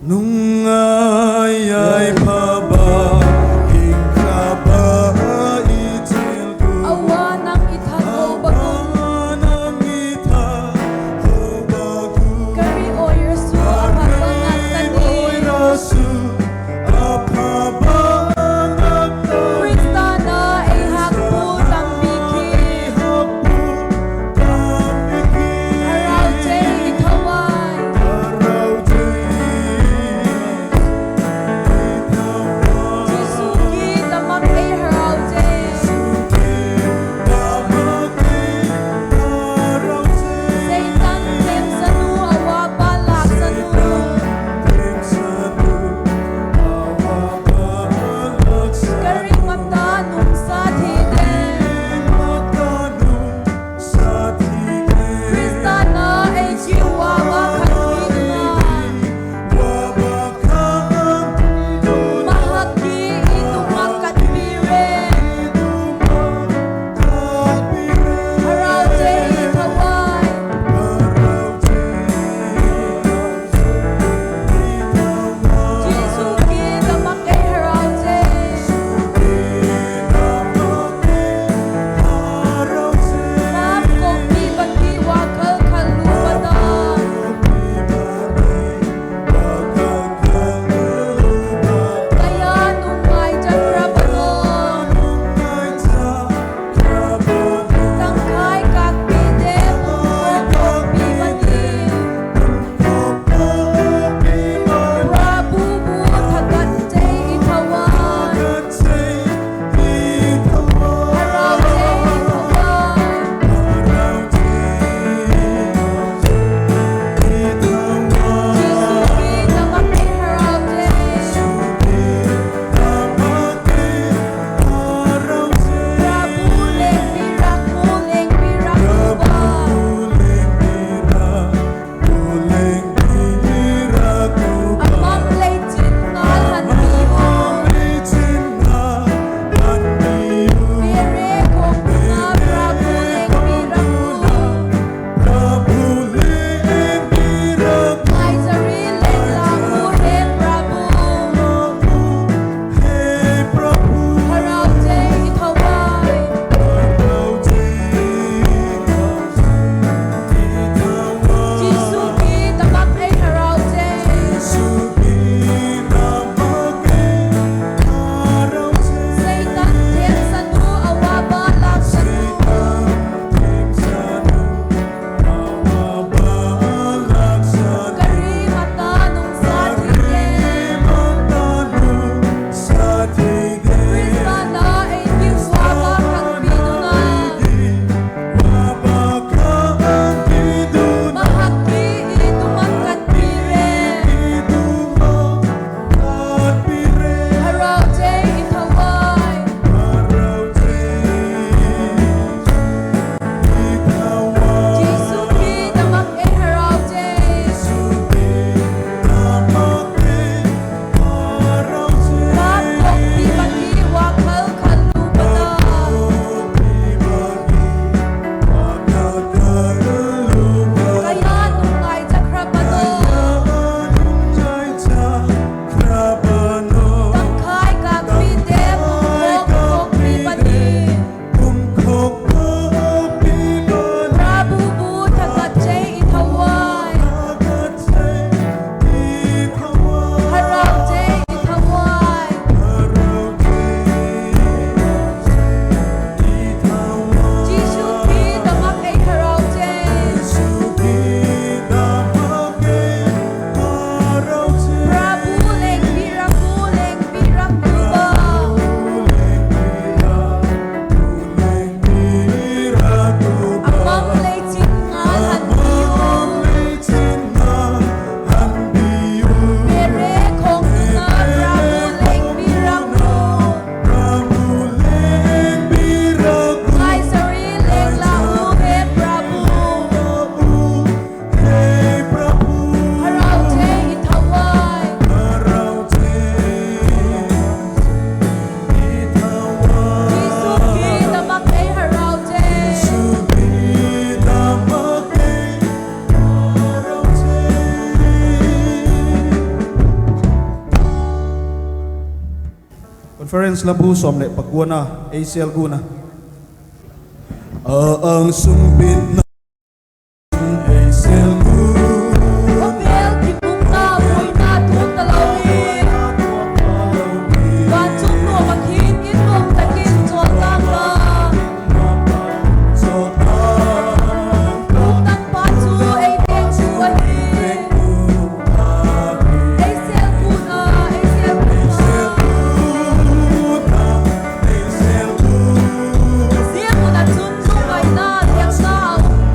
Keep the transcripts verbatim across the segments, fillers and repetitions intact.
Nung ai ai phaba, hing khaba i chil gu. Awa nang i that lo bak un. Nang i that lo bak un. Ka ri oi ra su a phaba ngak ka ni. Ka ri oi ra su a phaba ngak ka ni. Khrista na ei hak pu tampi khi. Ei hak pu tampi khi. Thagau Thei i tho ai. Thagau Thei i Conference la bu sawm leh pakuana, ei sêl gun a. A ang sungbitna ei sêl gun a. Khawvel kipukna buaina tuak talo in, vanchung nua Pathian in nuam tak in chawl tâng la. Puktanpa chu ei vengtu ahi. Ei sêl gun a, ei sêl gun a. Zia mun ah chun lungngaina, thiamna a um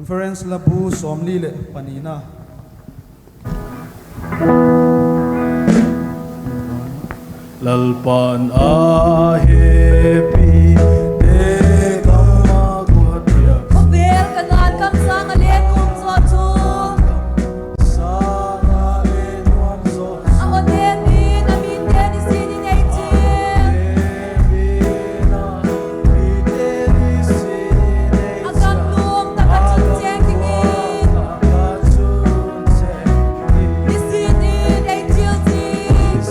Conference la bu sawmli leh panina. Lalpa'n a hepite ka guat dia. Khawvel ka nal kamsang a le nuam zaw chu. A aw nemin a mite nisin in ei chial. A gam nuam tak a chun chêng dingin. Nisin in ei chial zing.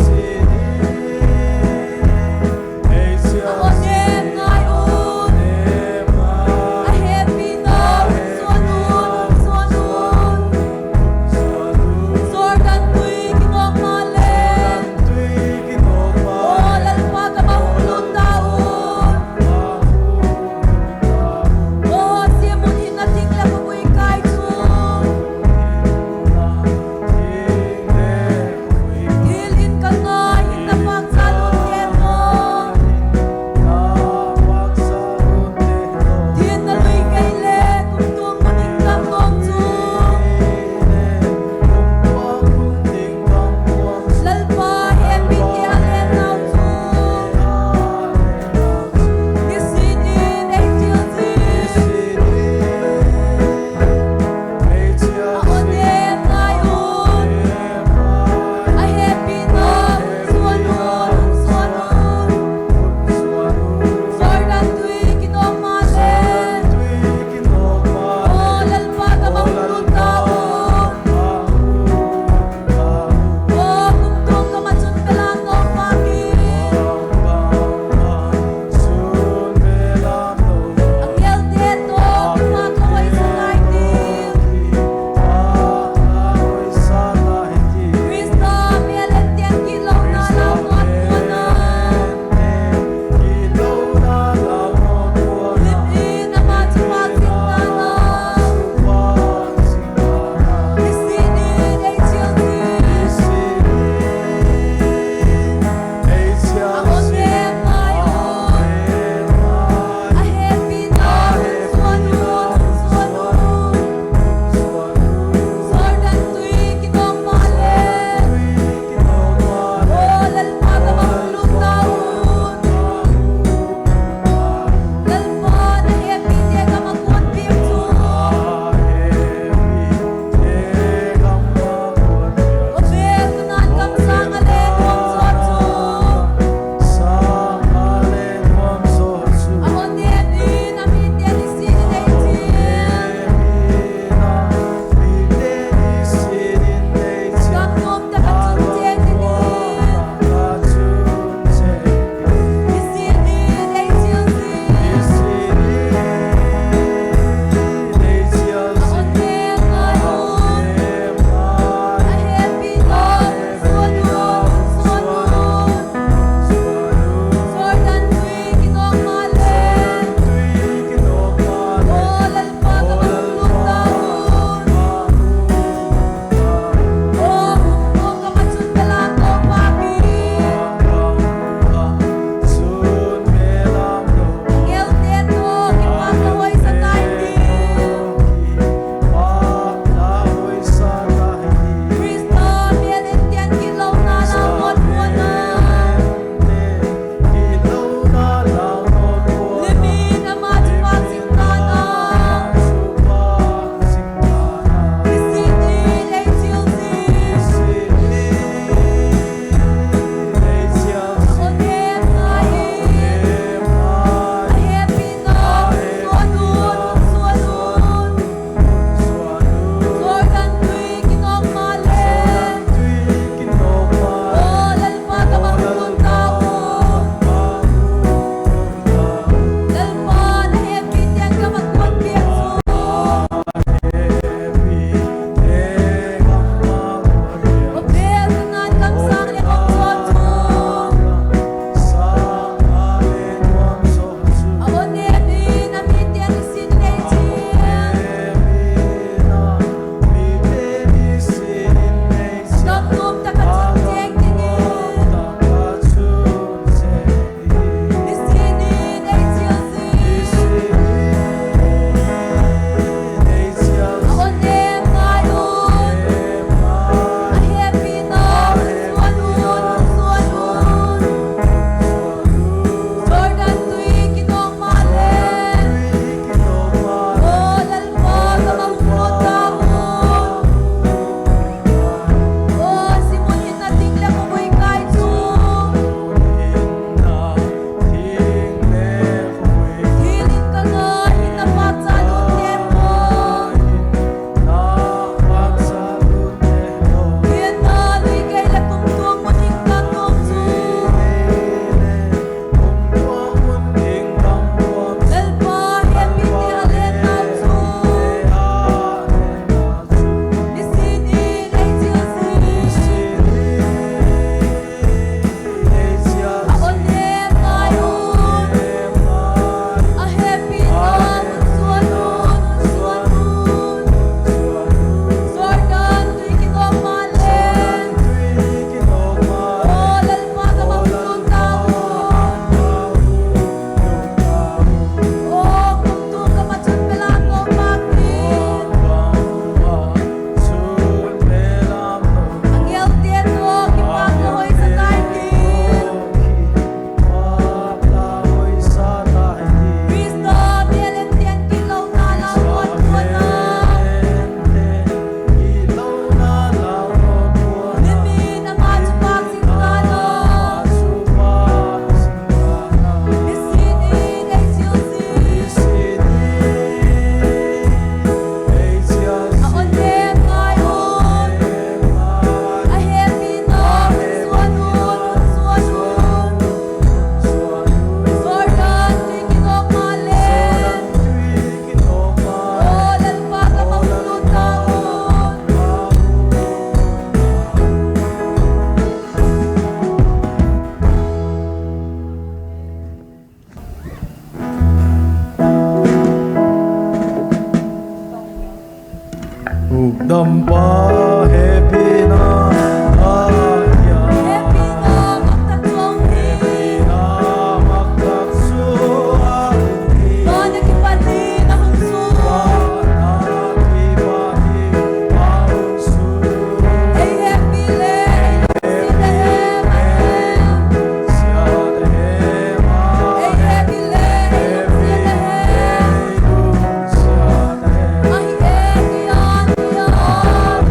Dampa hepina a hia, hepina maktak sua, hepina maktak sua hi. Van a kipat in a hun su, van a kipat in a hun su. Ei hepi le, ei lungsiat a hem a hem. Ei hepi le, ei lungsiat a hem. Ahi e, kian, kian.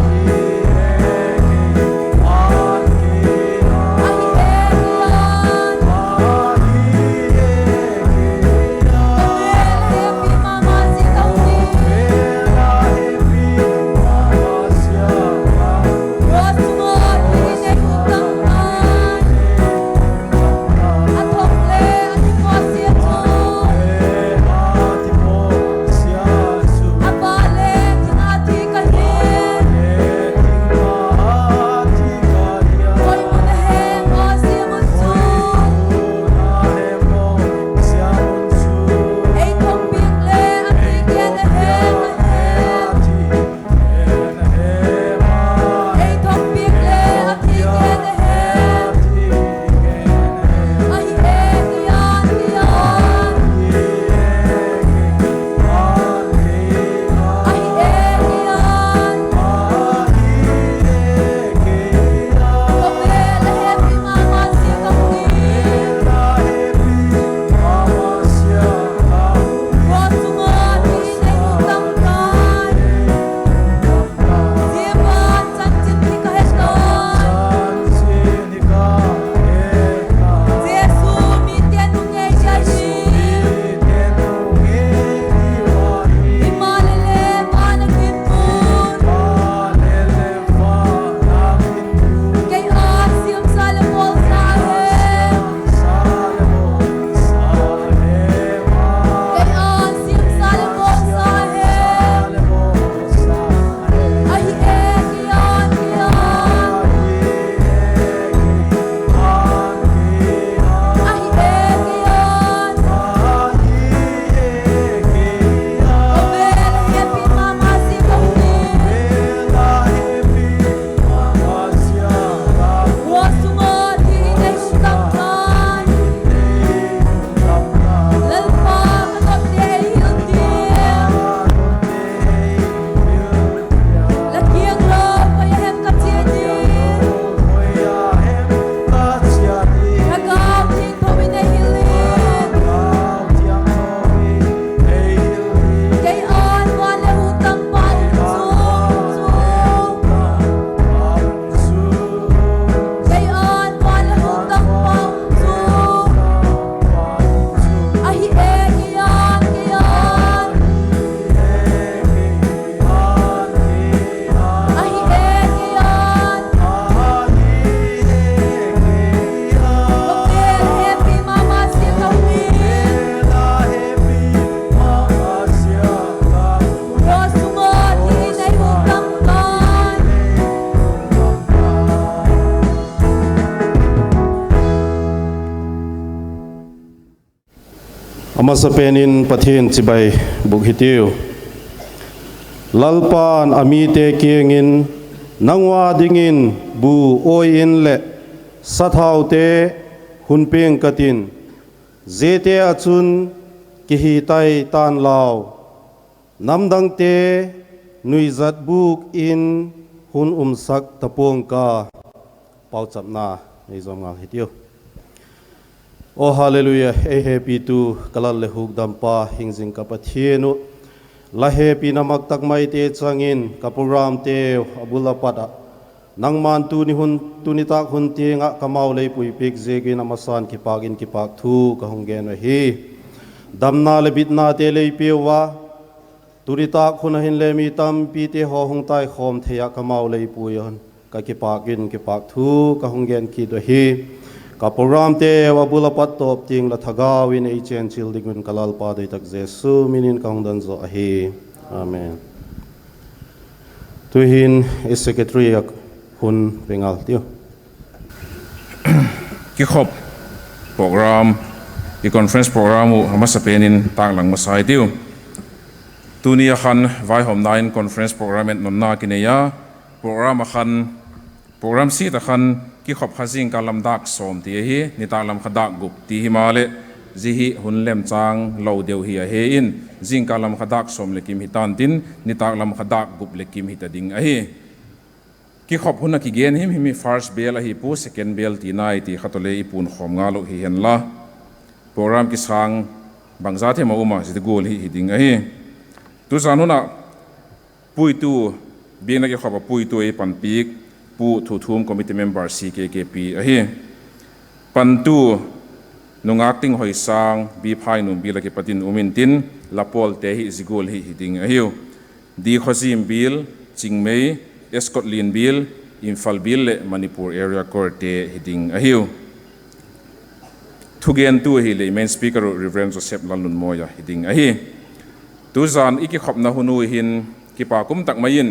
Ahi e, kian. Ka vel hepi ma ma zia ka hi. Ka vel hepi ma ma zia ka hi. Cross sung ah i nei hun tam tai. A thok le a thi pawsia chu, a va le thina thi ka hi. Koi mun a hem aw zia mun chu, ei thokpiak le a thi gen a hem a hem. Ei thokpiak le a thi gen a hem. Ahi e, kian, kian. Ahi e, kian. Ka vel a hepi ma ma zia ka hi. Cross sung ah i nei hun tam tai. Zia ban chanchin hi ka he ta. Jesu mite nung ngei ahi. Himaleh le van a ginpun, kei â siamsa leh bawlsa hem. Kei â siamsa leh bawlsa hem. Ahi e, kian, kian. Ahi e, kian. Ka vel a hepi ma ma zia ka hi. Cross sung ah i nei hun tam tai. Lalpa, ka nopte ei hil tiam. La kiang lo koi a hem ka chia ding? Thagau Thiangtho in ei hil in. Kei ân van leh hun tam pa um chu. Kei ân van leh hun tam pa um chu. Ahi e, kian, kian. Ahi e, kian. Ka vel a hepi ma ma zia ka hi. Cross sung ah i nei hun tam tai. A masapen in Pathian chibai bûk hitiu. Lalpa'n a mite kiang in, Nang ua dingin bu, awi in leh sathaute hun piang ka tin, ziate ah chun kihi tai ta'n lau. Namdangte nuizat bûk in hun umsak ta pua'ng ka. Pauchapna ei zawm ngal hitiu. Aw Hallelujah, ei hepitu ka Lal leh Hukdampa, hing zing ka Pathian uh, la hepina mak tak maite chang in ka programteu a bul a pat ah, nangma'n tuni hun, tuni tâk hun tiang ah ka mau lei puipiak ziakin a masa'n kipâk in kipâk thu ka hung gen uh ahi. Damna leh bitnate lei piau a, tuni tâk hun ah hinle mi tampite haw hung taikhawm thei ah ka mau lei pui un, ka kipâk in kipâk thu ka hung gen kit uh ahi. Ka programteu a bul a pat tawp tiang la thagau in ei chenchil ding un ka Lalpa doi tak Jesu min in ka hung don zaw ahi. Amen. Tu'hin i secretary ah hun pe ngal tiu. Kikhop program, i conference program uh a masapen in tâklang masa i tiu. Tuni a khan vaihawmna in conference program et nunna kinei a, program a khan, program siat a khan kikhop kha zingkal lam dâk sawm ti ahi, nitâk lam kha dâk gup ti himaleh, zia hi hun lemchâng lo deu hi ahi in, zingkal lam kha dâk sawm leh kim hi ta'n tin, nitâk lam kha dâk gup leh kim hita ding ahi. Kikhop hun a kigen him him hi first bell ahi pua, second bell ti nai ti kha tawh le i puan khawm ngal uh hi henla, program kisâng bangza them a um a, zia gual hi hi ding ahi. Tuzan hun ah puitu, biakna kikhop ah puitu ei panpiak Pu Thuthum, committee member C K K P ahi. Pantu, Nungâk Tinghoisâng, B. Phainuam bial ah kipat in um intin, la pawlte hi zia gual hi hi ding ahiu: D. Khawzim bial, Chingmei, Escott Lian bial, Imphal bial leh Manipur Area Corps-te hi ding ahiu. Thugentu ahileh main speaker uh Reverend Joseph Lalnunmawia hi ding ahi. Tuzan i kikhopna hun u hin kipak um tak mai in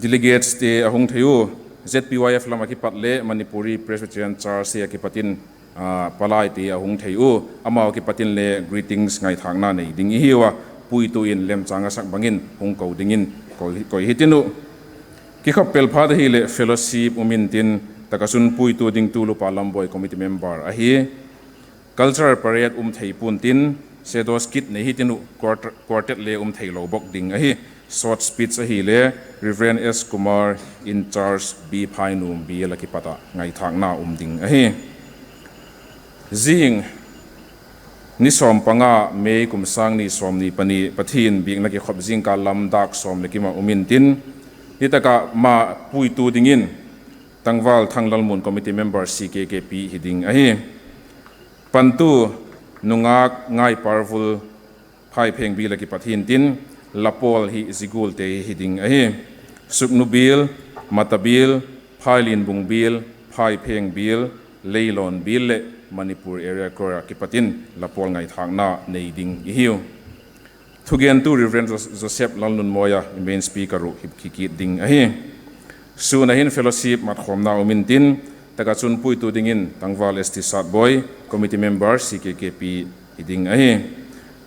delegates-te a hung thei u, Z P Y F lam ah kipat le Manipuri Presbyterian Church-te ah kipat in, ah, palaite a hung thei u, amau ah kipat in le greetings ngaithâkna nei ding i hiu a, puitu in lemchâng a sak bang in hung ko dingin koi, koi hitin uh. Kikhop pel phat ahileh fellowship um intin, tak ah chun puitu ding Tulupa Lamboi, committee member ahi. Cultural parade um thei pua'n tin, shadow skit nei hitin uh, quart-, quartet le um theilo bawk ding ahi. Short speech ahile Reverend S. Kumar, in charge, B. Phainuam bial ah kipat ah ngaithâkna um ding ahi. Zing ni sawm panga May kum sâng ni sawmni pani Pathian biakna kikhop zingkal lam dâk sawm leh kim ah um intin, hi tak ah ma puitu dingin Tangval Thanglalmuan, committee member C K K P hi ding ahi. Pantu, Nungâk Ngaiparvul, Phaipheng bial ah kipat hi'ntin, la pawl hi zia gualte hi hi ding ahi: Suknu bial, Mata bial, Phailianbung bial, Phaipheng bial, Leilawn bial leh Manipur Area Choir ah kipat in la pawl ngaithâkna nei ding i hiu. Thugentu Reverend Jo-, Joseph Lalnunmawia main speaker uh hi kikit ding ahi. Sûn a hin fellowship matkhawmna um intin, tak ah chun puitu dingin Tangval S T Satboi, committee member C K K P hi ding ahi.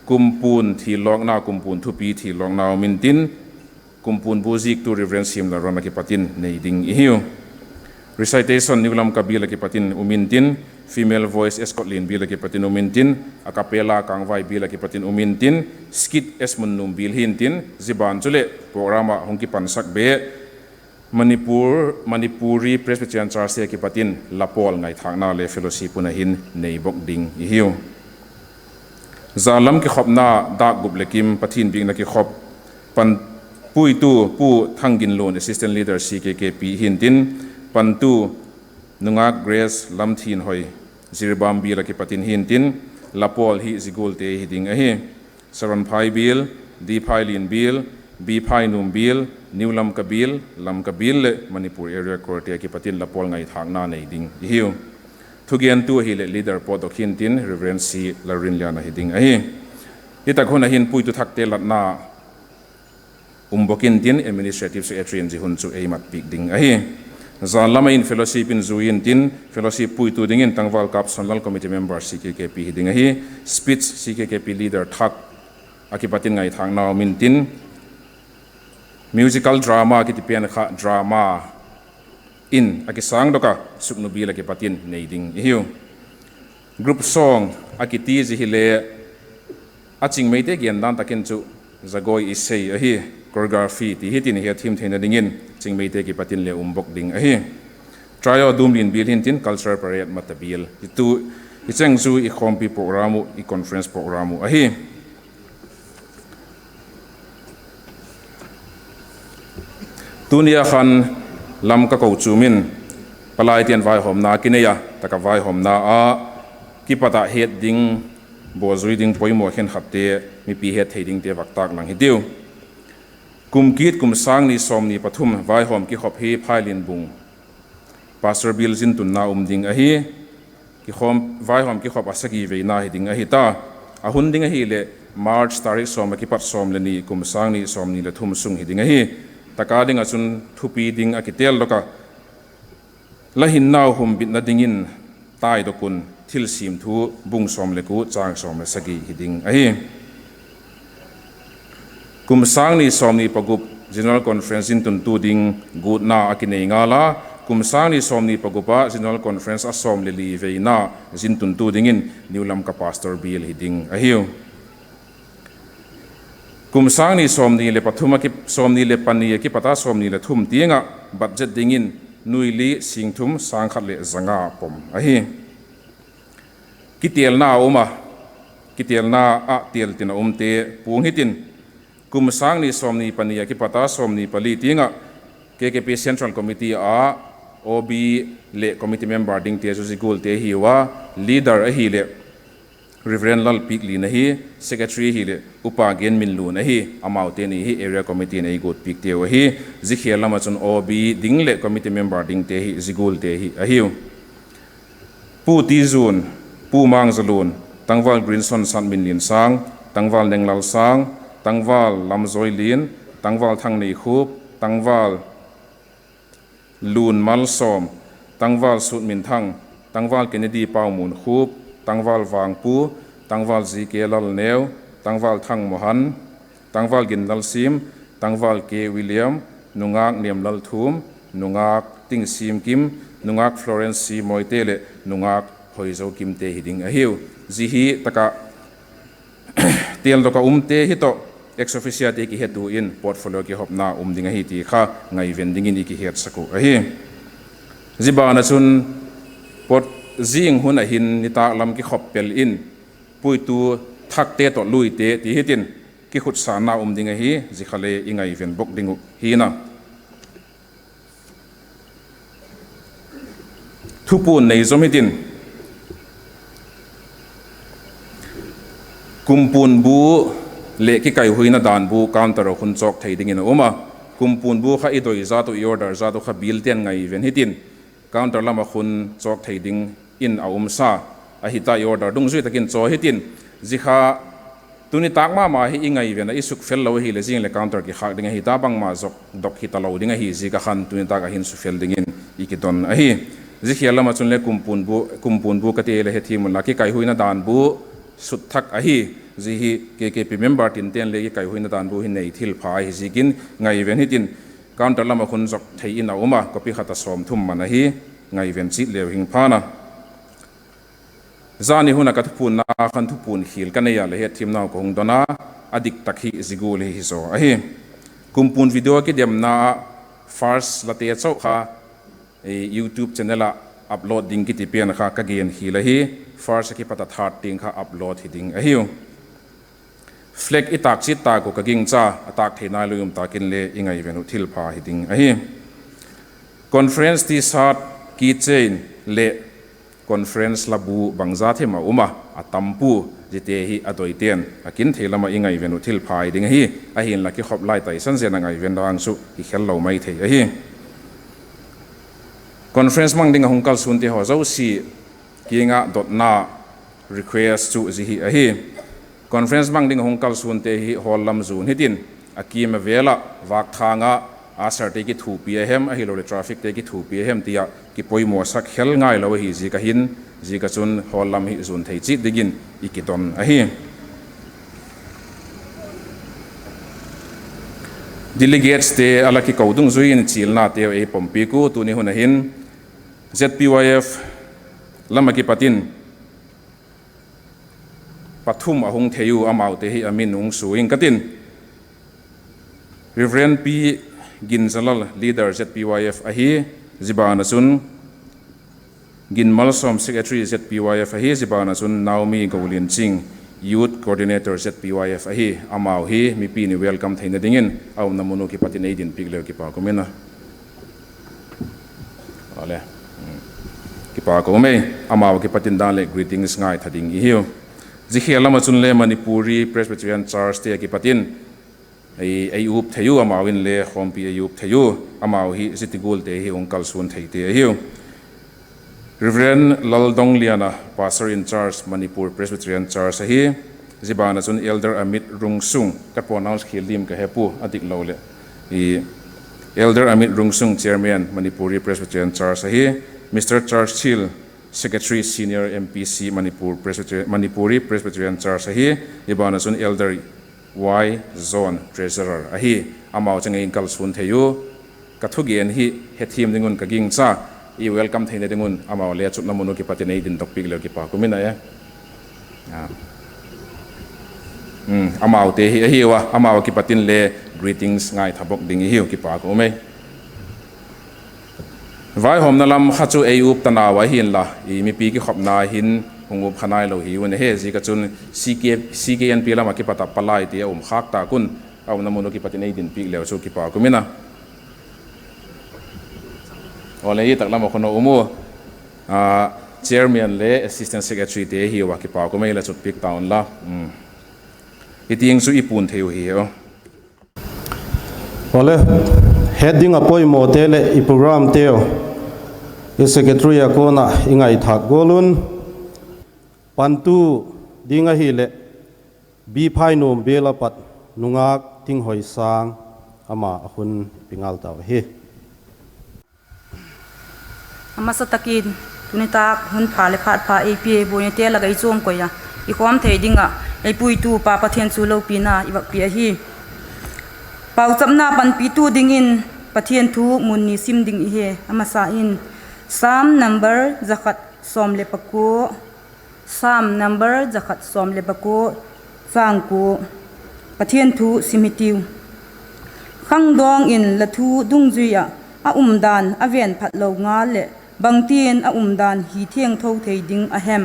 Kumpuan thillawkna, kumpuan thupi thillawkna um intin, kumpuan bu ziktu Reverend Siamlalrawn ah kipat in nei ding i hiu. Recitation New Lamka bial ah kipat in um intin, female voice Escott Lian bial ah kipat in um intin, a cappella Kângvai bial ah kipat in um intin, skit S. Munnuam bial hi'ntin, zia ban chuleh program ah hung kipansak be Manipur, Manipuri Presbyterian Church-te ah kipat in la pawl ngaithâkna le fellowship hun a hin nei bawk ding i hiu. Zan lam kikhopna dâk gup leh kim Pathian biakna kikhop, pan, puitu Pu Thangginlun, assistant leader C K K P hi'ntin, pantu Nungâk Grace Lamthinhoi, Jiribam bial ah kipat in hi'ntin, la pawl hi zia gualte hi ding ahi: Saronphai bial, D. Phailian bial, B. Phainuam bial, New Lamka bial, Lamka bial leh Manipur Area Choir-te ah kipat in la pawl ngaithâkna nei ding i hiu. Thugentu ahileh leader pawtdok hi'ntin Reverend C. Lalrinliana hi ding ahi. Hi tak hun a hin puitu thakte latna um bawk intin, administrative secretary in zia hun chu ei matpiak ding ahi. Zan lam ah in fellowship in zui intin, fellowship puitu dingin Tangval Kapsonlal, committee member C K K P hi ding ahi. Speech C K K P leader thak ah kipat in ngaithâkna um intin, musical drama kiti pen kha drama in a kisângdok ah Suknu bial ah kipat in nei ding i hiu. Group song a kiti zia hile, a Chingmeite gendan tak in chu Zagoi Isei ahi, choreography ti hitin i hetthiam theina dingin Chingmeite kipat in le um bawk ding ahi. Trio Dumlin bial hi'ntin, cultural parade Mata bial. Hi tu, hi cheng chu i khawmpi program uh, i conference program uh ahi. Tuni a khan Lamka kochuam in palaite'n vaihawmna kinei a, tak ah vaihawmna ah kipat ah het ding, bawzui ding poimaw khenkhatte mipi het thei dingte vak tâklang hitiu. Kum kit kum sâng ni sawmni pathum vaihawm kikhop hi Phailianbung Pastor Bial zin tunna um ding ahi. Kikhawm, vaihawm kikhop a sagi veina hi ding ahi ta. A hun ding ahileh March tarik sawm ah kipat sawm leh ni, kum sâng ni sawmni leh thum sung hi ding ahi. Tak a ding ah chun thupi ding a kitêldok a, La hinnau humbitna dingin taidok un, Thilsiam Thu bung sawm leh kua châng sawm leh sagi hi ding ahi. Kum sâng ni sawmni pagup General Conference zin tuntu ding gutna a kinei ngal a, kum sâng ni sawmni pagup ah General Conference a sawm le li veina zin tuntu dingin New Lamka Pastor Bial hi ding ahiu. Kum sâng ni sawmni le pathum a ki, sawmni le pani a kipat a sawmni le thum tiang ah budget dingin nuili sîng thum sâng khat leh za nga pom ahi. Kitêlna a um a, kitêlna ah têl tin a umte puang hitin, kum sâng ni sawmni pani a kipat a sawmni pali tiang ah K K P Central Committee a OB leh committee member dingte chu zia gualte hiu a, leader ahileh Reverend Lalpiaklin ahi, secretary hileh Upa Genminlun ahi, amaute ni hi area committee in ei guat piakteu ahi. Zia khêl lam ah chun OB ding leh committee member dingte hi zia gualte hi ahiu: Pu Tizun, Pu Mangzalun, Tangval Greenson Satminlinsâng, Tangval Nenglalsâng, Tangval Lamzoilin, Tangval Thangneikhup, Tangval Lunmalsawm, Tangval Sutminthang, Tangval Kennedy Paumunkhup, Tangval Vangpu, Tangval G K Lalneu, Tangval Thangmohan, Tangval Ginlalsim, Tangval K William, Nungâk Nemlalthum, Nungâk Tingsimkim, Nungâk Florence Moite leh Nungâk Hoizokimte hi ding ahiu. Zia hi tak ah têldok ah umte hi tawh ex officiate kihetu in portfolio kihopna um ding ahi ti kha ngaiven dingin i kihetsak uh ahi. Zia ban ah chun pot zing hun ah hin nitâk lam kikhop pel in puitu thakte tawh luite ti hitin kikhutsakna um ding ahi, zia kha le i ngaiven bawk ding uh hi'n a. Thupuan nei zom hitin, kumpuan bu leh kikaihuina dan bu counter ah khun chawk thei dingin a um a. Kumpuan bu kha i doi zat uh, i order zat uh kha bialte'n ngaiven hitin, counter lam ah khun chawk thei dingin a um sa ahi ta, i order dungzui tak in chaw hitin, zia kha tuni tâk ma ma hi i ngaiven a i sukfel lo ahileh zing leh counter kikhâk ding ahi ta, bangma zokdok hi talo ding ahi ziak ah khan tuni tâk ah hin sukfel dingin i kidon ahi. Zia khêl lam ah chun le kumpuan bu, kumpuan bu ka ti le hethiam unla, kikaihuina dan bu sut thak ahi. Zia hi K K P member tinte'n le kikaihuina dan bu hi nei thil pha ahi ziakin ngaiven hitin, counter lam ah khun zok thei in a um a, copy khat ah sawmthum man ahi, ngaiven chiat leu hing pha'n a. Zani hun ah ka thupuanna khan thupuan khial ka nei a, le hetthiamnau ka hung don a, a dik tak hi zia gual hi hi zaw ahi. Kumpuan video kidemna ah first late chau kha YouTube channel ah upload ding kiti pen kha ka gen khial ahi. First a kipat a third tiang kha upload hi ding ahiu. Flag i tâk chiat tâk uh ka gingcha, a tâk thei nai lo um tâk in le i ngaiven uh thil pha hi ding ahi. Conference T-shirt, keychain leh conference la bu bangza them a um a, a tam pua, ziate hi a doite'n a kin thei lam ah i ngaiven uh thil pha hi ding ahi. Ahinla kikhop lai taisan zen a ngaiven dang chu kikhel lo mai thei ahi. Conference mang ding ah hung kalsuante haw zosia kiang ah dotna, request chu zia hi ahi. Conference mang ding ah hung kalsuante hi hall lam zuan hitin, a kiam a vêl ah vâkthâng ah usherte kithuapi a hem, ahiloleh trafficte kithuapi a hem ti ah kipoimawsak khel ngailo ahi ziak ah hin, ziak ah chun hall lam hi zuan thei chiat dingin i kidon ahi. Delegateste a la kiko dungzui in chialnateu ei pompiak ua, tuni hun ah hin Z P Y F lam ah kipat in pathum a hung thei u, amaute hi a min hung sua ing ka tin. Reverend P Ginzalal, leader Z P Y F ahi, zia ban ah chun Ginmalsawm, secretary Z P Y F ahi, zia ban ah chun Naomi Golianching, youth coordinator Z P Y F ahi. Amau hi mipi'n i welcome theina dingin a umna mun uh kipat in ei din piak leu kipak um in a. Kipak um ei, amau kipat in dan leh greetings ngaitha ding i hiu. Zia khêl lam ah chun le Manipuri Presbyterian Churchte a kipat in ei, ei up thei u, amau in le khawmpi ei up thei u, amau hi zia ti gualte hi hung kalsuan theite ahiu. Reverend Laldongliana, Pastor in charge, Manipur Presbyterian Church ahi. Zia ban ah chun Elder Amit Rungsung, ka pronounce khial diam ka he pua, a dik lo leh, Elder Amit Rungsung, Chairman, Manipuri Presbyterian Church ahi. Mister Churchill, Secretary, Senior M P C, Manipur Presbyterian, Manipuri Presbyterian Church ahi. Zia ban ah chun Elder Y Zone Treasurer ahi. Amau cheng ei kalsuan thei u. Ka thugen hi hethiam ding un ka gingcha. I welcome theina ding un amau le chutna mun uh kipat in ei dindok piak leu kipak um in a e. Amaute hi ahiu a, amau kipat in le greetings ngaitha bawk ding i hiu, kipak um ei. Vaihawmna lam kha chu ei up ta nau ahi'n la, i mipi kikhopna hin hung up kha nailo hiu in ahi. Ziak ah chun C K, C K N P lam ah kipat ah palaite a um khâk tâk un, a umna mun uh kipat in ei din piak leu chu kipak um in a. Awle, i tak lam ah khun a um u, Chairman le Assistant Secretaryte hiu a, kipak um ei, la chut piak ta unla. I tiang chu i puan thei u hi. Awle, het ding ah poimawte leh i programteu i Secretary a kuan ah i ngaithâk gual un, pantu ding ahileh, B. Phainuam bial ah pat nungâk Tinghoisâng, ama a hun pi ngal tau ahi. A masa tak in, tuni tâk hun pha leh phat pha ei pia buainate lak ah i chuam koi a, i khawm thei ding ah ei puitu pa Pathian chu lopina i vak pia ahi. Pauchapna panpitu dingin Pathian thu mun ni sim ding i hi. A masa in Sam number za khat sawm leh pakua, Sam number za khat sawm leh pakua, châng kua, Pathian thu sim hitiu. Khangdawng in la thu dungzui ah a umdan a ven phatlo ngal leh, bangti'n a umdan hi thiangtho thei ding a hem?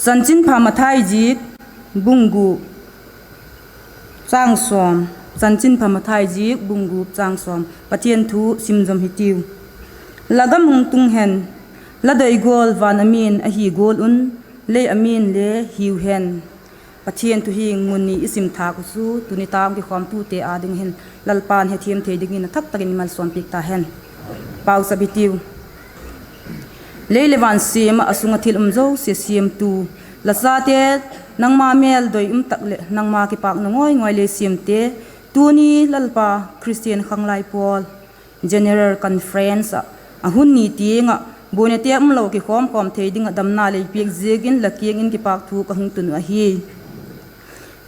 Chanchinpha Mathai ziak bung gup, châng sawm. Chanchinpha Mathai ziak bung gup, châng sawm. Pathian thu sim zom hitiu. La gam hung tung hen, la doi gual van a min ahi gual un, lei a min le hiu hen. Pathian thu hi mun ni i sim thâk uh chu tuni tâk kikhawmtute â ding hin Lalpa'n hethiam thei dingin a thak tak in malsawm piak ta hen. Pauchap hitiu. Lei leh van siam ah, a sung ah thil um zosia siamtu, la chate, nangma mêl doi um tak leh nangma kipâkna ngawi ngawi lei siamte, tuni Lalpa Christian Khanglai Pawl General Conference ah a hun ni tiang ah buainate umlo kikhawm khawm thei ding ah damna lei piak ziakin la kiang in kipâk thu ka hung tun uh ahi.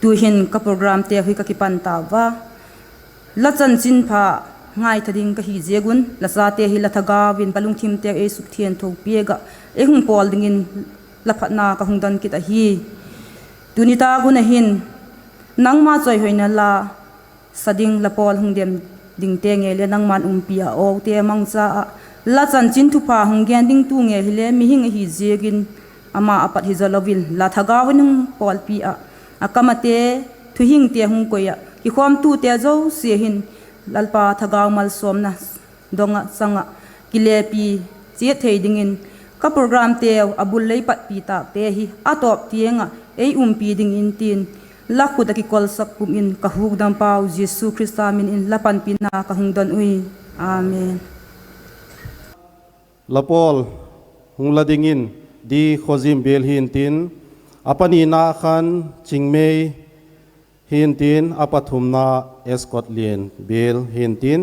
Tu'hin ka programteu hi ka kipan tau a. La chanchinpha ngaitha ding ka hi ziak un, la chate hi la thagau in ka lungthimteu ei sukthiangtho piak ah, ei hung pawl dingin la phatna ka hung don kit ahi. Tuni tâk hun ah hin, nangma chawihoina la sa ding la pawl hung dem dingte ngei le nangma'n umpi a, a awte mangcha ah, la chanchin thupha hung gen dingtu ngei hile mihing ahi ziakin, ama a pat hi zaw lo in la thagau in hung pawlpi ah, a kam ate, thuhingte hung koi ah, kikhawmtute zosia hin Lalpa thagau malsawmna dong ah chang ah, kilepi chiat thei dingin, ka programteu a bul lei patpi tâkte hi a tawp tiang ah ei umpi dingin tin, la khut ah kikolsak pum in ka hukdampau Jesu Khrista min in la panpina ka hung don ui. Amen. La pawl hung la dingin, D. Khawzim Bial hi'ntin, a panina khan Chingmei hi'ntin, a pathumna Escott Lian Bial hi'ntin,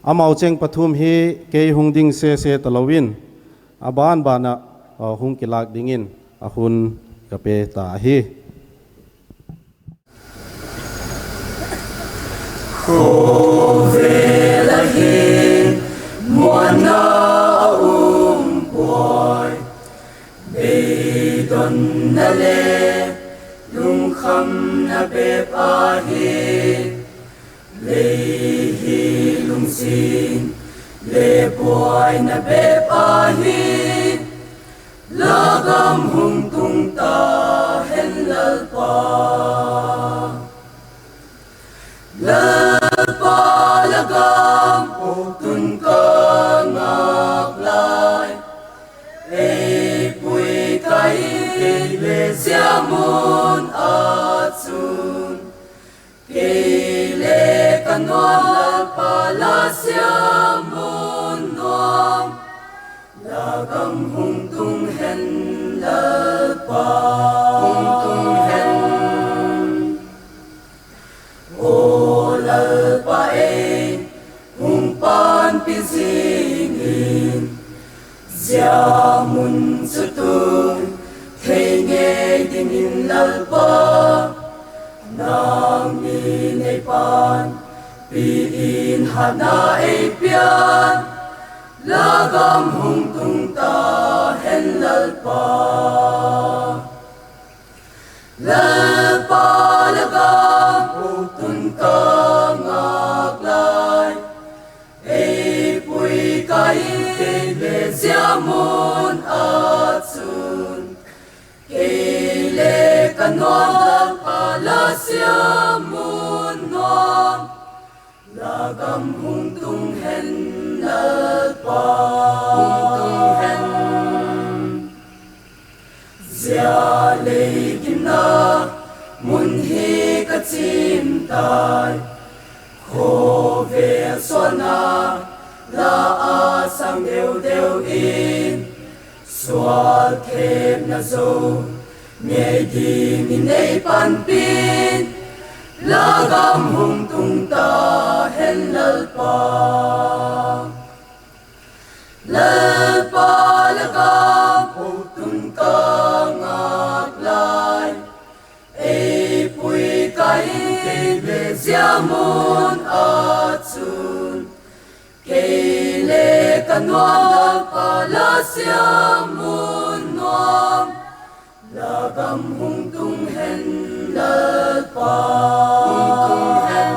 amau cheng pathum hi kei hung ding sese talo in, a ban ban ah hung kilâk dingin a hun ka pe ta ahi. Khawvel ah hin muanna a um puai, beidonna le lungkhamna bep ahi. Lei hi lungsiat le buaina bep ahi. La gam hung tung ta hen Lalpa. Lalpa, la gam po tun ka ngâk lai, ei pui ka hi le zia mun ah chun, kei le ka nuam Lalpa, la siam mun nuam, la gam hung tung hen Lalpa, hung tung hen. Aw Lalpa ei hung panpi zing in, zia mun chu tung thei ngei dingin Lalpa, nang min ei panpi in hatna ei pia'n, la gam hung tung ta hen Lalpa. Lalpa, la gam hung tung ta ngâk lai, ei pui ka in kei le zia mun ah chun, kei le ka nuam Lalpa, la zia mun nuam, la gam hung tung hen Lalpa, hung tung hen. Zia lei gimna mun hi ka chim tai, khawvel suana la a sâng deu deu in, sual thêpna zo ngei dingin ei panpi'n, la gam hung tung ta hen Lalpa. Lalpa, la gam hung tung ta ngâk lai, ei pui ka in kei le zia mun ah chun, kei le ka nuam Lalpa, la zia mun nuam, la gam hung tung hen Lalpa, hung tung hen.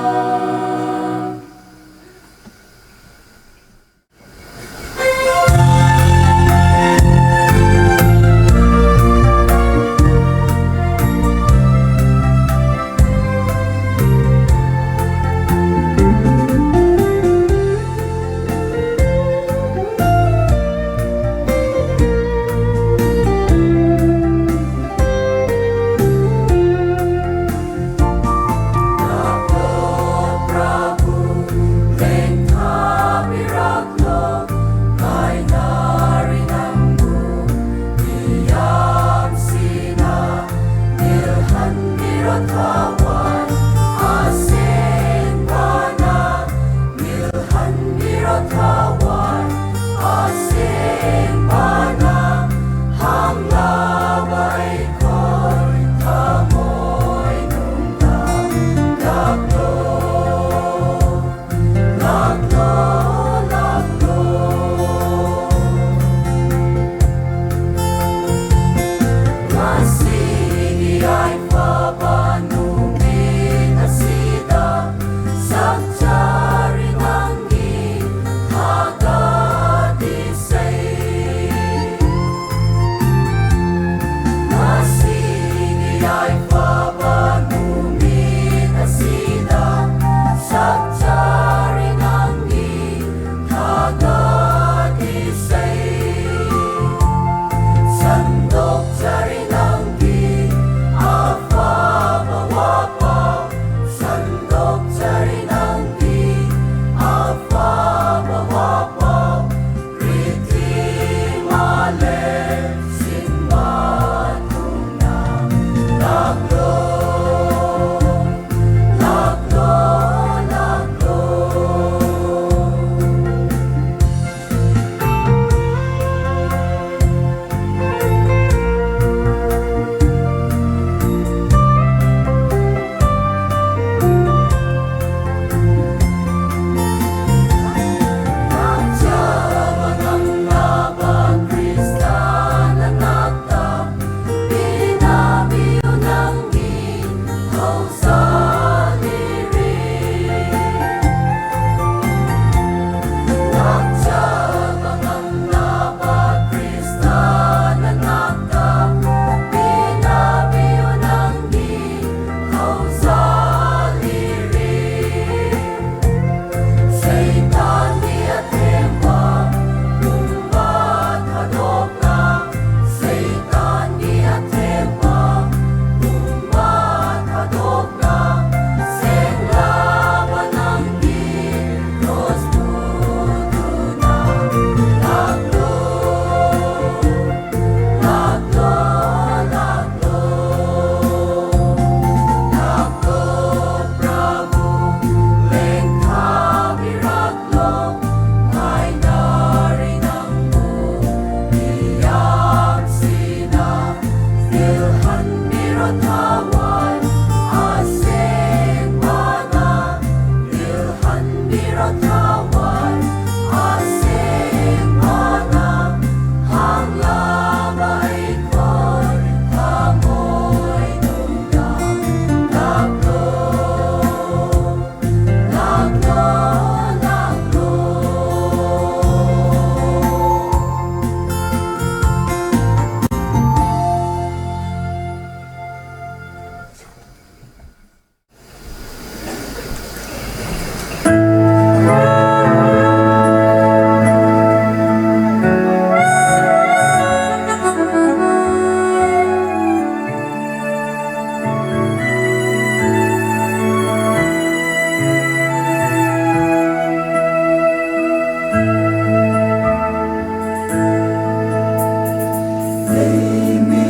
Ei mi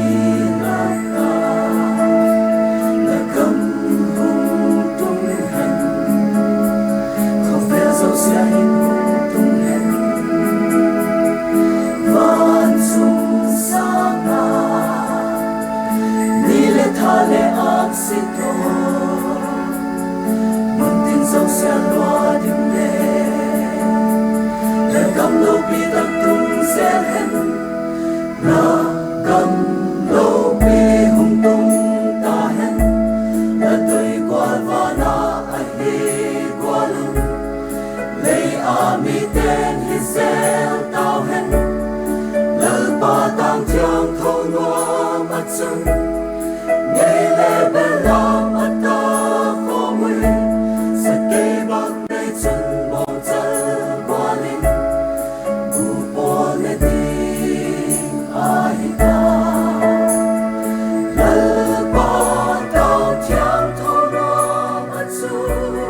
lak ah la gam hung tung hen, khawvel zosia hin hung tung hen. Van chung sâng ah ni leh tha leh âksi tawh, mun tin zosia lua ding le, la gam lopi tak tung zel hen. La gam lopi hung tung ta hen, la tui gual van ah ahi gual un, lei a mite'n hi zel tau hen. Lalpa tâng thiangtho nuam ah chun, ngei le belam a ta khawm ui, sakei bâk nei chun bawngchal gual in, bu pawl ne ding ahi ta. Lalpa tâng thiangtho nuam ah chun,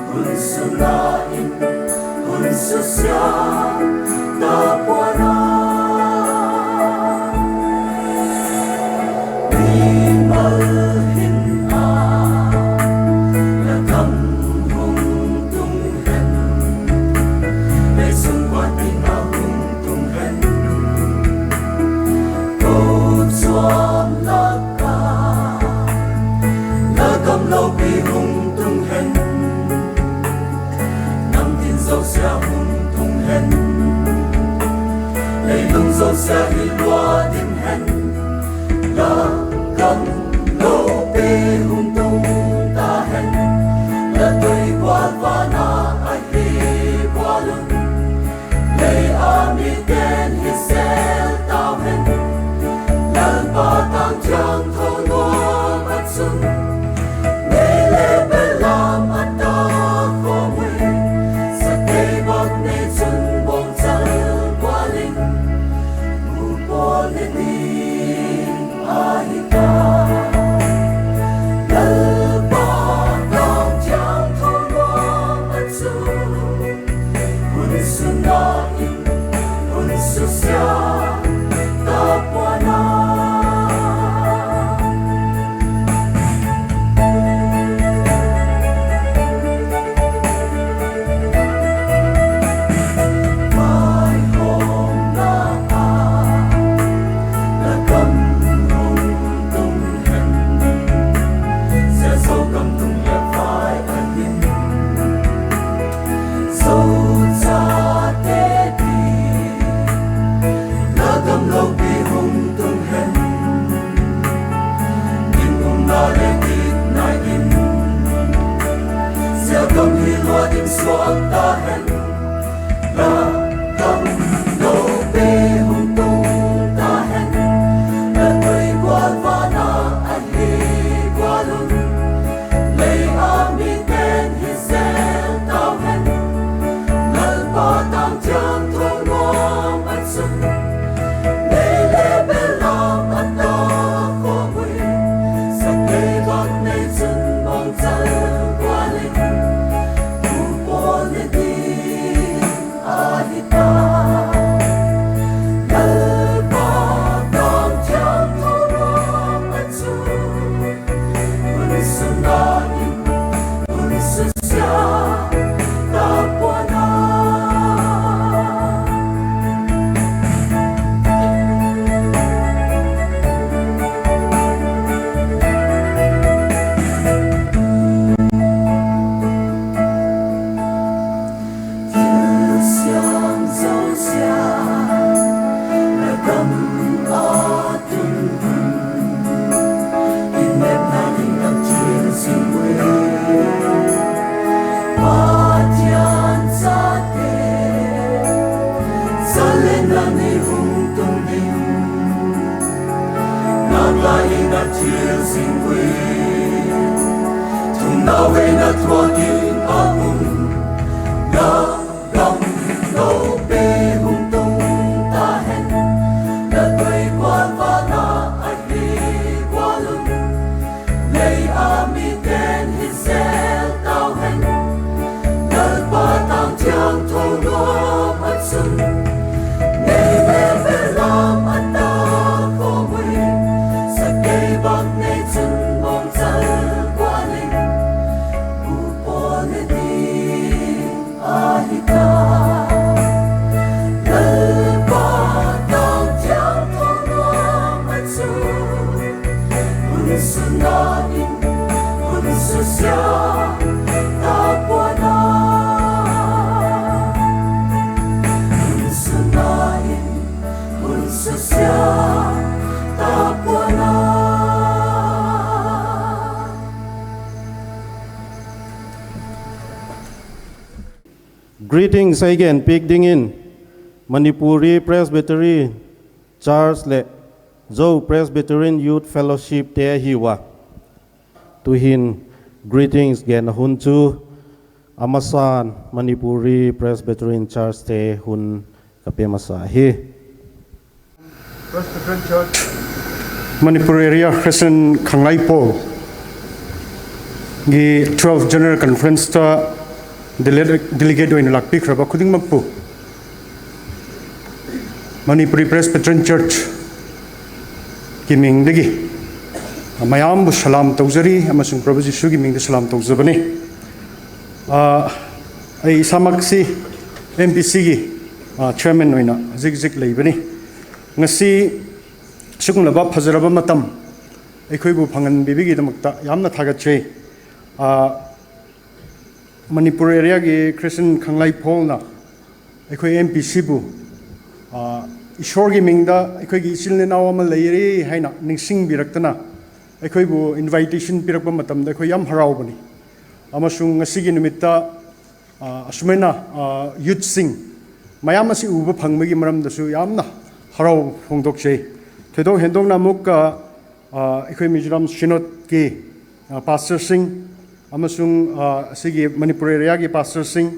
hun sung ah in, hun susia ta pua'n a, mimal hin a, la gam hung tung hen, lei sung guat in a hung tung hen. Kochuam lak ah la gam lopi hung tung hen, nam tin zosia hung tung hen, leilung zosia hi lua ding hen. La gam lopi hung tung ta hen, la tui gual van ah ahi gual un, lei a mite'n hi zel tau hen. Lalpa tâng thiangtho nuam ah chun, ngei le belam a ta khawm ui, sakei bâk nei chun bawngchal gual in, bu pawl ne ding ahi ta. Lalpa tâng thiangtho nuam ah chun, hun sung ah in, hun susia ta pua'n a. Vaihawmna ah la gam hung tung hen, zia Zo gam tung leh vai a hin, Zo chate ding la gam lopi hung tung hen. Gingumna leh gitna in zia gam hi lua ding suak ta hen. La gam lopi hung tung ta hen, la tui gual van ah ahi gual un, lei a mite'n hi zel tau hen. Lalpa tâng thiangtho nuam ah chun, ngei le belam a ta khawm ui, sakei bâk nei chun bawngchal gual in, bu pawl ne ding ahi ta. Lalpa tâng thiangtho nuam ah chun, hun sung ah in, hun susia ta pua'n a. Thilsiam zosia la gam a tung hun, i nêkna ding lam thil zing ui. Pathian chate, zalenna nei hung tung ding, nang lai in a thil zing ui. Thumna veina thuak in a um, la gam lopi hung tung ta hen. La tui gual van ah ahi gual un, lei a mite'n hi zel tau hen. Lalpa tâng thiangtho nuam ah chun, ngei le belam a ta Greetings ei gen piak dingin Manipuri Presbyterian Church leh Zo Presbyterian Youth Fellowship te ahiu a. Tu'hin greetings gen a hun chu a masa'n Manipuri Presbyterian Church te hun ka pe masa hi. Presbyterian Church, Manipur Area Christian Khanglai Pawl gi twelve General Conference ta dele-, delegate oina lâkpiakhaba khuding makpu Manipuri Presbyterian Church kimingdagi mayambu salam toujari amasung Prabhu Jisu kimingda salam toujabani. A, ei isamaksi M P C gi, a, chairman oina zikzik leibani. Ngasi sikumlaba phazaraba matam ꯑꯩꯈꯣꯏꯕꯨ ꯐꯪꯍꯟꯕꯤꯕꯒꯤꯗꯃꯛꯇ ꯌꯥꯝꯅ ꯊꯥꯒꯠꯆꯩ꯫ ꯑ, ꯃꯅꯤꯄꯨꯔ ꯑꯦꯔꯤꯌꯥꯒꯤ ꯈ꯭ꯔꯤꯁꯇꯤꯌꯟ ꯈꯪꯂꯩ ꯐꯣꯜꯅ ꯑꯩꯈꯣꯏ M P ꯁꯤꯕꯨ, ꯑ, ꯏꯁꯣꯔꯒꯤ ꯃꯤꯡꯗ ꯑꯩꯈꯣꯏꯒꯤ ꯏꯆꯤꯜ ꯏꯅꯥꯎ ꯑꯃ ꯂꯩꯔꯦ ꯍꯥꯏꯅ ꯅꯤꯡꯁꯤꯡꯕꯤꯔꯛꯇꯅ ꯑꯩꯈꯣꯏꯕꯨ invitation ꯄꯤꯔꯛꯄ ꯃꯇꯝꯗ ꯑꯩꯈꯣꯏ ꯌꯥꯝ ꯍꯔꯥꯎꯕꯅꯤ꯫ ꯑꯃꯁꯨꯡ ꯉꯁꯤꯒꯤ ꯅꯨꯃꯤꯠꯇ, ꯑ, ꯑꯁꯨꯃꯥꯏꯅ, ꯑ, youthꯁꯤꯡ ꯃꯌꯥꯝ ꯑꯁꯤ ꯎꯕ ꯐꯪꯕꯒꯤ ꯃꯔꯝꯗꯁꯨ ꯌꯥꯝꯅ ꯍꯔꯥꯎꯕ ꯐꯣꯡꯗꯣꯛꯆꯩ꯫ ꯊꯣꯏꯗꯣꯛ ꯍꯦꯟꯗꯣꯛꯅ ꯑꯃꯨꯛꯀ, ꯑ, ꯑꯩꯈꯣꯏ ꯃꯤꯖꯣꯔꯥꯝ ꯁꯤꯅꯣꯗꯀꯤ, ꯑ, ꯄꯥꯁꯇꯔꯁꯤꯡ ꯑꯃꯁꯨꯡ, ꯑ, ꯑꯁꯤꯒꯤ ꯃꯅꯤꯄꯨꯔ ꯑꯦꯔꯤꯌꯥꯒꯤ ꯄꯥꯁꯇꯔꯁꯤꯡ,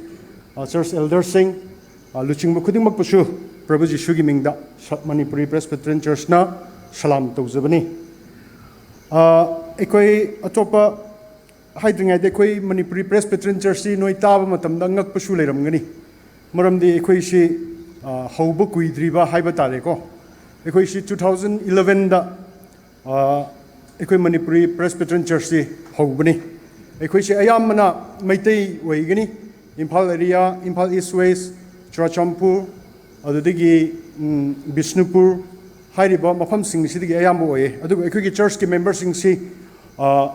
ꯑ, ꯆꯔꯆ ꯑꯦꯜꯗꯔꯁꯤꯡ, ꯑ, ꯂꯨꯆꯤꯡꯕ ꯈꯨꯗꯤꯡꯃꯛꯄꯨꯁꯨ ꯄ꯭ꯔꯚꯨ ꯖꯤꯁꯨꯒꯤ ꯃꯤꯡꯗ ꯁ-, ꯃꯅꯤꯄꯨꯔꯤ ꯄ꯭ꯔꯦꯁꯕꯤꯇꯔꯤꯌꯟ ꯆꯔꯆꯅ ꯁꯂꯥꯝ ꯇꯧꯖꯕꯅꯤ꯫ ꯑ, ꯑꯩꯈꯣꯏ ꯑꯇꯣꯞꯄ ꯍꯥꯏꯗ꯭ꯔꯤꯉꯩꯗ ꯑꯩꯈꯣꯏ ꯃꯅꯤꯄꯨꯔꯤ ꯄ꯭ꯔꯦꯁꯕꯤꯇꯔꯤꯌꯟ ꯆꯔꯆꯁꯤ ꯅꯣꯏ ꯇꯥꯕ ꯃꯇꯝꯗ ꯉꯛꯄꯁꯨ ꯂꯩꯔꯝꯒꯅꯤ꯫ ꯃꯔꯝꯗꯤ ꯑꯩꯈꯣꯏꯁꯤ, ꯑ, ꯍꯧꯕ ꯀꯨꯏꯗ꯭ꯔꯤꯕ ꯍꯥꯏꯕ ꯇꯥꯔꯦꯀꯣ꯫ ꯑꯩꯈꯣꯏꯁꯤ two thousand elevenꯗ ꯑ, ꯑꯩꯈꯣꯏ ꯃꯅꯤꯄꯨꯔꯤ ꯄ꯭ꯔꯦꯁꯕꯤꯇꯔꯤꯌꯟ ꯆꯔꯆꯁꯤ ꯍꯧꯕꯅꯤ꯫ ꯑꯩꯈꯣꯏꯁꯦ ꯑꯌꯥꯝꯕꯅ ꯃꯩꯇꯩ ꯑꯣꯏꯒꯅꯤ꯫ ꯏꯝꯐꯥꯜ ꯑꯦꯔꯤꯌꯥ, ꯏꯝꯐꯥꯜ ꯏꯁ ꯋꯦꯁ, ꯆꯨꯔꯥꯆꯥꯟꯄꯨꯔ, ꯑꯗꯨꯗꯒꯤ, ꯎꯝ, ꯕꯤꯁꯅꯨꯄꯨꯔ ꯍꯥꯏꯔꯤꯕ ꯃꯐꯝꯁꯤꯡ ꯑꯁꯤꯗꯒꯤ ꯑꯌꯥꯝꯕ ꯑꯣꯏꯌꯦ꯫ ꯑꯗꯨꯒ ꯑꯩꯈꯣꯏꯒꯤ ꯆꯔꯆꯀꯤ ꯃꯦꯝꯕꯔꯁꯤꯡꯁꯤ, ꯑ,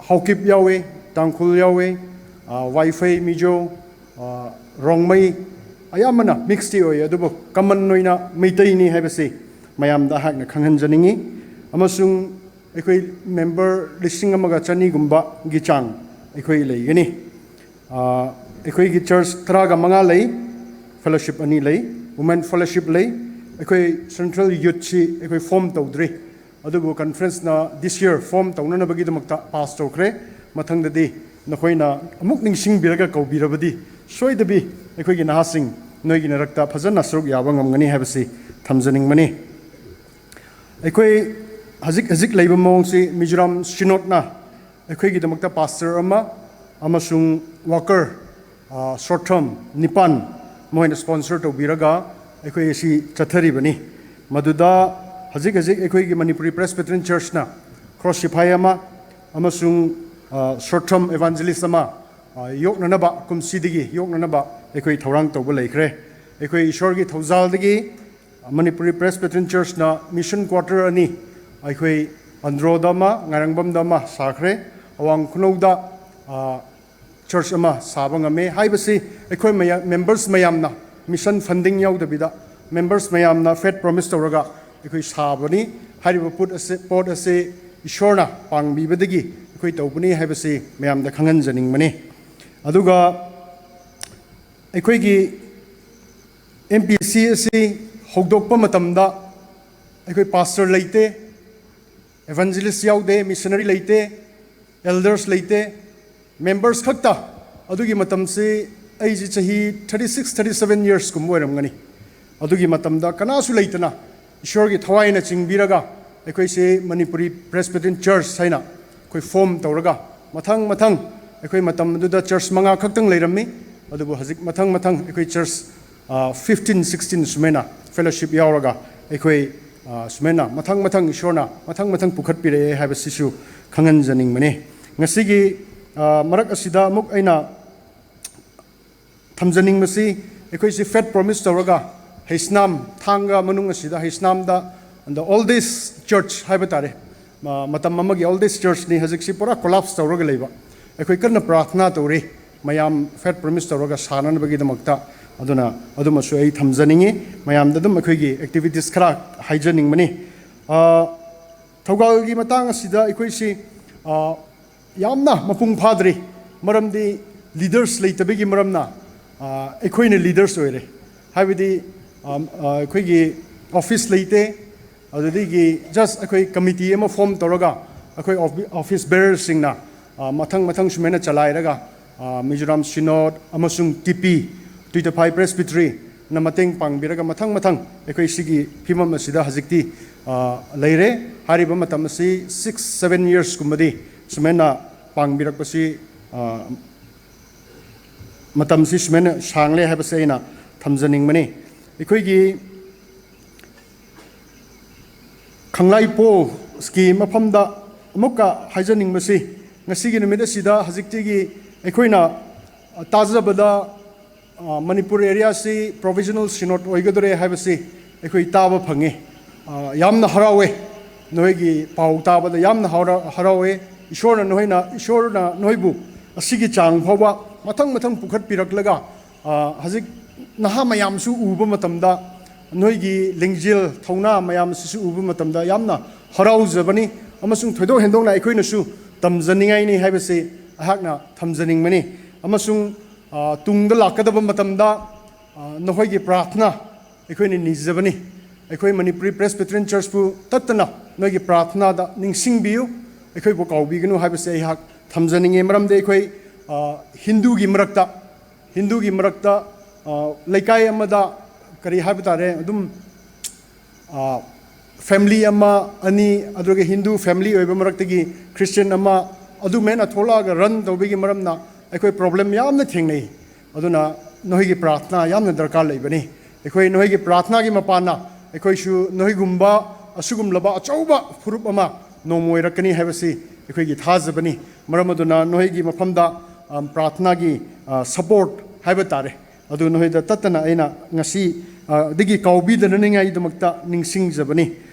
ꯍꯥꯎꯀꯤꯞ ꯌꯥꯎꯋꯦ, ꯇꯥꯡꯈꯨꯜ ꯌꯥꯎꯋꯦ, ꯑ, ꯋꯥꯏꯐꯩ, ꯃꯤꯖꯣ, ꯑ, ꯔꯣꯡꯃꯩ ꯑꯌꯥꯝꯕꯅ ꯃꯤꯛꯁꯇꯤ ꯑꯣꯏ, ꯑꯗꯨꯕꯨ ꯀꯃꯟ ꯑꯣꯏꯅ ꯃꯩꯇꯩꯅꯤ ꯍꯥꯏꯕꯁꯤ ꯃꯌꯥꯝꯗ ꯑꯩꯍꯥꯛꯅ ꯈꯪꯍꯟꯖꯅꯤꯡꯏ꯫ ꯑꯃꯁꯨꯡ ꯑꯩꯈꯣꯏ ꯃꯦꯝꯕꯔ ꯂꯤꯁꯤꯡ ꯑꯃꯒ ꯆꯅꯤꯒꯨꯝꯕꯒꯤ ꯆꯥꯡ ꯑꯩꯈꯣꯏ ꯂꯩꯒꯅꯤ꯫ ꯑ, ꯑꯩꯈꯣꯏꯒꯤ ꯆꯔꯆ ꯇꯔꯥꯒ ꯃꯉꯥ ꯂꯩ, ꯐꯦꯂꯣꯁꯤꯞ ꯑꯅꯤ ꯂꯩ, ꯋꯨꯃꯦꯟ ꯐꯦꯂꯣꯁꯤꯞ ꯂꯩ꯫ ꯑꯩꯈꯣꯏ ꯁꯦꯟꯇ꯭ꯔꯦꯜ ꯌꯨꯠꯁꯤ ꯑꯩꯈꯣꯏ ꯐꯣꯔꯝ ꯇꯧꯗ꯭ꯔꯤ꯫ ꯑꯗꯨꯕꯨ ꯀꯟꯐ꯭ꯔꯦꯟꯁꯅ this year ꯐꯣꯔꯝ ꯇꯧꯅꯅꯕꯒꯤꯗꯃꯛꯇ ꯄꯥꯁ ꯇꯧꯈ꯭ꯔꯦ꯫ ꯃꯊꯪꯗꯗꯤ ꯅꯈꯣꯏꯅ ꯑꯃꯨꯛ ꯅꯤꯡꯁꯤꯡꯕꯤꯔꯒ ꯀꯧꯕꯤꯔꯕꯗꯤ ꯁꯣꯏꯗꯕꯤ ꯑꯩꯈꯣꯏꯒꯤ ꯅꯍꯥꯁꯤꯡ ꯅꯣꯏꯒꯤ ꯅꯔꯛꯇ ꯐꯖꯅ ꯁꯔꯨꯛ ꯌꯥꯕ ꯉꯝꯒꯅꯤ ꯍꯥꯏꯕꯁꯤ ꯊꯝꯖꯅꯤꯡꯕꯅꯤ꯫ ꯑꯩꯈꯣꯏ ꯍꯧꯖꯤꯛ, ꯍꯧꯖꯤꯛ ꯂꯩꯕ ꯃꯑꯣꯡꯁꯤ ꯃꯤꯖꯣꯔꯥꯝ ꯁꯤꯅꯣꯗꯅ ꯑꯩꯈꯣꯏꯒꯤꯗꯃꯛꯇ ꯄꯥꯁꯇꯔ ꯑꯃ ꯑꯃꯁꯨꯡ ꯋꯥꯀꯔ, ꯑ, short term ꯅꯤꯄꯥꯟ ꯃꯣꯏꯅ ꯁ꯭ꯄꯣꯟꯁꯔ ꯇꯧꯕꯤꯔꯒ ꯑꯩꯈꯣꯏ ꯑꯁꯤ ꯆꯠꯊꯔꯤꯕꯅꯤ꯫ ꯃꯗꯨꯗ ꯍꯧꯖꯤꯛ ꯍꯧꯖꯤꯛ ꯑꯩꯈꯣꯏꯒꯤ ꯃꯅꯤꯄꯨꯔꯤ ꯄ꯭ꯔꯦꯁꯕꯤꯇꯔꯤꯌꯟ ꯆꯔꯆꯅ ꯈ꯭ꯔꯣꯁ ꯁꯤꯐꯥꯏ ꯑꯃ ꯑꯃꯁꯨꯡ, ꯑ, short term evangelist ꯑꯃ, ꯑ, ꯌꯣꯛꯅꯅꯕ, ꯀꯨꯝꯁꯤꯗꯒꯤ ꯌꯣꯛꯅꯅꯕ ꯑꯩꯈꯣꯏ ꯊꯧꯔꯥꯡ ꯇꯧꯕ ꯂꯩꯈ꯭ꯔꯦ꯫ ꯑꯩꯈꯣꯏ ꯏꯁꯣꯔꯒꯤ ꯊꯧꯖꯥꯜꯗꯒꯤ ꯃꯅꯤꯄꯨꯔꯤ ꯄ꯭ꯔꯦꯁꯕꯤꯇꯔꯤꯌꯟ ꯆꯔꯆꯅ ꯃꯤꯁꯟ ꯀ꯭ꯋꯥꯇꯔ ꯑꯅꯤ, ꯑꯩꯈꯣꯏ ꯑꯟꯗ꯭ꯔꯣꯗ ꯑꯃ, ꯉꯥꯏꯔꯪꯕꯝꯗ ꯑꯃ ꯁꯥꯈ꯭ꯔꯦ꯫ ꯑꯋꯥꯡ ꯈꯨꯅꯧꯗ, ꯑ, ꯆꯔꯆ ꯑꯃ ꯁꯥꯕ ꯉꯝꯃꯦ ꯍꯥꯏꯕꯁꯤ ꯑꯩꯈꯣꯏ ꯃꯌꯥ-, ꯃꯦꯝꯕꯔꯁ ꯃꯌꯥꯝꯅ, ꯃꯤꯁꯟ ꯐꯟꯗꯤꯡ ꯌꯥꯎꯗꯕꯤꯗ ꯃꯦꯝꯕꯔꯁ ꯃꯌꯥꯝꯅ ꯐꯦꯠ ꯄ꯭ꯔꯣꯃꯤꯁ ꯇꯧꯔꯒ ꯑꯩꯈꯣꯏ ꯁꯥꯕꯅꯤ꯫ ꯍꯥꯏꯔꯤꯕ ꯄꯣꯠ ꯑꯁꯤ, ꯄꯣꯠ ꯑꯁꯤ ꯏꯁꯣꯔꯅ ꯄꯥꯡꯕꯤꯕꯗꯒꯤ ꯑꯩꯈꯣꯏ ꯇꯧꯕꯅꯤ ꯍꯥꯏꯕꯁꯤ ꯃꯌꯥꯝꯗ ꯈꯪꯍꯟꯖꯅꯤꯡꯕꯅꯤ꯫ ꯑꯗꯨꯒ ꯑꯩꯈꯣꯏꯒꯤ ꯑꯦꯝ ꯄꯤ ꯁꯤ ꯑꯁꯤ ꯍꯧꯗꯣꯛꯄ ꯃꯇꯝꯗ ꯑꯩꯈꯣꯏ ꯄꯥꯁꯇꯔ ꯂꯩꯇꯦ, ꯏꯚꯥꯟꯖꯦꯂꯤꯁ ꯌꯥꯎꯗꯦ, ꯃꯤꯁꯅꯔꯤ ꯂꯩꯇꯦ, ꯑꯦꯜꯗꯔꯁ ꯂꯩꯇꯦ, ꯃꯦꯝꯕꯔꯁ ꯈꯛꯇ꯫ ꯑꯗꯨꯒꯤ ꯃꯇꯝꯁꯤ ꯑꯩꯁꯤ ꯆꯍꯤ thirty six, thirty seven yearsꯀꯨꯝꯕ ꯑꯣꯏꯔꯝꯒꯅꯤ꯫ ꯑꯗꯨꯒꯤ ꯃꯇꯝꯗ ꯀꯅꯥꯁꯨ ꯂꯩꯇꯅ ꯏꯁꯣꯔꯒꯤ ꯊꯋꯥꯏꯅ ꯆꯤꯡꯕꯤꯔꯒ ꯑꯩꯈꯣꯏꯁꯤ ꯃꯅꯤꯄꯨꯔꯤ ꯄ꯭ꯔꯦꯁꯕꯤꯇꯔꯤꯌꯟ ꯆꯔꯆ ꯍꯥꯏꯅ ꯑꯩꯈꯣꯏ ꯐꯣꯔꯝ ꯇꯧꯔꯒ ꯃꯊꯪ ꯃꯊꯪ ꯑꯩꯈꯣꯏ ꯃꯇꯝ ꯑꯗꯨꯗ ꯆꯔꯆ ꯃꯉꯥ ꯈꯛꯇꯪ ꯂꯩꯔꯝꯃꯤ꯫ ꯑꯗꯨꯕꯨ ꯍꯧꯖꯤꯛ ꯃꯊꯪ ꯃꯊꯪ ꯑꯩꯈꯣꯏ ꯆꯔꯆ, ꯑ, fifteen, sixteen ꯁꯨꯃꯥꯏꯅ ꯐꯦꯂꯣꯁꯤꯞ ꯌꯥꯎꯔꯒ ꯑꯩꯈꯣꯏ, ꯑ, ꯁꯨꯃꯥꯏꯅ ꯃꯊꯪ ꯃꯊꯪ ꯏꯁꯣꯔꯅ ꯃꯊꯪ ꯃꯊꯪ ꯄꯨꯈꯠꯄꯤꯔꯛꯑꯦ ꯍꯥꯏꯕꯁꯤꯁꯨ ꯈꯪꯍꯟꯖꯅꯤꯡꯕꯅꯤ꯫ ꯉꯁꯤꯒꯤ, ꯑ, ꯃꯔꯛ ꯑꯁꯤꯗ ꯑꯃꯨꯛ ꯑꯩꯅ ꯊꯝꯖꯅꯤꯡꯕꯁꯤ, ꯑꯩꯈꯣꯏꯁꯤ ꯐꯦꯠ ꯄ꯭ꯔꯣꯃꯤꯁ ꯇꯧꯔꯒ ꯍꯩꯁꯅꯥꯝ, ꯊꯥꯡꯒ ꯃꯅꯨꯡ ꯑꯁꯤꯗ ꯍꯩꯁꯅꯥꯝꯗ the oldest church ꯍꯥꯏꯕ ꯇꯥꯔꯦ, ꯃ-, ꯃꯇꯝ ꯑꯃꯒꯤ oldest churchꯅꯤ, ꯍꯧꯖꯤꯛꯁꯤ ꯄꯨꯔꯥ collapse ꯇꯧꯔꯒ ꯂꯩꯕ꯫ ꯑꯩꯈꯣꯏ ꯀꯟꯅ ꯄ꯭ꯔꯥꯔꯊꯅꯥ ꯇꯧꯔꯤ, ꯃꯌꯥꯝ ꯐꯦꯠ ꯄ꯭ꯔꯣꯃꯤꯁ ꯇꯧꯔꯒ ꯁꯥꯅꯅꯕꯒꯤꯗꯃꯛꯇ, ꯑꯗꯨꯅ ꯑꯗꯨꯃꯁꯨ ꯑꯩ ꯊꯝꯖꯅꯤꯡꯉꯤ꯫ ꯃꯌꯥꯝꯗ ꯑꯗꯨꯝ ꯑꯩꯈꯣꯏꯒꯤ activities ꯈꯔ ꯍꯥꯏꯖꯅꯤꯡꯕꯅꯤ꯫ ꯑ, ꯊꯧꯒꯜꯒꯤ ꯃꯇꯥꯡ ꯑꯁꯤꯗ ꯑꯩꯈꯣꯏꯁꯤ, ꯑ, ꯌꯥꯝꯅ ꯃꯄꯨꯡ ꯐꯥꯗ꯭ꯔꯤ꯫ ꯃꯔꯝꯗꯤ leaders ꯂꯩꯇꯕꯒꯤ ꯃꯔꯝꯅ, ꯑ, ꯑꯩꯈꯣꯏꯅ leaders ꯑꯣꯏꯔꯦ꯫ ꯍꯥꯏꯕꯗꯤ, ꯑ, ꯑ, ꯑꯩꯈꯣꯏꯒꯤ office ꯂꯩꯇꯦ꯫ ꯑꯗꯨꯗꯒꯤ just ꯑꯩꯈꯣꯏ committee ꯑꯃ form ꯇꯧꯔꯒ ꯑꯩꯈꯣꯏ offi-, office bearerꯁꯤꯡꯅ, ꯑ, ꯃꯊꯪ ꯃꯊꯪ ꯁꯨꯃꯥꯏꯅ ꯆꯂꯥꯏꯔꯒ, ꯑ, ꯃꯤꯖꯣꯔꯥꯝ Synod ꯑꯃꯁꯨꯡ ꯇꯤ ꯄꯤ, ꯇꯨꯏꯇꯐꯥꯏ Presbyteryꯅ ꯃꯇꯦꯡ ꯄꯥꯡꯕꯤꯔꯒ ꯃꯊꯪ ꯃꯊꯪ ꯑꯩꯈꯣꯏ ꯁꯤꯒꯤ ꯐꯤꯕꯝ ꯑꯁꯤꯗ ꯍꯧꯖꯤꯛꯇꯤ, ꯑ, ꯂꯩꯔꯦ꯫ ꯍꯥꯏꯔꯤꯕ ꯃꯇꯝ ꯑꯁꯤ six, seven yearsꯀꯨꯝꯕꯗꯤ ꯁꯨꯃꯥꯏꯅ ꯄꯥꯡꯕꯤꯔꯛꯄꯁꯤ, ꯑ, ꯃꯇꯝꯁꯤ ꯁꯨꯃꯥꯏꯅ ꯁꯥꯡꯂꯦ ꯍꯥꯏꯕꯁꯦ ꯑꯩꯅ ꯊꯝꯖꯅꯤꯡꯕꯅꯤ꯫ ꯑꯩꯈꯣꯏꯒꯤ ꯈꯪꯂꯥꯏꯄꯣꯜꯒꯤ ꯃꯐꯝꯗ ꯑꯃꯨꯛꯀ ꯍꯥꯏꯖꯅꯤꯡꯕꯁꯤ, ꯉꯁꯤꯒꯤ ꯅꯨꯃꯤꯠ ꯑꯁꯤꯗ ꯍꯧꯖꯤꯛꯇꯤꯒꯤ ꯑꯩꯈꯣꯏꯅ ꯇꯥꯖꯕꯗ, ꯑ, ꯃꯅꯤꯄꯨꯔ areaꯁꯤ provisional synod ꯑꯣꯏꯒꯗꯧꯔꯦ ꯍꯥꯏꯕꯁꯤ ꯑꯩꯈꯣꯏ ꯇꯥꯕ ꯐꯪꯉꯤ꯫ ꯑ, ꯌꯥꯝꯅ ꯍꯔꯥꯎꯋꯦ꯫ ꯅꯈꯣꯏꯒꯤ ꯄꯥꯎ ꯇꯥꯕꯗ ꯌꯥꯝꯅ ꯍꯔꯥꯎ-, ꯍꯔꯥꯎꯋꯦ꯫ ꯏꯁꯣꯔꯅ ꯅꯈꯣꯏꯅ, ꯏꯁꯣꯔꯅ ꯅꯈꯣꯏꯕꯨ ꯑꯁꯤꯒꯤ ꯆꯥꯡ ꯐꯥꯎꯕ ꯃꯊꯪ ꯃꯊꯪ ꯄꯨꯈꯠꯄꯤꯔꯛꯂꯒ, ꯑ, ꯍꯧꯖꯤꯛ ꯅꯍꯥ ꯃꯌꯥꯝꯁꯨ ꯎꯕ ꯃꯇꯝꯗ, ꯅꯈꯣꯏꯒꯤ ꯂꯤꯡꯖꯦꯜ ꯊꯧꯅꯥ ꯃꯌꯥꯝ ꯑꯁꯤꯁꯨ ꯎꯕ ꯃꯇꯝꯗ ꯌꯥꯝꯅ ꯍꯔꯥꯎꯖꯕꯅꯤ꯫ ꯑꯃꯁꯨꯡ ꯊꯣꯏꯗꯣꯛ ꯍꯦꯟꯗꯣꯛꯅ ꯑꯩꯈꯣꯏꯅꯁꯨ ꯇꯝꯖꯅꯤꯡꯉꯥꯏꯅꯤ ꯍꯥꯏꯕꯁꯤ ꯑꯩꯍꯥꯛꯅ ꯊꯝꯖꯅꯤꯡꯕꯅꯤ꯫ ꯑꯃꯁꯨꯡ, ꯑ, ꯇꯨꯡꯗ ꯂꯥꯛꯀꯗꯕ ꯃꯇꯝꯗ, ꯑ, ꯅꯈꯣꯏꯒꯤ ꯄ꯭ꯔꯥꯔꯊꯅꯥ ꯑꯩꯈꯣꯏꯅ ꯅꯤꯖꯕꯅꯤ꯫ ꯑꯩꯈꯣꯏ ꯃꯅꯤꯄꯨꯔꯤ Presbyterian Churchꯄꯨ ꯇꯠꯇꯅ ꯅꯣꯏꯒꯤ ꯄ꯭ꯔꯥꯔꯊꯅꯥꯗ ꯅꯤꯡꯁꯤꯡꯕꯤꯌꯨ, ꯑꯩꯈꯣꯏꯕꯨ ꯀꯥꯎꯕꯤꯒꯅꯨ ꯍꯥꯏꯕꯁꯦ ꯑꯩꯍꯥꯛ ꯊꯝꯖꯅꯤꯡꯉꯤ꯫ ꯃꯔꯝꯗꯤ ꯑꯩꯈꯣꯏ, ꯑ, ꯍꯤꯟꯗꯨꯒꯤ ꯃꯔꯛꯇ, ꯍꯤꯟꯗꯨꯒꯤ ꯃꯔꯛꯇ, ꯑ, ꯂꯩꯀꯥꯏ ꯑꯃꯗ ꯀꯔꯤ ꯍꯥꯏꯕ ꯇꯥꯔꯦ, ꯑꯗꯨꯝ, ꯑ, family ꯑꯃ, ꯑꯅꯤ, ꯑꯗꯨꯒ ꯍꯤꯟꯗꯨ family ꯑꯣꯏꯕ ꯃꯔꯛꯇꯒꯤ Christian ꯑꯃ, ꯑꯗꯨꯃꯥꯏꯅ ꯊꯣꯛꯂꯛꯑꯒ run ꯇꯧꯕꯒꯤ ꯃꯔꯝꯅ ꯑꯩꯈꯣꯏ problem ꯌꯥꯝꯅ ꯊꯦꯡꯅꯩ꯫ ꯑꯗꯨꯅ ꯅꯈꯣꯏꯒꯤ ꯄ꯭ꯔꯥꯔꯊꯅꯥ ꯌꯥꯝꯅ ꯗꯔꯀꯥꯔ ꯂꯩꯕꯅꯤ꯫ ꯑꯩꯈꯣꯏ ꯅꯈꯣꯏꯒꯤ ꯄ꯭ꯔꯥꯔꯊꯅꯥꯒꯤ ꯃꯄꯥꯟꯅ ꯑꯩꯈꯣꯏꯁꯨ ꯅꯈꯣꯏꯒꯨꯝꯕ ꯑꯁꯤꯒꯨꯝꯂꯕ ꯑꯆꯧꯕ ꯐꯨꯔꯨꯞ ꯑꯃ ꯅꯣꯡꯃ ꯑꯣꯏꯔꯛꯀꯅꯤ ꯍꯥꯏꯕꯁꯤ ꯑꯩꯈꯣꯏꯒꯤ ꯊꯥꯖꯕꯅꯤ꯫ ꯃꯔꯝ ꯑꯗꯨꯅ ꯅꯈꯣꯏꯒꯤ ꯃꯐꯝꯗ, ꯑ, ꯄ꯭ꯔꯥꯔꯊꯅꯥꯒꯤ, ꯑ, support ꯍꯥꯏꯕ ꯇꯥꯔꯦ, ꯑꯗꯨ ꯅꯈꯣꯏꯗ ꯇꯠꯇꯅ ꯑꯩꯅ ꯉꯁꯤ, ꯑ, ꯗꯒꯤ ꯀꯥꯎꯕꯤꯗꯅꯅꯤꯡꯉꯥꯏꯗꯃꯛꯇ ꯅꯤꯡꯁꯤꯡꯖꯕꯅꯤ꯫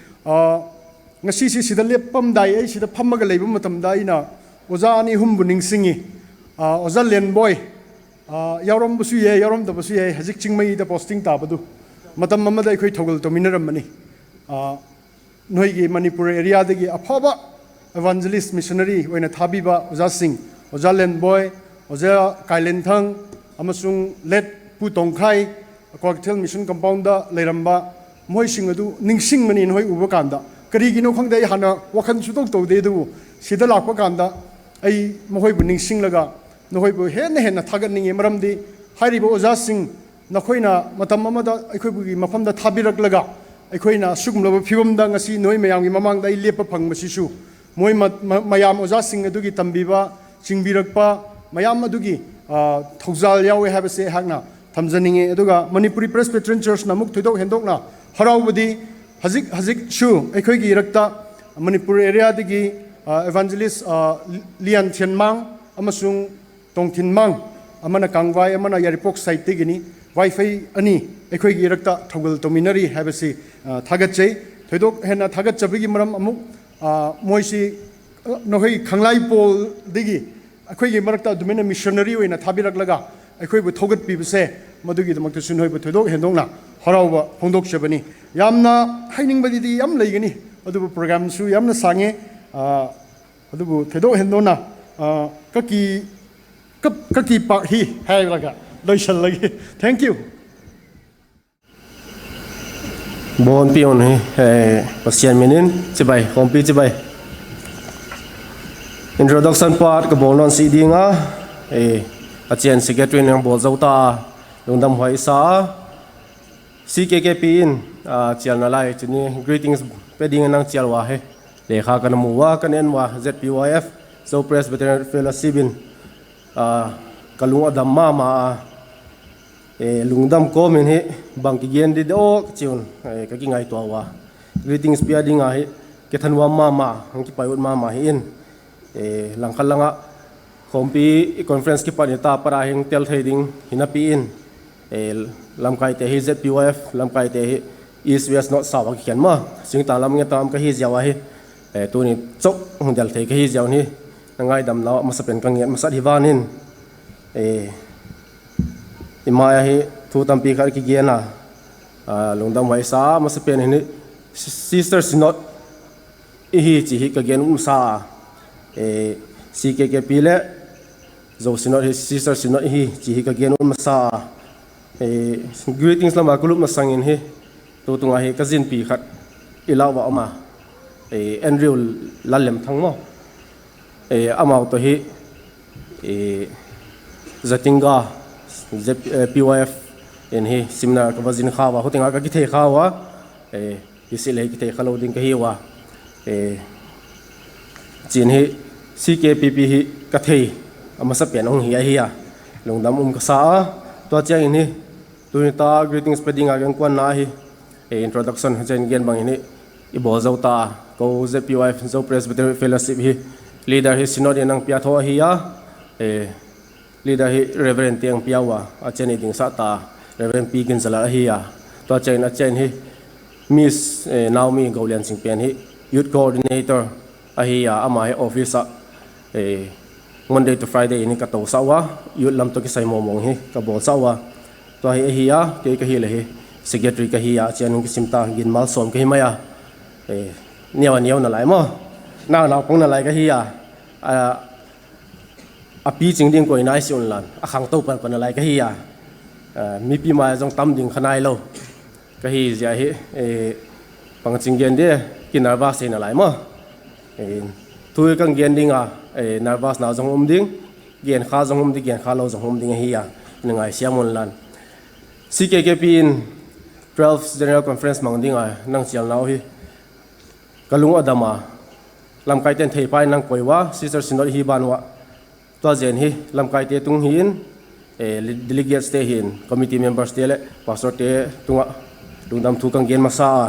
ꯑ, ꯉꯁꯤꯁꯤ ꯁꯤꯗ ꯂꯦꯞꯄꯝꯗꯥꯏ, ꯑꯩ ꯁꯤꯗ ꯐꯝꯃꯒ ꯂꯩꯕ ꯃꯇꯝꯗ ꯑꯩꯅ ꯑꯣꯖꯥ ꯑꯅꯤ ꯑꯍꯨꯝꯕꯨ ꯅꯤꯡꯁꯤꯡꯉꯤ꯫ ꯑ, ꯑꯣꯖꯥ ꯂꯦꯟꯕꯣꯏ, ꯑ, ꯌꯥꯎꯔꯝꯕꯁꯨ ꯌꯥꯏ, ꯌꯥꯎꯔꯝꯗꯕꯁꯨ ꯌꯥꯏ, ꯍꯧꯖꯤꯛ ꯆꯤꯡꯃꯩꯗ posting ꯇꯥꯕꯗꯨ꯫ ꯃꯇꯝ ꯑꯃꯗ ꯑꯩꯈꯣꯏ ꯊꯧꯒꯜ ꯇꯧꯃꯤꯟꯅꯔꯝꯕꯅꯤ꯫ ꯑ, ꯅꯈꯣꯏꯒꯤ ꯃꯅꯤꯄꯨꯔ areaꯗꯒꯤ ꯑꯐꯕ evangelist missionary ꯑꯣꯏꯅ ꯊꯥꯕꯤꯕ ꯑꯣꯖꯥꯁꯤꯡ, ꯑꯣꯖꯥ ꯂꯦꯟꯕꯣꯏ, ꯑꯣꯖꯥ ꯀꯥꯏꯂꯦꯟꯊꯪ, ꯑꯃꯁꯨꯡ late ꯄꯨ ꯇꯣꯡꯈꯥꯏ, ꯀ꯭ꯋꯥꯀꯩꯊꯦꯜ mission compoundꯗ ꯂꯩꯔꯝꯕ, ꯃꯈꯣꯏꯁꯤꯡ ꯑꯗꯨ ꯅꯤꯡꯁꯤꯡꯕꯅꯤ ꯅꯈꯣꯏ ꯎꯕ ꯀꯥꯟꯗ꯫ ꯀꯔꯤꯒꯤꯅꯣ ꯈꯪꯗꯦ, ꯑꯩ ꯍꯥꯟꯅ ꯋꯥꯈꯜ ꯁꯨꯇꯧ ꯇꯧꯗꯦ, ꯑꯗꯨꯕꯨ ꯁꯤꯗ ꯂꯥꯛꯄ ꯀꯥꯟꯗ ꯑꯩ ꯃꯈꯣꯏꯕꯨ ꯅꯤꯡꯁꯤꯡꯂꯒ ꯅꯈꯣꯏꯕꯨ ꯍꯦꯟꯅ ꯍꯦꯟꯅ ꯊꯥꯒꯠꯅꯤꯡꯉꯤ꯫ ꯃꯔꯝꯗꯤ ꯍꯥꯏꯔꯤꯕ ꯑꯣꯖꯥꯁꯤꯡ, ꯅꯈꯣꯏꯅ ꯃꯇꯝ ꯑꯃꯗ ꯑꯩꯈꯣꯏꯕꯨꯒꯤ ꯃꯐꯝꯗ ꯊꯥꯕꯤꯔꯛꯂꯒ, ꯑꯩꯈꯣꯏꯅ ꯑꯁꯤꯒꯨꯝꯂꯕ ꯐꯤꯕꯝꯗ ꯉꯁꯤ ꯅꯣꯏ ꯃꯌꯥꯝꯒꯤ ꯃꯃꯥꯡꯗ ꯑꯩ ꯂꯦꯞꯄ ꯐꯪꯕꯁꯤꯁꯨ, ꯃꯣꯏ ꯃ-, ꯃ-, ꯃꯌꯥꯝ ꯑꯣꯖꯥꯁꯤꯡ ꯑꯗꯨꯒꯤ ꯇꯝꯕꯤꯕ, ꯆꯤꯡꯕꯤꯔꯛꯄ ꯃꯌꯥꯝ ꯑꯗꯨꯒꯤ, ꯑ, ꯊꯧꯖꯥꯜ ꯌꯥꯎꯋꯦ ꯍꯥꯏꯕꯁꯦ ꯑꯩꯍꯥꯛꯅ ꯊꯝꯖꯅꯤꯡꯉꯤ꯫ ꯑꯗꯨꯒ ꯃꯅꯤꯄꯨꯔꯤ Presbyterian Churchꯅ ꯑꯃꯨꯛ ꯊꯣꯏꯗꯣꯛ ꯍꯦꯟꯗꯣꯛꯅ ꯍꯔꯥꯎꯕꯗꯤ, ꯍꯧꯖꯤꯛ, ꯍꯧꯖꯤꯛꯁꯨ ꯑꯩꯈꯣꯏꯒꯤ ꯏꯔꯛꯇ ꯃꯅꯤꯄꯨꯔ areaꯗꯒꯤ, ꯑ, evangelist, ꯑ, ꯂꯤꯌꯥꯟ ꯊꯦꯟꯃꯥꯡ ꯑꯃꯁꯨꯡ ꯇꯣꯡꯊꯤꯟꯃꯥꯡ, ꯑꯃꯅ ꯀꯥꯡꯕꯥꯏ, ꯑꯃꯅ ꯌꯥꯏꯔꯤꯄꯣꯛ sideꯇꯒꯤꯅꯤ, ꯋꯥꯏꯐꯩ ꯑꯅꯤ ꯑꯩꯈꯣꯏꯒꯤ ꯏꯔꯛꯇ ꯊꯧꯒꯜ ꯇꯧꯃꯤꯟꯅꯔꯤ ꯍꯥꯏꯕꯁꯤ, ꯑ, ꯊꯥꯒꯠꯆꯩ꯫ ꯊꯣꯏꯗꯣꯛ ꯍꯦꯟꯅ ꯊꯥꯒꯠꯆꯕꯒꯤ ꯃꯔꯝ ꯑꯃꯨꯛ, ꯑ, ꯃꯣꯏꯁꯤ, ꯑ, ꯅꯈꯣꯏ ꯈꯪꯂꯥꯏꯄꯣꯜꯗꯒꯤ ꯑꯩꯈꯣꯏꯒꯤ ꯃꯔꯛꯇ ꯑꯗꯨꯃꯥꯏꯅ missionary ꯑꯣꯏꯅ ꯊꯥꯕꯤꯔꯛꯂꯒ ꯑꯩꯈꯣꯏꯕꯨ ꯊꯧꯒꯠꯄꯤꯕꯁꯦ, ꯃꯗꯨꯒꯤꯗꯃꯛꯇꯁꯨ ꯅꯈꯣꯏꯕꯨ ꯊꯣꯏꯗꯣꯛ ꯍꯦꯟꯗꯣꯛꯅ ꯍꯔꯥꯎꯕ ꯐꯣꯡꯗꯣꯛꯆꯕꯅꯤ꯫ ꯌꯥꯝꯅ ꯍꯥꯏꯅꯤꯡꯕꯗꯤ ꯌꯥꯝ ꯂꯩꯒꯅꯤ, ꯑꯗꯨꯕꯨ programꯁꯨ ꯌꯥꯝꯅ ꯁꯥꯡꯉꯦ꯫ ꯑ, ꯑꯗꯨꯕꯨ ꯊꯣꯏꯗꯣꯛ ꯍꯦꯟꯗꯣꯛꯅ, ꯑ, ꯀꯀꯤ, ꯀꯞ-, ꯀꯀꯤ ꯄꯥꯛ ꯍꯤ ꯍꯥꯏꯔꯒ ꯂꯣꯏꯁꯜꯂꯒꯦ꯫ Thank you꯫ Bonpi un hi, eh, Pasian min in chibai, khawmpi chibai. Introduction part ka bawl nawn si ding a, eh, a chian secretary nang bawl zo ta a, lungdam huai i sa a. C K K P in, ah, chialna lai chun i greetings pe ding in nang chial ua hi. Lekha ka na mu ua, ka na en ua, Z P Y F, Zo Presbyterian Fellowship in, ah, ka lung a dam ma ma a, eh, lungdam kawm in hi, bang kigen di daw ka chi un, eh, ka kingaitua ua. Greetings pia ding a hi, ka thanuam ma ma, hang kipai ut ma ma hi in. Eh, langkhat lang ah, khawmpi conference kipan i ta para hing tel thei ding hi napi in, eh, lamkaite hi Z P Y F, lamkaite hi East West North South a kikhen ma, singtang lam nge tam ka hi ziau a hi, eh, tuni chok hung del thei ka hi ziau hi, na ngaidamna masapen ka nget masat hi van in, eh, i mai a hi, Thu tampi khat kigen a, lungdam huai sa a, masa pen in hi Sister Synod i hi chi hi ka gen um sa a, C K K P leh Zo Synod hi Sister Synod i hi chi hi ka gen um sa a, greetings lam a ka lut masang in hi, tu tung a hi ka zinpi khat i lau a um a, Andrew Lallemthang maw, amau tawh hi Zatinga, P Y F in hi seminar ka va zin kha ua, huting a ka kithei kha ua, hi sile hi kithei kha lo ding ka hi ua, chin hi C K P P hi ka thei a masa pen hung hi ahi a, lungdam um ka sa a, tua chiang in hi tuni ta greetings pe ding a ka kuanna hi introduction chen gen bang in hi i bawl zo ta a, ko Z P Y F, Zo Presbyterian Fellowship hi leader hi Synod in a hung piak tho ahi a, leader hi Reverend te a hung pia ua, a chian i ding sa ta, Reverend Pi Ginzalal ahi a, tua chiang in a chian hi Miss Naomi Golianching pen hi youth coordinator ahi a, ama hi office ah Monday to Friday in hi ka tosah ua, youth lam tawh kisai mawngmawng hi ka bawlsah ua, tua hi ahi a, kei ka hi le hi secretary ka hi a, a chian hung kisim ta, gin malsawm ka hi mai a, neu a neu nalai maw, nau nau pang nalai ka hi a, a piching ding koi nai si unlan a khangto pan pan nalai ka hi a, mipi mai zong tam ding kha nailo ka hi zia hi, pangching gen di, kinervous thei nalai maw, thu ka gen ding a nervousna zong um ding, genkha zong um ding, genkha lo zong um ding ahi a, na ngaisiam unlan. C K K P in twelve General Conference mang ding a nang chialnau hi ka lung a dam a, lamkaite'n theipa in nang koi ua, Sister Synod hi ban ua, tua zen hi lamkaite tung hi'n, delegateste hi'n, committee memberste leh pastorte tung ah lungdam thu ka gen masa a,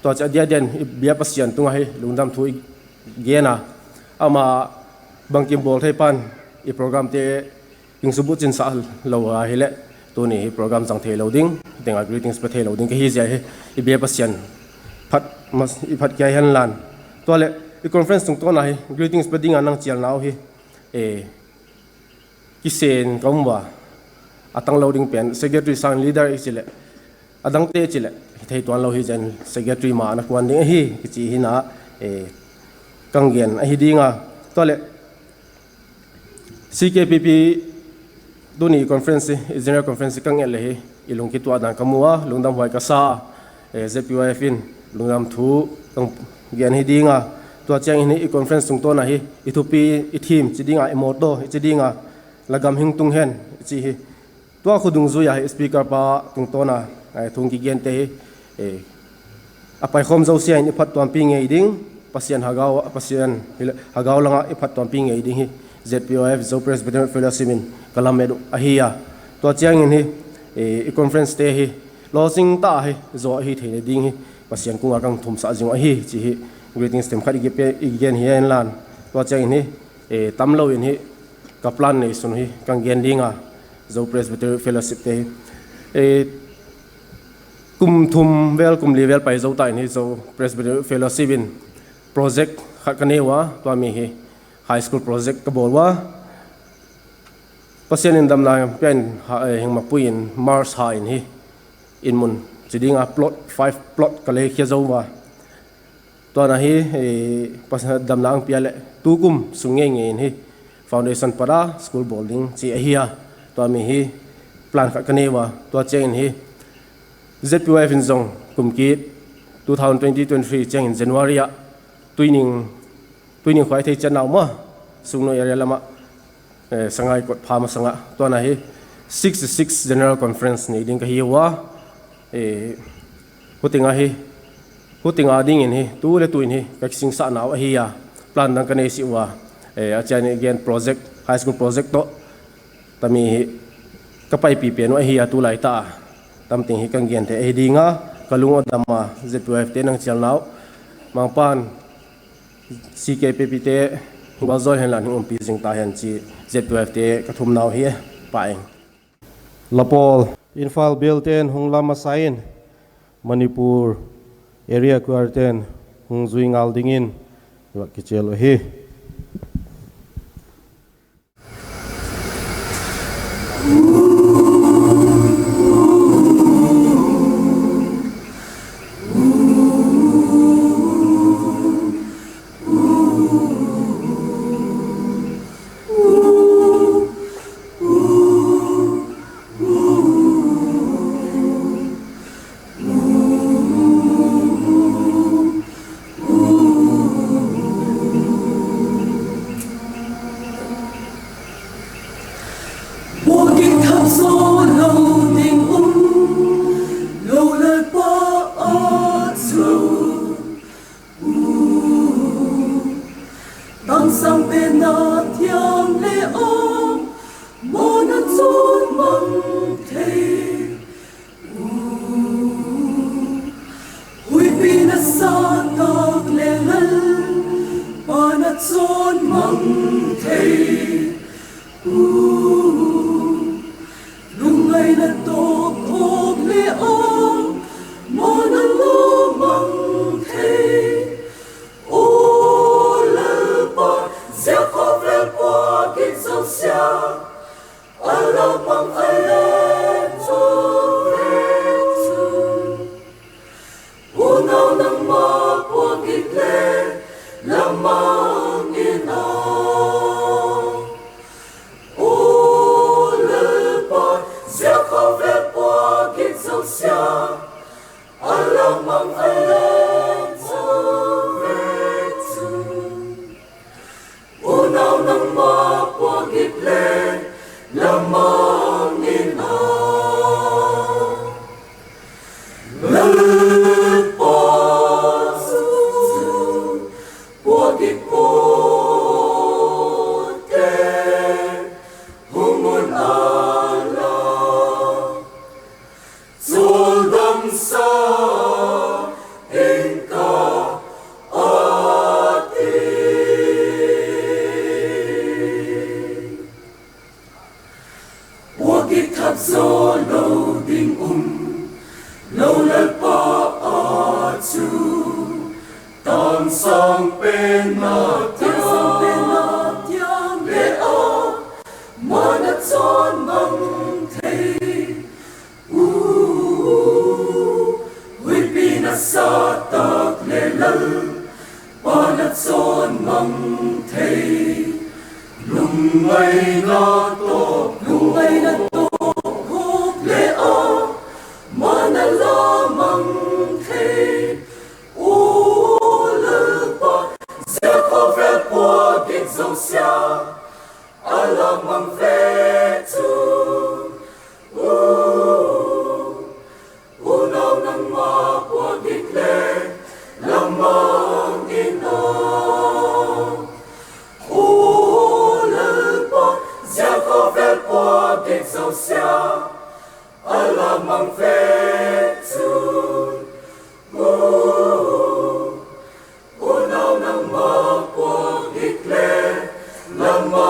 tua chia dia dia'n i bia Pasian tung ah hi lungdam thu i gen a, ama bangkim bawl thei pan i programte hing subut chin sa lo a hileh, tuni hi program zang theilo ding, teng a greetings pe theilo ding ka hi zia hi, i bia Pasian phat, i phat kia henlan. Tualeh i conference tungtawn a hi greetings pe ding a nang chialnau hi kisen ka um ua, a tanglo ding pen secretary sâng leader i chi leh, a dangte chi leh hi thei tuan lo hi zen, secretary ma na kuan ding ahi kichi hi na, ka gen ahi ding a. Tualeh C K P P tuni conference, general conference ka nget le hi i lungkituak dan ka mu a, lungdam huai ka sa a, Z P Y F in lungdam thu ka gen hi ding a. Tua chiang in hi i conference tungtawn a hi i thupi, i theme chi ding a, i motto i chi ding a, La gam hing tung hen i chi hi, tua khu dungzui a hi speaker pa tungtawn a thu hung kigente hi a paikhawm zosia in i phattuampi ngei ding, Pasian hagau, Pasian hagau lang ah i phattuampi ngei ding hi Z P Y F, Zo Presbyterian Fellowship in ka lamet uh ahi a. Tua chiang in hi i conferencete hi lawching ta hi zaw ahi theina ding hi Pasian kung ah ka hung thumsak zing uh ahi chi hi greetings themkhat i gen hi a inlan. Tua chiang in hi tamlo in hi ka plan neisun hi ka hung gen ding a, Zo Presbyterian Fellowshipte hi kum thum vel, kum li vel pai zo ta in hi Zo Presbyterian Fellowship in project khat ka nei ua, tua mi hi high school project ka bawl ua. Pasian in damna pia in, Hengmapui in March ha in hi in mun chi ding a plot, five plot ka lei khia zo ua. Tuana hi damna hung pia leh tukum sung ngeingei in hi foundation pat a school bawl ding chi ahi a. Tua mi hi plan khat ka nei ua. Tua chiang in hi Z P Y F in zong kum kit two thousand twenty twenty-three chiang in January ah Tuining, Tuining khuai thei chian nau ma, Sungnu area lam ah, Sangai kot pha masang ah, tuana hi sixty-six General Conference nei ding ka hi ua. Huting a hi, huting a dingin hi tu le tu in hi ka kisingsah nau ahi a, plan dang ka nei sih ua. A chian in gen project, high school project tawh tami hi ka paipi pen uh ahi a, tulai ta a tamting hi ka hung gen thei ahi ding a, ka lung a dam a. Z P Y Fte nang chial nau, Mangpa'n C K P Pte gualzawl henla hung umpi zing ta hen chi, Z P Y Fte ka thum nau hi e. Pa eng. La pawl, Imphal bialte'n hung lam masa in, Manipur area choirte'n hung zui ngal dingin va kichial uhi. Sâng pen a thiang le a, mawna chun mang thei. Huipi nasa tak le Lalpa na chun mang thei. Lungngaina tawp khawk le a, mawna la mang thei. Aw Lalpa, zia khawvel puak git zosia a la mang a le chu, unau nangma puak git le la mang in a. Aw Lalpa, zia khawvel puak git zosia a la mang a le chu, unau nangma puak git le la mang in a. Lalpa chu puak git puakte hung un a la, chawldamsa ing ka, a ti. Puak git thak zaw lo ding um lo Lalpa a chu, tangsâng pen a thiang le a, mawna chun mang thei. Huipi nasa tak le Lalpa na chun mang thei. Lungngaina tawp, lungngaina tawp khawk le a, mawna la mang thei. Aw Lalpa, zia khawvel puak git zosia a la mang ve chu, unau nangma puak git le la mang in a. Aw Lalpa, zia khawvel puak git zosia a la mang ve chu, unau nangma puak git le la mang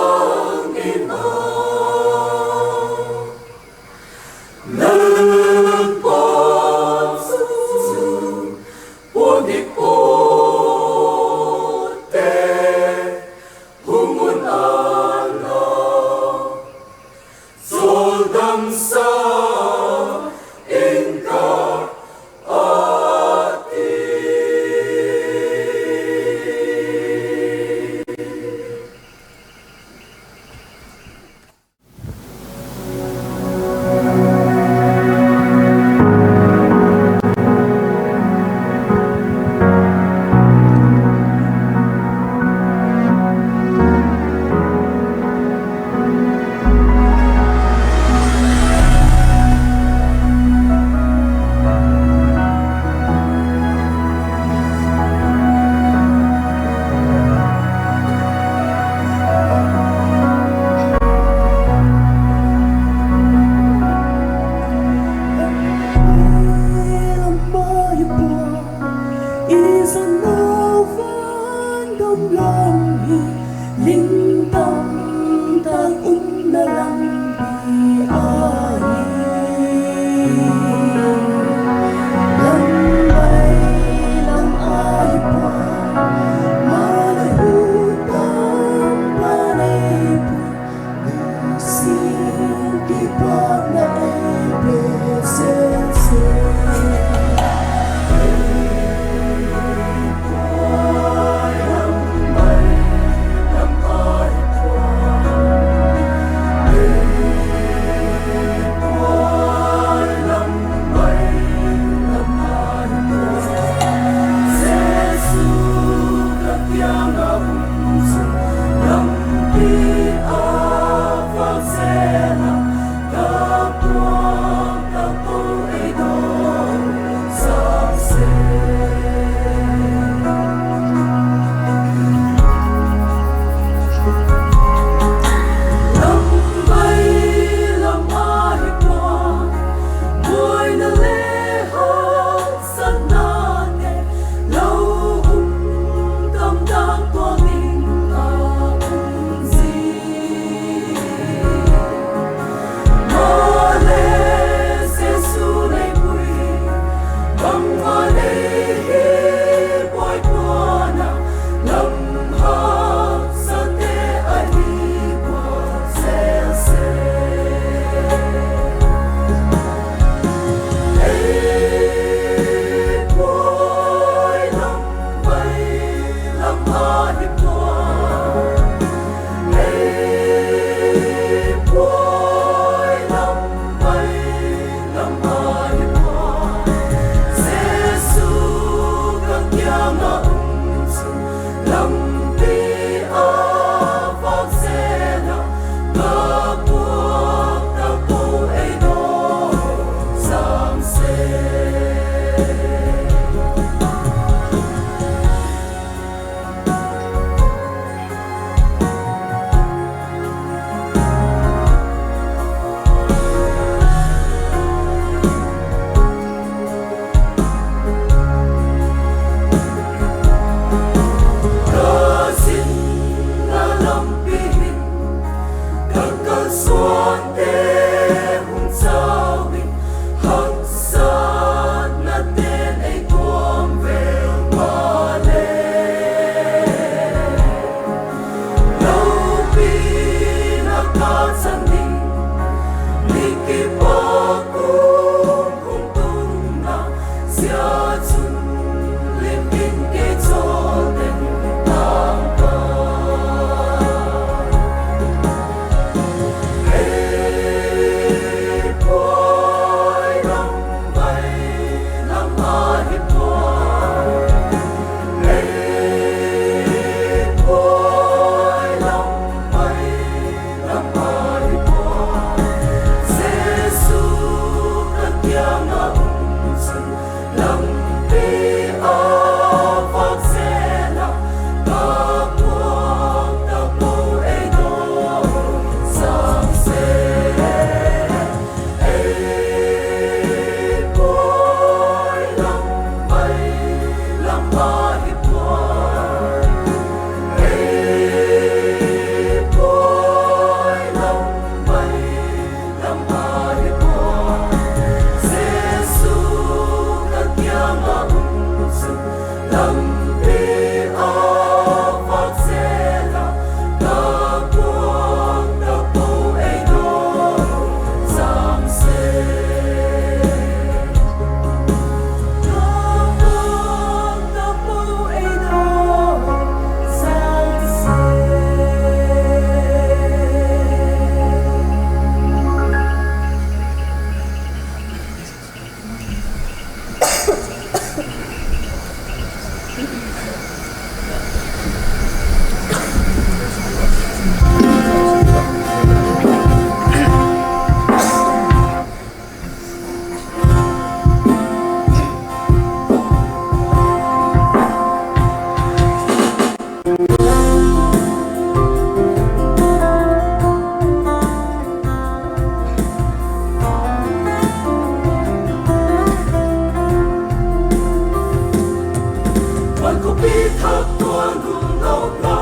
Thak tuan hun lo lo,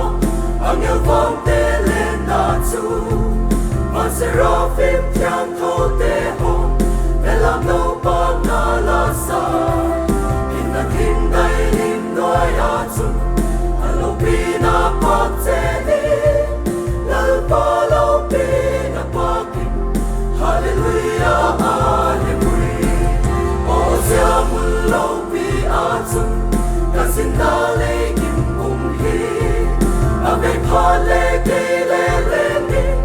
angel vangte lenna chu, man seraphim thiangthote haw, belam lo pâkna la sa, hinna thing dai lim nuai ah chun, a lopina pâk chen hi, Lalpa lopina pâk in, Hallelujah, Hallelujah. Aw zia mun lopi ah chun, ka zinna lei gim um hi, a vei phat le kei le leng ding,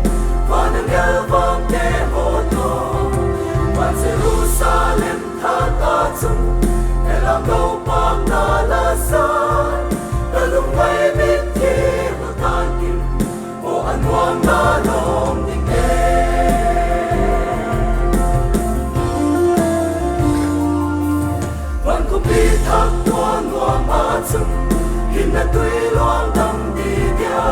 van angel vangte haw tawh, van Jerusalem thak ah chun, belam lo pâkna la sa, ka lungngai mitthi hu tan in, aw a nuamna lawm ding e. Van khawpi thak tua nuam ah chun, hinna tui luang dam di dia,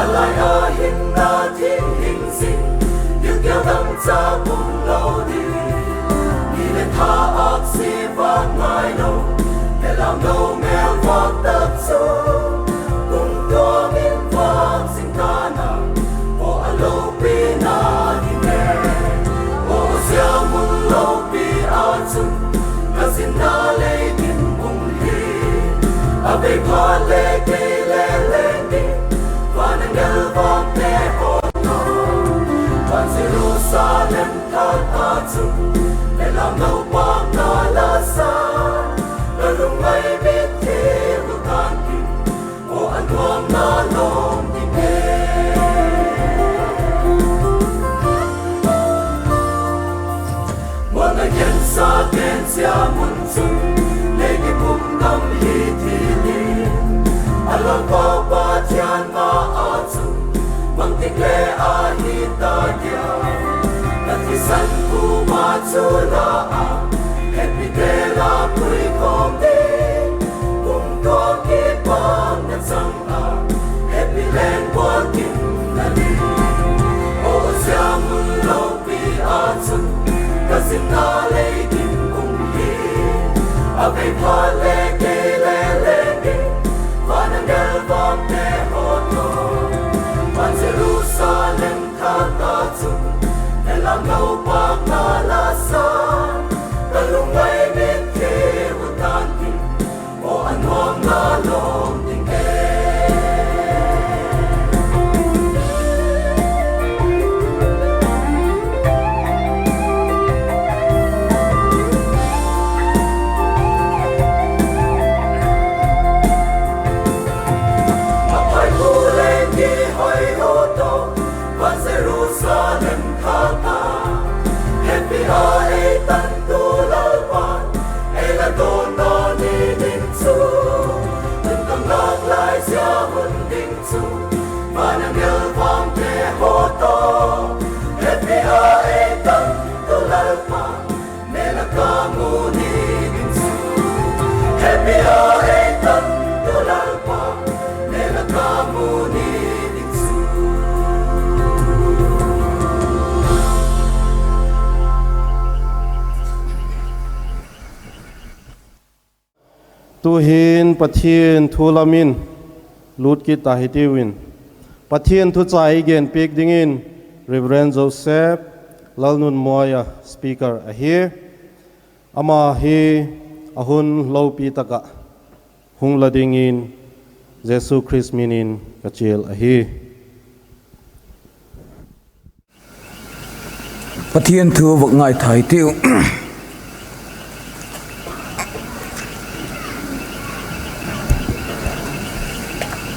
a lai ah hinna thing hing zing, gilkial dangchâk um lo ding. Ni leh tha âksi vâk ngai lo, belam lo mêl vâk tak chu, kumtuang in vâk zing ta'n a, aw a lopina ding e. Aw zia mun lopi ah chun, ka zinna lei gim um hi, a vei phat le kei le leng ding, van angel vangte haw tawh, van Jerusalem thak ah chun, belam lo pâkna la sa, ka lungngai mitthi hu tan in, aw a nuamna lawm ding e. Mualna gensa gensia mun chun, lei gim um dam hi thil in, a Lalpa Pathian ma ah chun, bangtik le ahi ta dia, ka thisan kuama chu la a, hepite la puikhawm ding, kumtuang kipakna chang a, hepi leng buakin la ding. Aw zia mun lopi ah chun, ka zinna lei gim um hi, a vei phat le kei le leng ding, van angel vangte haw tawh, van Jerusalem thak ah chun, belam lo pâkna la sa, ka lungngai mitthi hu tan in, aw a nuamna lawm ding e. A phai hu leng kihoi u tawh, van Jerusalem thak ah, hepi a ei tantu Lalpa, ei la dawnna ni ding chu, tun ka ngâk lai zia hun ding chu, van angel vangte haw tawh, hepi a ei tantu Lalpa, mêl a ka mu ni ding chu, hepi a ei tantu Lalpa, mêl a ka mu ni ding chu. Tu'hin Pathian thu lam in lût kit ta hitiu in, Pathian thucha ei genpiak dingin Reverend Joseph Lalnunmawia speaker ahi. Ama hi a hun lopi tak ah hung la dingin Jesu Khrist min in ka chial ahi. Pathian thu vak ngaithai tiu.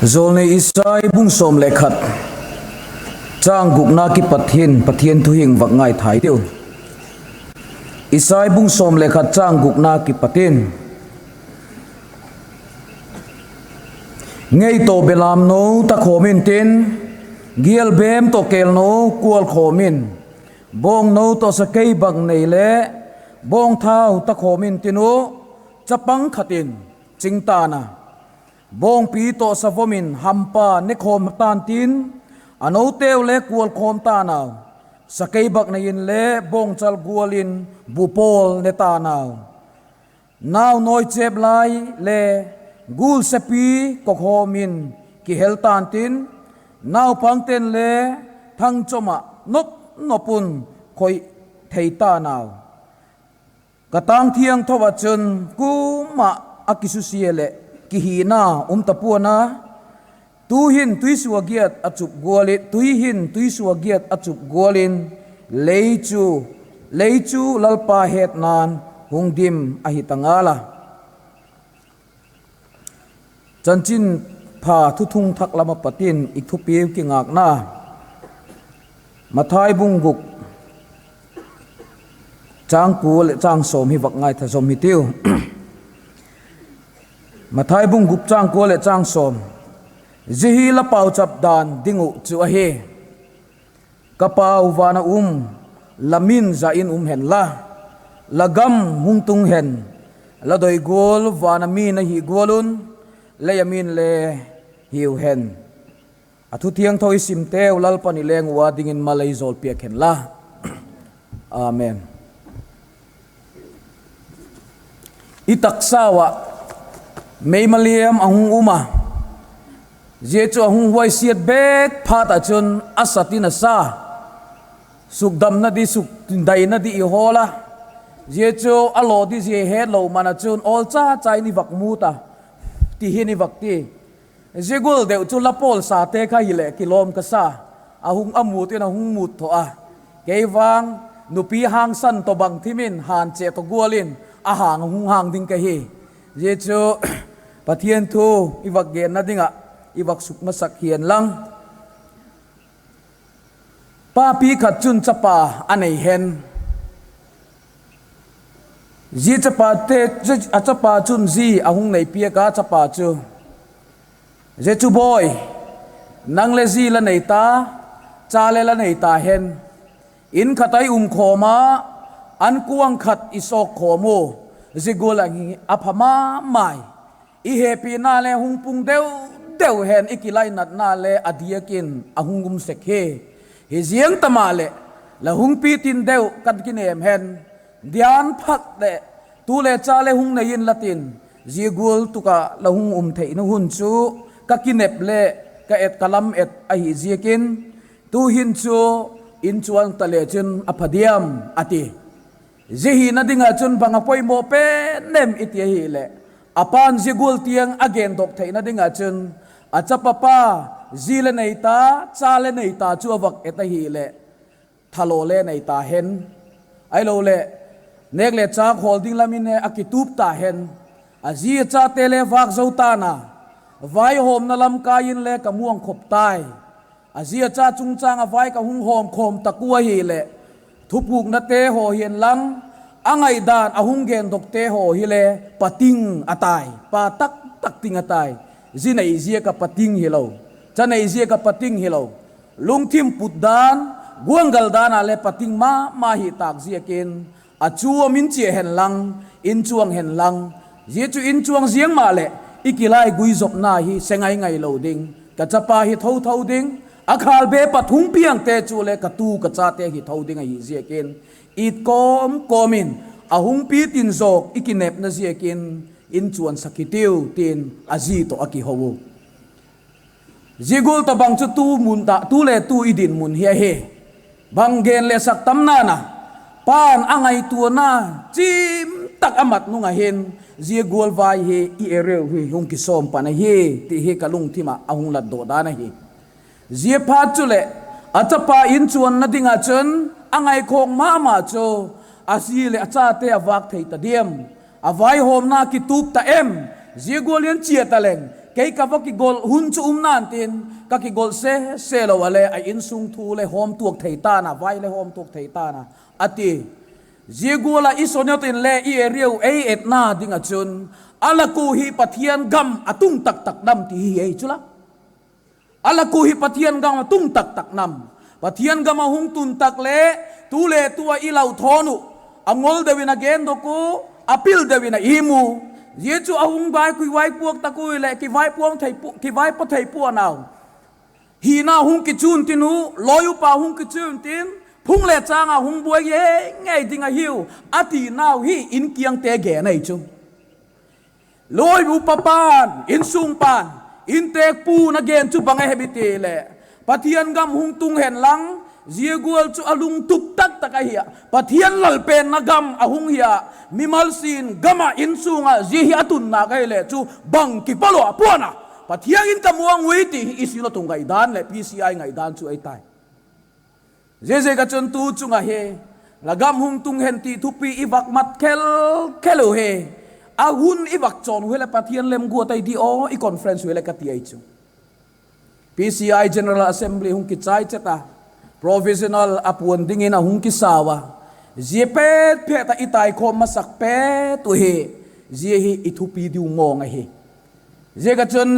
Jawlnei Isai bung sawm le khat, châng gukna kipat hin Pathian thu hing vak ngaithai tiu. Isai bung sawm le khat châng gukna kipat in, Ngei tawh belam no ta khawm intin, gial bêm tawh kêl no kual khawm in, bawng no tawh sakeibaknei le bawngthau ta khawm intin u, chapang khat in ching ta'n a, bawngpi tawh savom in hampa ne khawm ta'n tin, a noteu le kual khawm ta'n au, sakeibaknei in le bawngchal gual in bupawl ne ta'n au. Nau nawi chêp lai le gul sepi kokhawm in kihel ta'n tin, naupangte'n le thangchom ah nop nop un khoi thei ta'n au. Ka tâng thiangtho ah chun kuama a kisusia leh kihina um ta pua'n a, tu'hin tuisuagiat a chup gual in, tui hin tuisuagiat a chup gual in, lei chu, lei chu Lalpa hetna'n hung dim ahi ta ngal a. Chanchinpha thuthung thak lam ah pat in i thupiu kingâkna, Mathai bung guk, châng kua leh châng sawm hi vak ngaitha zom hitiu. Mathai bung guk châng kua leh châng sawm. Zia hi la pauchap dan ding uh chu ahi: Ka Pau, van a um, la min za in um hen la, la gam hung tung hen, la doi gual van a mi na hi gual un, lei a min le hiu hen. A thu thiangtho i simteu Lalpa'n i leng ua dingin mal ei jawlpiak hen la. Amen. I taksau ah meima liam a hung um a, zia chu a hung huaisiat bêk phat ah chun a sat in a sa, sukdamna di, sukdaina di i hawl a, zia chu a law di zia hetlo man ah chun awlcha cha in i vak mut a, ti hin i vak ti. Zia gual deu chu la pawlsate kha hileh kilawm ka sa. A hung a mut in a hung mut tho a, kei vang nupi hangsan tawhbang thim in hânche tawh gual in a hang a hung hang ding ka hi. Zia chu Pathian thu i vak genna ding ah i vak suk masak hian lang. Papi khat chun chapa a nei hen. Zia chapate, a chapa chun zi a hung nei piak a, chapa chu, zia chu bawi, nang le zi la nei ta, cha le la nei ta hen. In khat ah i um khawm a, ankuang khat i sawk khawm u, zia gual a hi a pha ma mai. I hepina le hung pung deu deu hen, i kilainatna le a diak in a hung um sek hi. Hi ziang ta maleh, la hung pitin deu ka kinêm hen, dian phat leh tu le cha le hung nei inla tin, zia gual tuk ah la hung um theina hun chu ka kinep le ka et ka lam et ahi ziakin, tu'hin chu in chuan ta le chun a pha diam, a ti. Zia hina ding ah chun bang a poimaw pen em i ti ahileh, a pa'n zia gual tiang a gendok theina ding ah chun, a chapa pa, zi le nei ta, cha le nei ta chu a vak et ahileh, thalaw le nei ta hen, ahiloleh nêk le châk hawl ding lam in a kitup ta hen, a zi a chate le vâk zo ta'n a, vaihawmna lamkai in le ka muangkhop tai. A zi a cha chungchâng ah vai ka hung hawmkhawm tak ua ahileh, thupuknate haw hian lang, a ngaidan a hung gendokte haw hile pating a tai, pa tak tak ting a tai. Zi nei ziak ah pating hilo, cha nei ziak ah pating hilo, lungthim put dan, guanggal dan ah le pating ma ma hi tâk ziakin, a chuam in chia hen lang, in chuang hen lang, zia chu in chuang ziang maleh i kilaigui zopna hi se ngai ngai lo ding, ka chapa hi tho tho ding, a khâlbe pat hung piangte chu le ka tu ka chate hi tho ding ahi ziakin, it kawm kawm in, a hung pitin zawk i kinepna ziakin, in chuansak hitiu, tin a zi tawh a kiho u. Zia gual tawhbang chu tu mun ta, tu le tu i dinmun hi ahi. Bang gen leh sak tam na'n a, pa'n a ngaituana chim tak a mat nung ah hin, zia gual vai hi i ereu hi hung kisawm pan ahi, ti hi ka lungthim ah a hung latdok dan ahi. Ziaphat chuleh, a chapa in chuanna ding ah chun a ngaikhawk ma ma chu, a zi leh a chate a vâk thei ta diam, a vaihawmna kitup ta em, zia gual in chia ta leng kei ka va kigol hun chu um na'n tin, ka kigol se se lo ah le a insung thu le hawmtuak thei ta'n a, vai le hawmtuak thei ta'n a, a ti. Zia gual ah i sonot in le i ereu ei etna ding ah chun, a lak u hi Pathian gam a tung tak tak nam ti hi ei chu la. A lak u hi Pathian gam a tung tak tak nam. Pathian gam a hung tun tak le, tu le tu ah i lau thawn uh, a ngol deu in a gendok u, a pil deu in a im u. Zia chu a hung vai, kivaipuak tak u hileh, kivaipuak thei pu-, kivaipaw thei pua'n au. Hina hung kichun tin u, lawi upa hung kichun tin, phung le châng ah hung buai ngei ngei ding ahiu, a tinau hi in kiangte gen ahi chu. Loi upa pa'n, insung pa'n, inntekpu'n a gen chu bang a hem i ti leh, Pathian gam hung tung hen lang, zia gual chu a lungtup tak tak ahi a, Pathian lalpenna gam a hung hi a, mimal sin gam ah insung ah zia hi a tun nâk ahileh chu bang kipawl a pua'n a, Pathian in ka muang ui ti hi i sil a tung ngaidan leh P C I ngaidan chu ahi tai. Ziaziak ah chun tu chung ah hi, la gam hung tung hen ti thupi i vak mat khel khel u hi, a hun i vak chawn u hileh Pathian lemguat ahi di aw, i conference u hileh ka ti ahi chu. P C I General Assembly hung kichai chet a, provisional a puan dingin a hung kisau a, zia pet phet ah i taikhawm masak pet u hi, zia hi i thupi diu mawng ahi. Ziak ah chun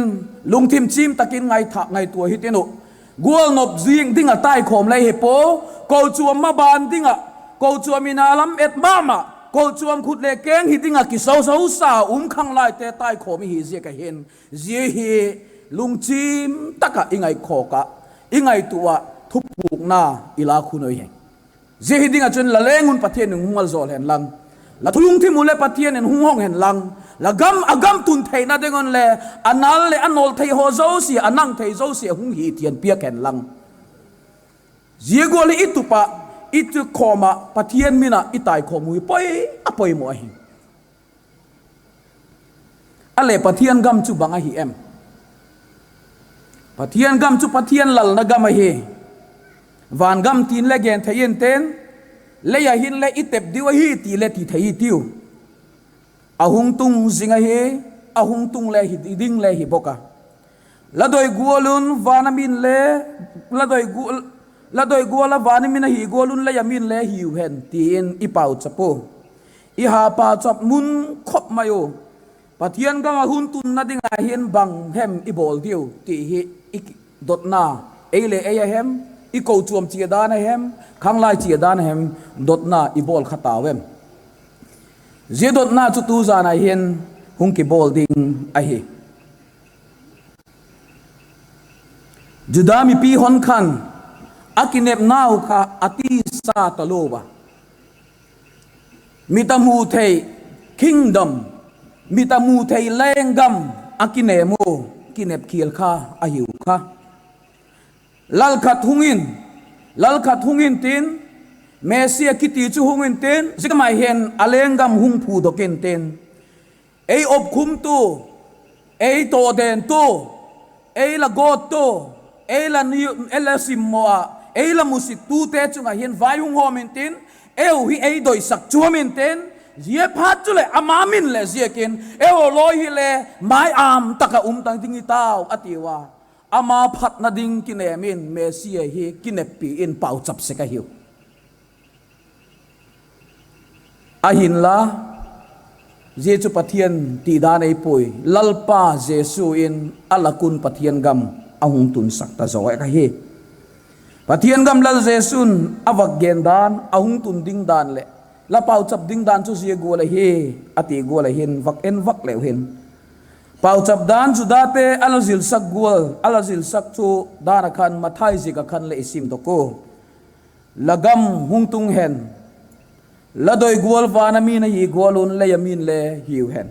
lungthim chim tak in ngaithâk ngaitua hitin uh, gual nop ziang ding ah taikhawm le hi pua, kochuam maban ding ah, kochuam in a lam et ma ma, kochuam khut le keng hi ding ah kiso zosa um khanglaite taikhawm i hi ziak ah hin, zia hi lungchim tak ah i ngaikhawk ah, i ngaitua ah thupukna i lâk hun uh hi. Zia hi ding ah chun la leng un Pathian in hung maljawl hen lang, la thu lungthim u leh Pathian in hung hong hen lang, la gam a gam tun theina ding un le, a nal leh a nawl thei haw zosia, a nang thei zosia hung hi thian piak hen lang. Zia gual hi i tup ah, i tukhawm ah, Pathian min ah i taikhawm u hi poi, a poimaw ahi. A leh Pathian gam chu bang ahi em? Pathian gam chu Pathian lalna gam ahi. Van gam tin le gen thei intin, lei ah hin le i tep diu ahi ti le ti thei i tiu. A hung tung zing ahi, a hung tung le hi ding le hi bawk a. La doi gual un van a min le, la doi gual, la doi gual a van a min ahi gual un lei a min le hiu hen ti in i pauchap u. I ha pauchap mun khop mai u. Pathian gam a hung tunna ding ah hin bang hem i bawl diu ti hi i dotna, ei le ei a hem, i kochuam chia dan a hem, khanglai chia dan a hem, dotna i bawl kha tau em? Zia dotna chu tu zan ah hin hung kibawl ding ahi. Juda mipi hon khan a kinepnau kha a tisa talo a, mit a mu thei kingdom, mit a mu thei lenggam a kinem u, kinep khial kha ahiu kha. Lal khat hung in, lal khat hung intin, Messia kiti chu hung intin, zikamai hin a lenggam hung phudok intin, ei opkhumtu, ei tawdentu, ei la gawttu, ei la, ei la simmaw ah, ei la musittute chung ah hin vai hung hawm intin, eiu hi ei doisak chuam intin, zia phat chuleh ama min leh ziakin eiu lawi hile mai âmtak ah um tak ding i tau a tiu a. Ama phatna ding kinem in Messia hi kineppi in pauchap sek ahiu. Ahinla, zia chu Pathian ti dan ei puai, Lalpa Jesu in a lak un Pathian gam a hung tunsak ta zaw ahi. Pathian gam Lal Jesu'n a vak gen dan, a hung tun ding dan leh la pauchap ding dan chu zia gual ahi, a ti gual ah hin vak en vak leu hin, pauchap dan Judate a la zilsak gual, a la zilsak chu dan ah khan Mathai ziak ah khan leh i simdok u. La gam hung tung hen, la doi gual van a min ahi gual un lei a min le hiu hen.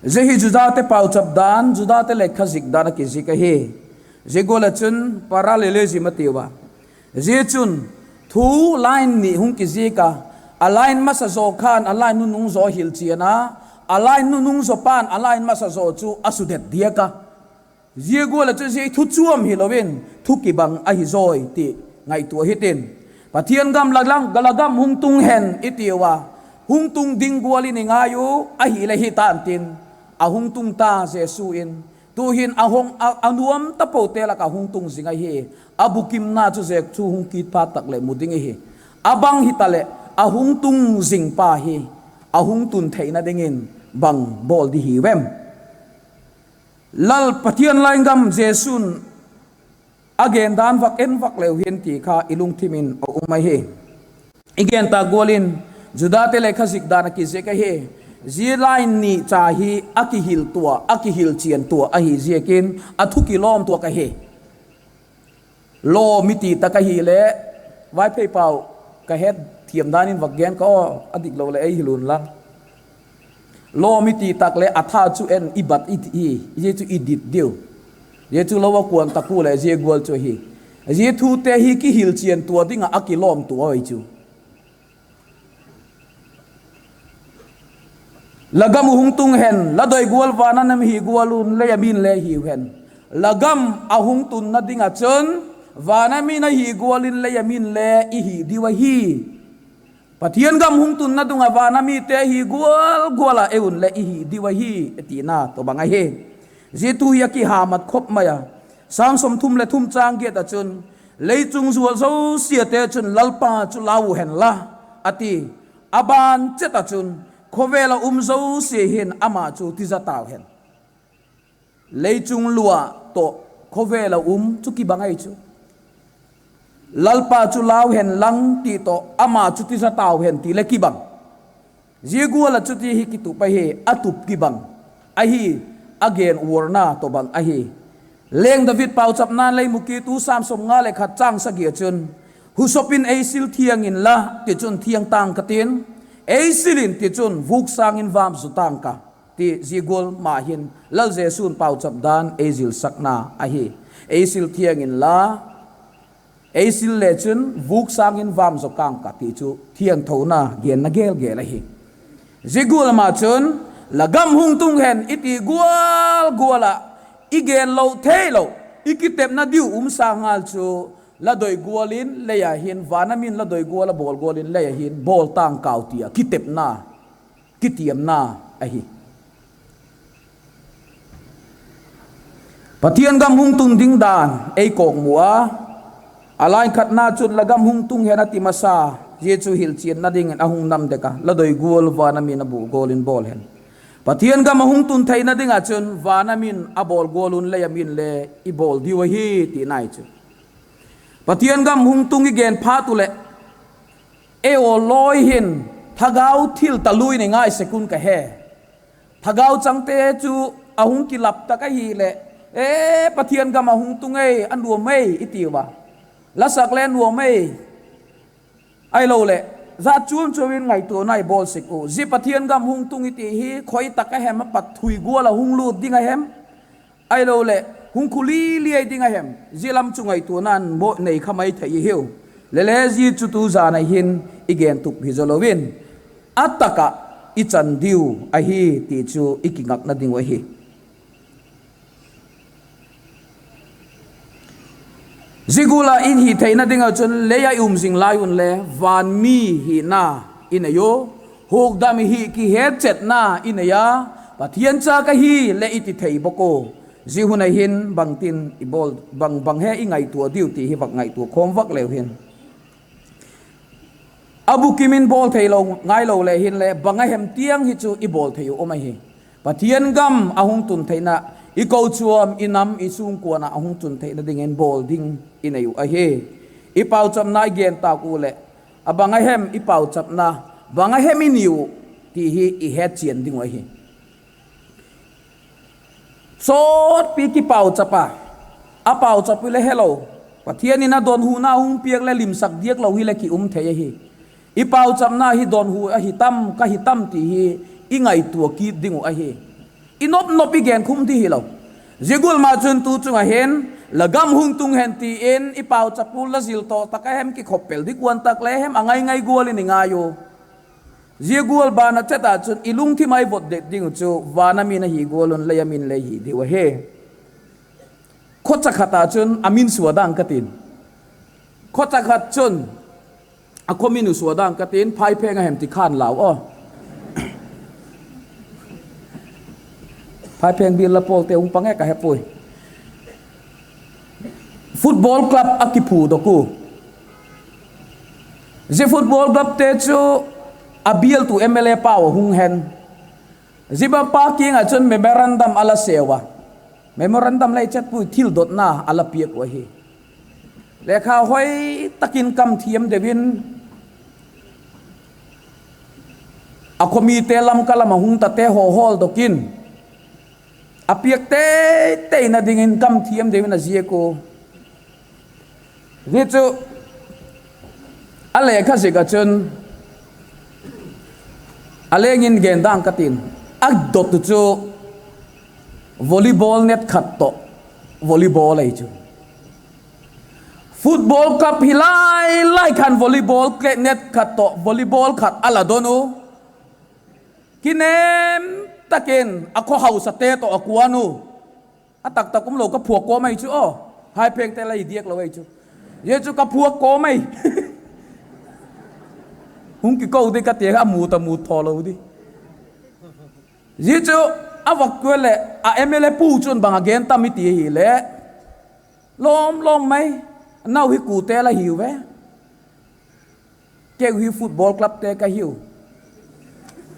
Zia hi Judate pauchap dan, Judate lekhazik dan a kizik ahi. Zia gual ah chun parallelism a tiu a. Zia chun thu line ni hung kizik a, a line masa zaw khan a line nunung zaw hilchian a, a line nunung zaw pa'n a line masa zaw chu a sudet diak a. Zia gual ah chu zia thu chuam hilo in thu kibang ahi zawi ti ngaitua hitin, Pathian gam la gam hung tung hen i tiu a, hung tung ding gual in i ngai u, ahileh hi tantin, a hung tung ta Jesu in, tu'hin a hung a, a nuam tapote lak ah hung tung zing ahi. A bukimna chu zek chu hung kit phat tak leh mu ding ihi. A bang hitaleh a hung tung zing pa hi a hung tun theina dingin bang bawl di hiu em? Lal Pathian laigam Jesu'n a gen dan vak en vak leu hin ti kha i lungthim in a um ahi. I gen tâk gual in, Judate lekhazik dan a kizik ahi. Zia line ni cha hi a kihil tua, a kihil chian tua ahi ziakin a thu kilawm tua ka hi. Law mi ti tak ahileh, Vaiphei pau, ka het thiam dan in vak gen ka aw, a diklo leh ei hil unla. Lawm i ti tak leh a tha chu en i bat i ti hi, zia chu i dit diu. Zia chu lo a kuan tak u leh zia gual chu ahi. Zia thute hi kihilchian tua ding ah a kilawm tua ahi chu. La gam uh hung tung hen, la doi gual van a mi hi gual un lei a min le hiu hen. La gam a hung tunna ding ah chun, van a mi na hi gual in lei a min le i hi diu ahi. Pathian gam hung tunna dung ah van a mite hi gual gual ah ei un leh i hi diu ahi, a tina tawhbang ahi. Zia thu hi a kihamat khop mai a. Sâng sawmthum leh thum châng giat ah chun, Leichung zual zosiate chun Lalpa chu lau hen la, a ti. A ban chet ah chun, khawvel ah um zosia hin ama chu tiza tau hen. Leichung lua tawh khawvel ah um chu kibang ahi chu. Lalpa chu lau hen lang ti tawh ama chu tiza tau hen ti le kibang. Zia gual ah chuti hi kitup ahi, a tup kibang ahi, a gen uarna tawhbang ahi. Leng David pauchapna'n lei mu kit u, Sâm sawmnga leh khat châng sagi ah chun, Husop in ei sil thiang inla, tichun thiang tang ka tin; ei sil in, tichun vûk sâng in vam zaw tang ka, ti zia gual ma hin Lal Jesu'n pauchap dan ei zilsakna ahi. Ei sil thiang inla, ei sil le chun vûk sâng in vam zaw tang ka ti chu thiangthona genna gel gel ahi. Zia gual ma chun, la gam hung tung hen i ti gual gual ah, i gen lo theilo, i kitepna diu um sâng ngal chu, la doi gual in lei a hin, van a min la doi gual a bawl gual in lei a hin bawl tang kau ti a kitepna, kitiamna ahi. Pathian gam hung tun ding dan ei kawkmu a, a lai khatna chun la gam hung tung hen a ti masa, zia chu hilchianna dingin a hung nam dek a, la doi gual van a min a bawl gual in bawl hen. Pathian gam a hung tun theina ding ah chun van a min a bawl gual un lei a min le i bawl diu ahi ti nai chu. Pathian gam hung tung i gen phat u leh, ei aw lawi hin thagau thil talui nei ngai sek un ka he. Thagau changte chu a hung kilap tak ahileh, e, Pathian gam a hung tung ei, a nuam ei i tiu a. La sak le nuam ei. Ahiloleh, zat chuam chuam in ngaituana i bawl sek u. Zia Pathian gam hung tung i ti hi khoi tak a hem, a pat thui gual a hung lût ding a hem, ahiloleh hung khuli liai ding a hem, zia lam chu ngaituana'n nei kha mai thei i hiu. Lele zia chu tu zan a hin i gen tup hi zaw lo in, a tak ah i chan diu ahi ti chu i kingakna ding uh ahi. Zia gual a i hi theina ding ah chun lei a i um zing lai un le van mi hina i nei u, hukdam hi kihetchetna i nei a, Pathian cha ka hi leh i ti thei bawk u. Zia hun a hin bangtin i bawl, bang bang he i ngaitua diu ti hi vak ngaitua khawm vak leu hin, a bukim in bawl theilo ngailo le hinle bang a hem tiang hi chu i bawl thei uh um ahi. Pathian gam a hung tun theina, i kochuam, i nam, i sungkuan ah a hung tun theina dingin bawl ding i nei uh ahi. I pauchapna i gen tâk u leh, a bang a hem i pauchapna, bang a hem i ni uh ti hi i hetchian ding uh ahi. Sawtpi kipauchap a, a pauchap u le helo, Pathian in a dawnhuna hung piak leh limsak diak lo hileh ki um thei ahi. I pauchapna hi dawnhu ahi tam, ka hi tam ti hi i ngaitua kit ding uh ahi. I nop nop i genkhum di hilo. Zia gual ma chun tu chung ah hin, la gam hung tung hen ti in i pauchap u, la zil tawh tak a hem, kikhop pel di kuan tak le hem, a ngai ngai gual in i ngai u. Zia gual ban a chet ah chun i lungthim a i vot det ding uh chu, van a min a hi gual un lei a min le hi diu ahi. Khawcha khat ah chun a min sua dang ka tin. Khawcha khat chun a khaw min uh sua dang ka tin, Phaipheng a hem ti khan lau aw. Phaipheng bil la pawlte hung pang e ka he puai. Football club a kiphudok u. Zia football clubte chu a bialtu M L A pau a hung hen, zia bangpa kiang ah chun memorandum a la seu a. Memorandum lei chet puai, thildotna a la piak uh ahi. Lekha hoi tak in kam thiam deu in, a khawmite Lamka lam a hung tate haw hawldok in, a piak teiteina dingin kam thiam deu in a ziak u. Zia chu a lekha zik ah chun a leng in gen dang ka tin. A dot uh chu volleyball net khat tawh volleyball ahi chu. Football club hi lai lai khan volleyball net khat tawh volleyball khat a la don u. Kinem tak in a khawhausate tawh a kuan u. A taktak umlo ka phuak kawm ahi chu aw. Haiphengte la hi diak lo ahi chu. Zia chu ka phuak kawm ahi. Hung kiko di ka ti a, a mu ta mu thaw lo di. Zia chu a vak kuan leh a M L A pu chun bang a gen tam i ti ahileh, lawm lawm mai, nau hi kute la hiu ve. Keu hi football clubte ka hiu.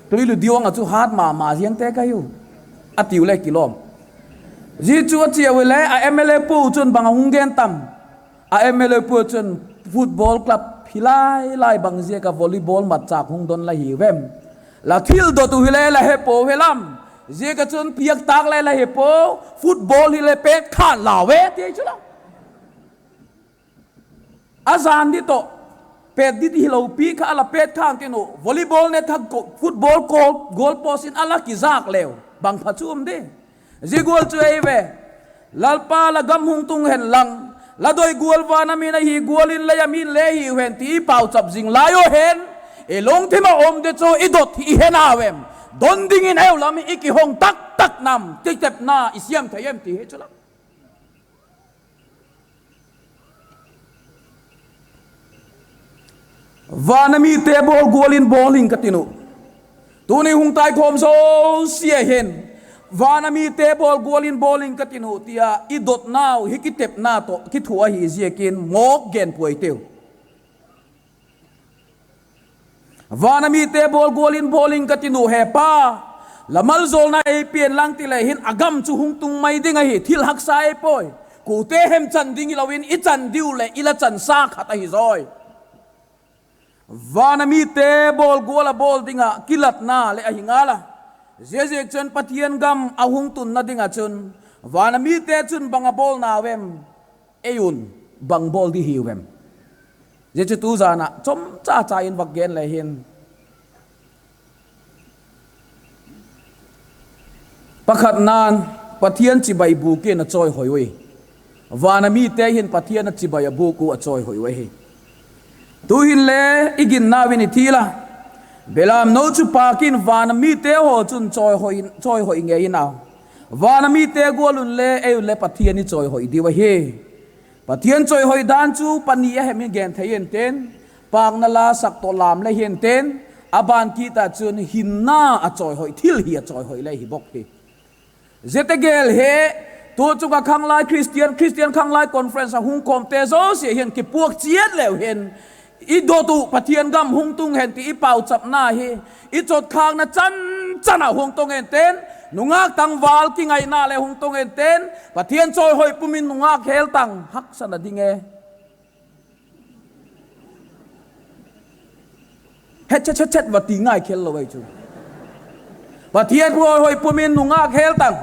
Tuiludiang ah chu hat ma ma ziangte ka hiu, a tiu le kilawm. Zia chu a chiau le a M L A pu chun bang a hung gen tam? A M L A pu chun, football club hi lai lai bang ziak ah volleyball matchâk hung don la hiu em? La thil dot uh hile la he puau he lam. Ziak ah chun piak tâk le la he puau, football hile pêt khan lau e, ti chu la. A jan di tawh, pêt di hilo pi kha a la pêt khan tin uh, volleyball net kha football goal post in a la kizâk leu bang pha chu um di? Zia gual chu ei ve. Lalpa, la gam hung tung hen lang, la doi gual van a min ahi gual in lei a min le hiu hen ti i pauchap zing lai u hen, i lungthim ah um di chu i dot hi i he nau em? Don dingin eu lam i kihong tak tak nam, kitepna i siam thei em ti hi chu la. Van a mite bawl gual in bawl ing ka tin uh. Tuni hung taikhawm zosia hin, van a mite bawl gual in bawl ing ka tin uh, ti a i dotnau hi kitepna tawh kithua ahi ziakin mawk gen puai teu. Van a mite bawl gual in bawl ing ka tin uh, he Pa, la maljawlna ei pian lang ti le hin a gam chu hung tung mai ding ahi, thil haksa ei puai. Kute hem chan ding hilo in i chan diu leh i la chansa khat ahi zawi. Van a mite bawl gual a bawl ding ah kilatna leh ahi ngal a. Ziaziakchun Pathian gam a hung tunna ding ah chun, van a mite chun bang a bawl nau em? Ei un bang bawl di hiu em? Zia chu tu jan ah chomcha cha in vak gen le hin, pakhatna'n, Pathian chibai bûk in a chawihoi ui. Van a mite hin Pathian a chibai a bûk uh a chawihoi uh ahi. Tu'hin le i ginnau in i thil a, belamno chu pâk in van a mite haw chun chawihoi ngei in au. Van a mite gual un le ei un le Pathian i chawihoi diu ahi. Pathian chawihoi dan chu pani a hem in gen thei intin, pâkna la sak tawh lâm le hintin, a ban kit ah chun hinna a chawihoi, thil hi a chawihoi le hi bawk hi. Ziate gel hi, tu chung ah khanglai Christian, Christian khanglai conference a hung khawmte zosia hin kipuak chiat leu hin, i dot uh Pathian gam hung tung hen ti i pauchapna hi, i chotkhâkna chan chan ah hung tung intin, nungâk tangval kingaina le hung tung intin, Pathian chawihoi pum in nungâk hel tang, haksatna ding e. Hetchet hetchet va ti ngai khel lo ei chu. Pathian chawihoi pum in nungâk hel tang.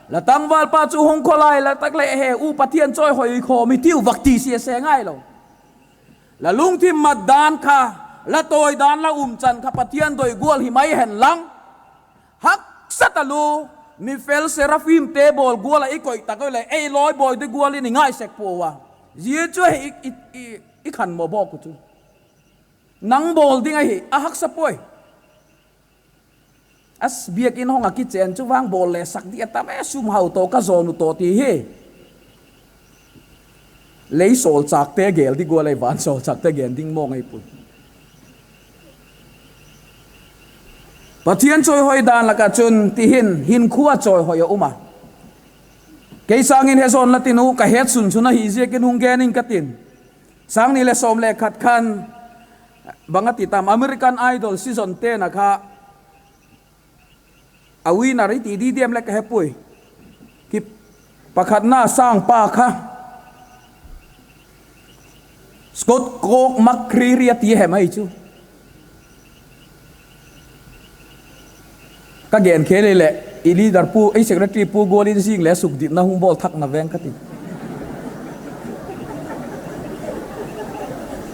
La tangvalpa chu hung khaw lai la tak leh, he u, Pathian chawihoi khawm i tiu, vak ti sia se ngai lo. La lungthim mat dan kha, la tawi dan, la um chan kha Pathian doi gual hi mai hen lang, haksa talua, mi fel seraphimte bawl gual ah i koi tak leh ei lawi bawi di gual in i ngai sek puau a. Zia chu ahi i khanmaw bawk uh chu. Nang bawl ding ahi, a haksa puai. A biakin hawng ah kichen chu vang bawl le sak di a tam e, sum hau tawh ka zawn uh tawh ti hi. Lei sawlchâkte gel di gual ahi, van sawlchâkte gen ding mawng ahi puai. Pathian chawihoi dan lak ah chun ti hin, hinkhua chawihoi a um a. Kei sâng in he zawn la tin uh, ka het sun sun ahi ziakin hung gen ing ka tin. Sâng ni leh sawm leh khat khan, bang a ti tam, American Idol season ten a kha, a winner i ti di diam le ka he puai. Ki pakhatna sângpa kha, Scott McCreery a ti hem ahi chu. Ka gen khel hileh, i leader pu, i secretary pu gual in zing le sukditna hung bawl thakna veng ka ti.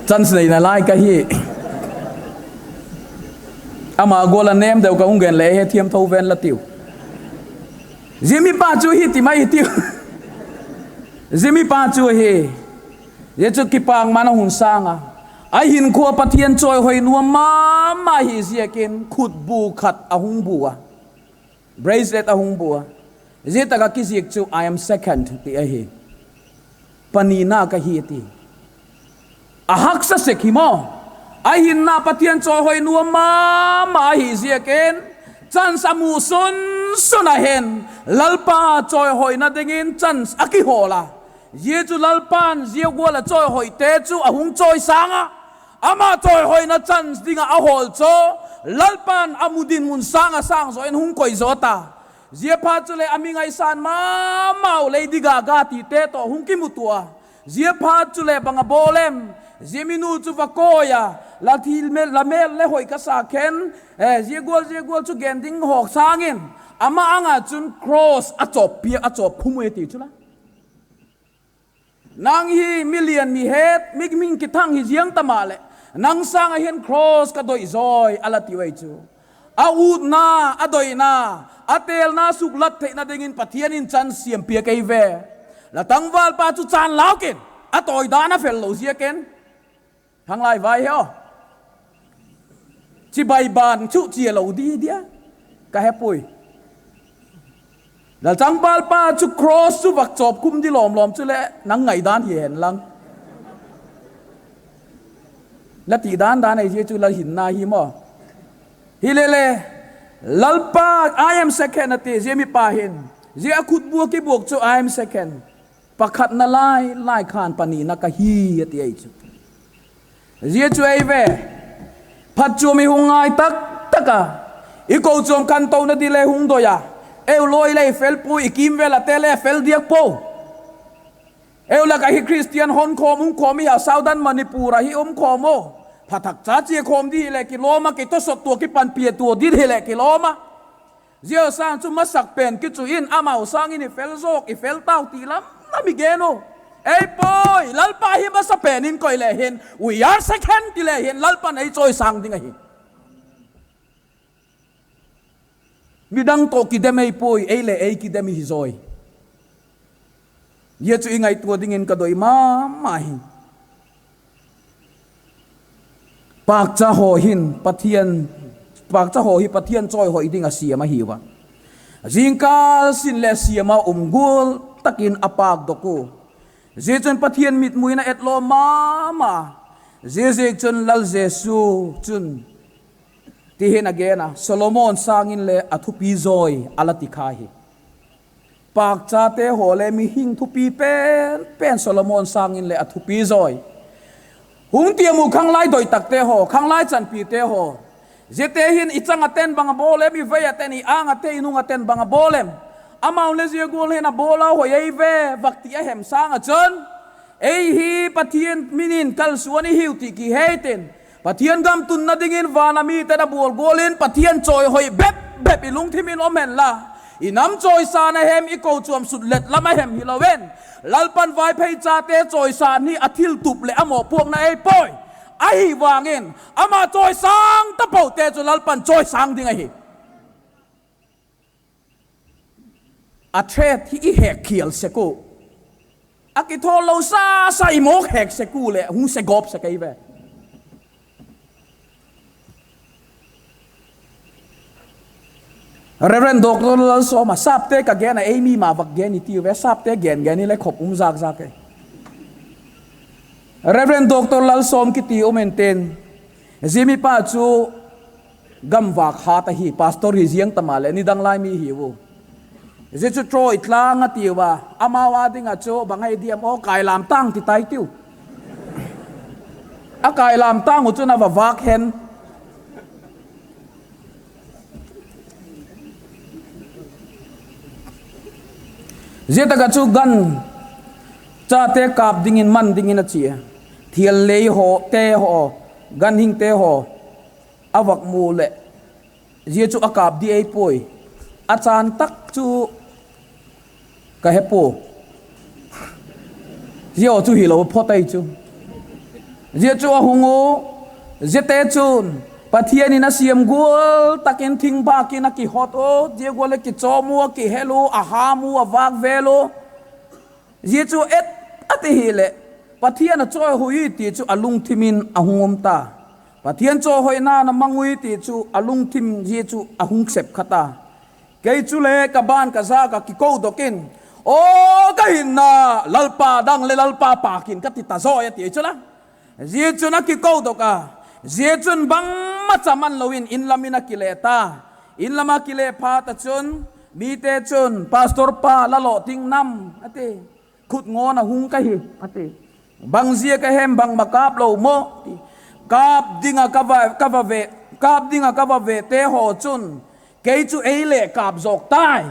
Chance neina lai ka hi. Ama gual a nêm deu ka hung gen leh he thiam tho ven la tiu. Zia mipa chu hi ti mai tiu. Zia mipa chu hi. Zia chu kipâkman a hun sâng a, a hinkhua Pathian chawihoi nuam ma ma hi ziakin khutbu khat a hung bu a, bracelet a hung bu a. Zia tak ah kizik chu I am second ti ahi. Panina ka hi a ti. A haksa sek hi maw. A hinna Pathian chawihoi nuam ma ma ahi ziakin, chance a mu sun sun a hin, Lalpa chawihoina dingin chance a kihawl a. Zia chu Lalpa'n zia gual a chawihoite chu a hung chawisâng a, ama chawihoina chance ding ah a hawl chu Lalpa'n a mu dinmun sâng ah sâng zaw in hung koi zaw ta. Ziaphat chuleh a mi ngaisan ma mau lei di ga ga tite tawh hung kimutua. Ziaphat chuleh bang a bawl em? Zia mi nu chu va kawi a, la thil mêl, la mêl le hoi ka sa khen, zia gual zia gual chu gen ding hawk sâng in, ama âng ah chun cross a chawp pia, a chawp khum ui a ti chu la. Nang hi mi lian mi het, mi, mi kithang hi ziang ta maleh, nang sâng ah hin cross ka doi zawi a la ti ui chu. A utna, a doina, a têlna suklat theina dingin Pathian in chance siam piak ei ve. La tangvalpa chu chân lau kin, a tawi dan a fel lo ziakin. Khanglai vai hi aw. Chibai ban chu chia lo di dia, ka he puai. La tangvalpa chu cross chu va chawp khum di lawm lawm chuleh nang ngaidan hi hen lang, la ti dan dan ei zia chu la hinna hi maw. Hilele, Lalpa, I am second a ti zia mipa hin, zia a khutbu a kibuak chu I am second, pakhatna lai lai khan panina ka hi a ti ei chu. Zia chu ei ve, phatchuam i hung ngai tak tak a, i kochuam kantona di le hung doi a, eu lawi le fel puai, i kîmvêl ate le fel diak puai. Eu lak ah hi Christian hon khawm um khawm i a, Southern Manipur ah hi um khawm u. Pha thak cha chia khawm di hileh kilawm a, kitawsot tua kipanpi tua di hileh kilawm a. Zia sâng chu masak pen kichu in amau sâng in i fel zawk, i fel tau ti lam lam i gen u. Ei puai, Lalpa hi masa pen in koi le hin, we are second ti le hin, Lalpa'n ei chawisâng ding ahi. Midang tawh kidem ei puai, ei leh ei kidem i hi zawi. Zia chu i ngaitua dingin ka doi ma ma hi. Pâkcha haw hin Pathian, pâkcha haw hi Pathian chawihoi ding a siam ahiu a. Zingkal sin leh siam a um gual tak in a pâkdok u. Zia chun Pathian mitmuina etlawm ma ma. Ziaziakchun Lal Jesu chun ti hin a gen a, Solomon sâng in le a thupi zawi a la ti kha hi. Pâkchate haw le mihing thupi pen pen Solomon sâng in le a thupi zawi. Hung tiam u khanglai doi takte haw, khanglai chanpite haw. Ziate hin i chang a ten bang a bawl em, i vei a ten, i âng a ten, i nung a ten bang a bawl em? Amau le zia gual hin a bawl a hoi ei ve, vak ti a hem sâng ah chun, ei hi Pathian min in kalsuan i hiu ti kihei tin, Pathian gam tunna dingin van a mite'n a bawl gual in Pathian chawihoi bep bep i lungthim in um hen la, i nam chawisâng a hem, i kochuam sutlet lam a hem hilo in, Lalpa'n Vaiphei chate chawisâng hi a thiltup leh a mawpuakna ei puai. Ahi vang in ama chawisâng tapote chu Lalpa'n chawisâng ding ahi. A threat hi i hek khial sek u, a kithawl lo sa sa i mawk hek sek u leh hung se gawp sek ei ve. Reverend Doctor Lalsawm a, sapte ka gen a, ei mi ma vak gen i tiu ve, sapte gen gen i le khop um zak zak e. Reverend Doctor Lalsawm kiti um intin, zia mipa chu gamvâk hat ahi, pastor hi ziang ta maleh nidang lai mi hi u. Zia chu Troy Tlang a tiu a, amau â ding ah chu bang ahi diam aw, Kailam Tâng ti tai tiu. A Kailam Tâng u chun a va vâk hen. Zia tak ah chu gan chate kâp dingin man dingin a chia. Thial lei hawte haw, ganhingte haw a vak mu leh, zia chu a kâp di ei puai. A chân tak chu ka he pua. Zia chu hilo phot ei chu. Zia chu a hung u, ziate chun Pathian in a siam gual tak in thingbâk in a kihot u, zia gual leh kichawm u, a kihel u, a ham u, a vâk vêl u. Zia chu et a ti hileh, Pathian a chawihoi ti chu a lungthim in a hung um ta. Pathian chawihoina na mang ui ti chu a lungthim zia chu a hung sep kha ta. Kei chuleh ka ban ka zâk ah kikodok in, Aw ka hinna, Lalpa dang leh Lalpa pâk in, ka ti ta zawi a ti chu la. Zia chun a kikodok a, zia chun bangmacha man lo in inlam in a kile ta. Inlam a kile phat ah chun, mite chun, Pastor pa, la lawh ding nam? a ti. Khut ngawn a hung ka hi, a ti. Bang ziak a hem, bangma kâp lo maw? ti. Kâp ding ah ka va, ka va ve, kâp ding ah ka va vete haw chun, kei chu ei le kâp zawk tai.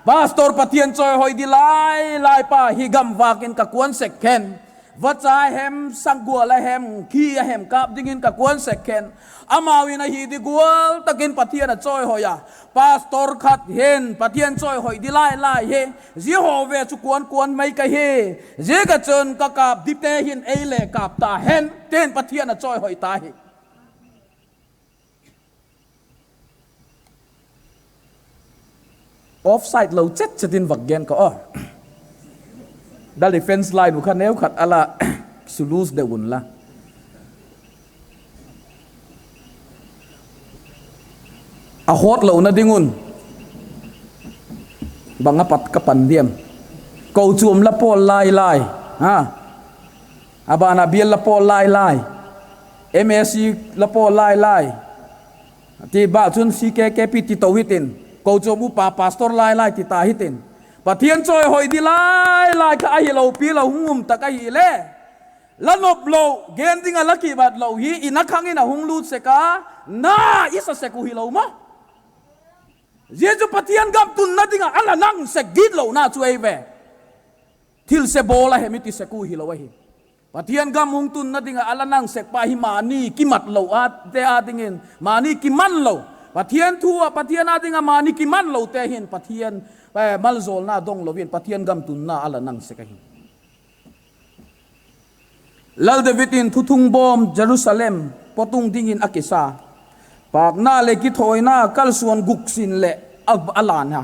Pastor, Pathian chawihoi di lai lai pa hi gam vâk in ka kuan sek khen. Vacha hem, sanggual a hem, khi a hem kâp dingin ka kuan sek khen. Amau in ahi di gual tak in Pathian a chawihoi a. Pastor khat hin Pathian chawihoi di lai lai hi, zia haw ve chu kuan kuan mai ka hi. Ziak ah chun ka kâp dite hin ei le kâp ta hen, tin Pathian a chawihoi ta hi. Offside lo chet chet in vak gen ka aw. The defense line uh kha neu khat a la suluus deu unla. A hawt lona ding un, bang a pat ka pan diam? Kochuam la pawl lai lai, ha? A ban ah bial la pawl lai lai, M A C la pawl lai lai, ti bâk chun C K K P ti to hitin, kochuam upa pastor lai lai ti ta hitin, Pathian chawihoi di lai lai kha ahilo pi lo hung um tak ahile, la nop lo, gen ding ah la kibat lo hi, i na khang in a hung lût sek a, na i sa sek uh hilo maw? Zia chu Pathian gam tunna ding ah a la nang sek gitlona chu ei ve. Thilse bawl a hem i ti sek uh hilo ahi. Pathian gam hung tunna ding ah a la nang sek pa hi mani kimat lo a te â dingin, mani kiman lo, Pathian thu ah, Pathian â ding ah mani kiman lote hin Pathian, eh, malzawlna dong lo in Pathian gam tunna a la nang sek ahi. Lal David in thuthung bawm Jerusalem pawtung dingin a kisa, pâkna leh kithawina kalsuan guk sin leh a, a lan a.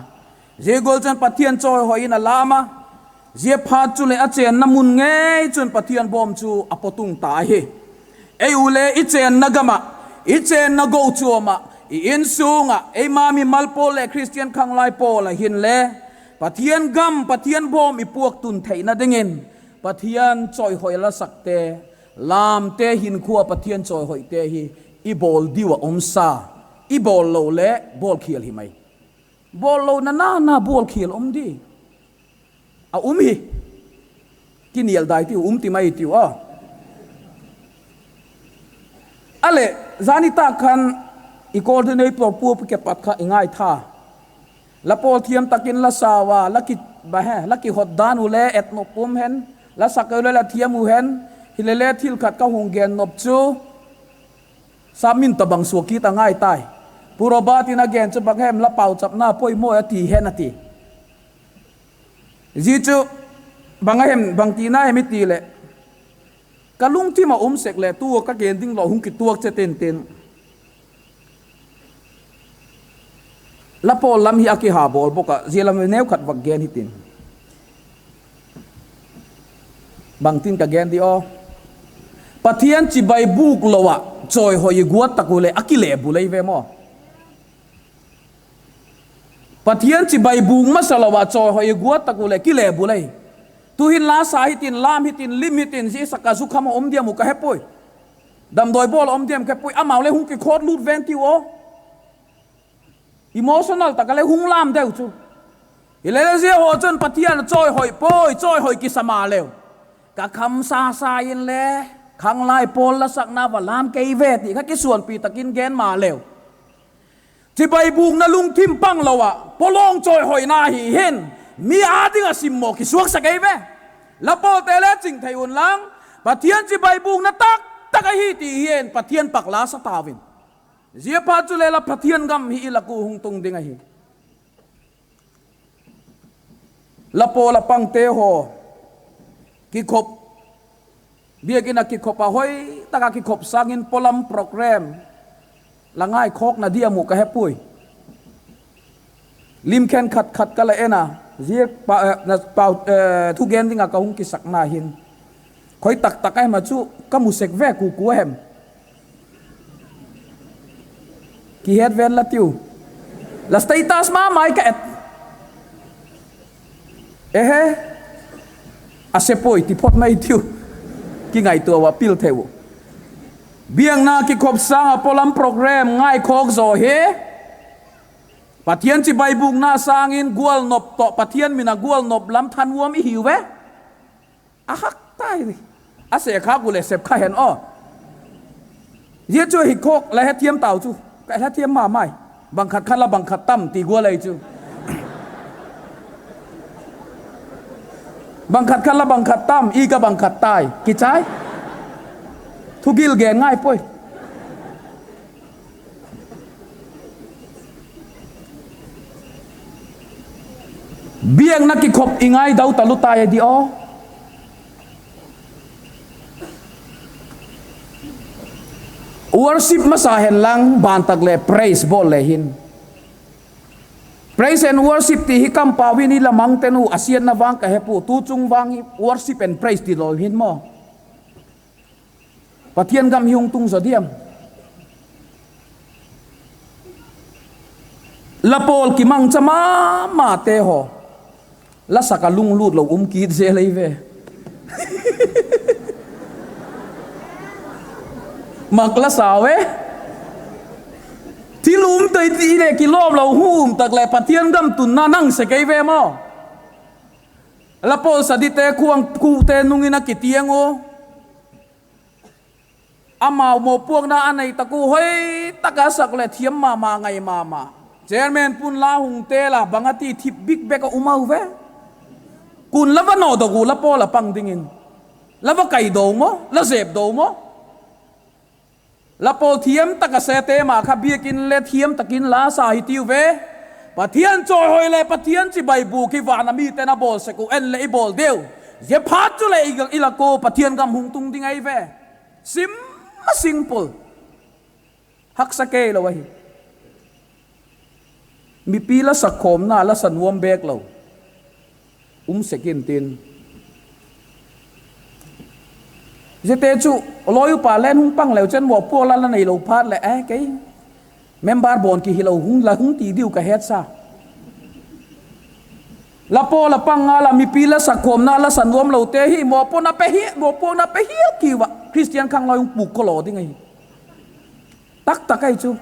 Zia gual chun Pathian chawihoi in a lam a, zia phat chuleh a chênna mun ngei chun Pathian bawm chu a pawtung ta ahi. Ei u le i chênna gam ah, i chênna kochuam ah, i insung ah, eima mimal pawl leh Khristian khanglai pawl ah hinle, Pathian gam, Pathian bawm i puak tun theina dingin, Pathian chawihoi la sakte, lamte hinkhua Pathian chawihoite hi i bawl diu ah um sa, i bawl lo le bawlkhial hi mai. Bawl lona na na bawlkhial um di a um hi. Kinial dai tiu, um ti mai tiu a. A leh, zani tak khan i coordinator pu pu ke pat kha i ngaitha. La pawl thiam tak in la sau a, la ki, ba he, la kihot dan u le et nop um hen, la sak u le la thiam u hen, hile le thil khat ka hung gen nop chu, Samin ta bang sua kit a ngai tai. Pu Robert in a gen chu bang hem, la pauchapna poimaw a ti hen a ti. Zia chu bang a hem, bang tina hem i ti leh, ka lungthim ah um sek leh tu ka gen ding lo hung kituak che ten ten. La pawl lam hi a kiha bawl bawk ah, zia lam neu khat vak gen hitin. Bangtin ka gen di aw? Pathian chibai bûk lo ah chawihoi i guat tak u leh a kile bul ei ve maw? Pathian chibai bûk masa lo ah chawihoi i guat tak u leh kile bul ei. Tu'hin la sa hitin, lam hitin, lim hitin, zia sak a zukham a um diam uh ka he puai. Damdawi bawl a um diam ka he puai, amau le hung kikhawt lût ven tiu aw. Emotional tak a le hung lam deu chu. Hile le zia haw chun Pathian chawihoi puai, chawihoi kisa maleu, ka kham sa sa inle, khanglai pawl la sakna va lam kei ve ti kha kisuanpi tak in gen maleu, chibai bûkna lungthim pang lo ah pawlawng chawihoina hi hin, mi â ding ah simmaw kisuaksak ei ve. La pawlte le ching thei unlang, Pathian chibai bûkna tak tak ahi ti hin Pathian pak la sa tau in. Ziaphat chule la Pathian gam hi i lak u hung tung ding ahi. La pawl a pangte haw, kikhop, biakin ah kikhop a hoi tak ah kikhop sâng in pawlam program, La ngaikhawkna diam uh ka he puai. Lim khenkhat khat ka la en a, zia thugen ding ah ka hung kisakna hin, khoi tak tak a hem a chu ka mu sek ve, kua kua hem. Kihet ven la tiu. La status ma mai ka et. Ehe, a se puai ti phot mai tiu. Kingaitua ua pil thei u. Biakna kikhop sâng ah pawlam program ngaikhawk zaw hi, Pathian chibai bûkna sâng in gual nop tawh Pathian min a gual nop lam thanuam i hiu ve. A hak tai. A se kha gu leh sep kha hen aw. Zia chu hi khawk la hethiam tau chu. Ka hethiam ma mai. Bang khat kha la bang khat tam ti gual ei chu. Bang khat kha la bang khat tam, i ka bang khat tai kichai. Thugil gen ngai puai. Biakna kikhop i ngaidau talu tai a di aw. Worship masa hen lang ban tak leh praise bawl le hin. Praise and worship ti hi kampau in i la mang ten uh a siatna vang ka he pua, tu chung vang hi worship and praise ti lo hin maw. Pathian gam hi hung tung zaw diam? La pawl kimangcha ma mate haw, la sak a lunglut lo um kit zel ei ve. Mak la sau e. Thil um tei ti leh kilawm lo hung um tak leh Pathian gam tunna nang sek ei ve maw. La pawl sa dite khuang khute nung in a kitiang u. Amau mawpuakna a nei tak u hoi tak a sak leh thiam ma ma ngai ma ma. Chairman pun la hung tel a bang a ti thip bik bek a um a u ve. Kun la va nawdok u la pawl a pang dingin. La va kai do maw, la zep do maw. La pawl thiam tak a sete ma kha biakin le thiam tak in la sa hi tiu ve. Pathian chawihoi leh Pathian chibai bûk hi van a mite'n a bawl sek uh en leh i bawl deu. Zia phat chuleh i la kua Pathian gam hung tung ding ei ve. Sim a simple. Haksa kei lo ahi. Mipi la sakhawmna la sa nuam bek lo um sek intin. Ziate chu lawi upa len hung pang leu chen mawpuak la la neilo phat leh, e kei member bawn kihilo hung la hung ti diu ka hetsa. La pawl a pang ngal a mipi la sakhawmna la sa nuam lote hi mawpuakna pe hi, mawpuakna pe hial kiu ah Christian khanglawi hung puk khawlaw ding ahi. Tak tak ahi chu.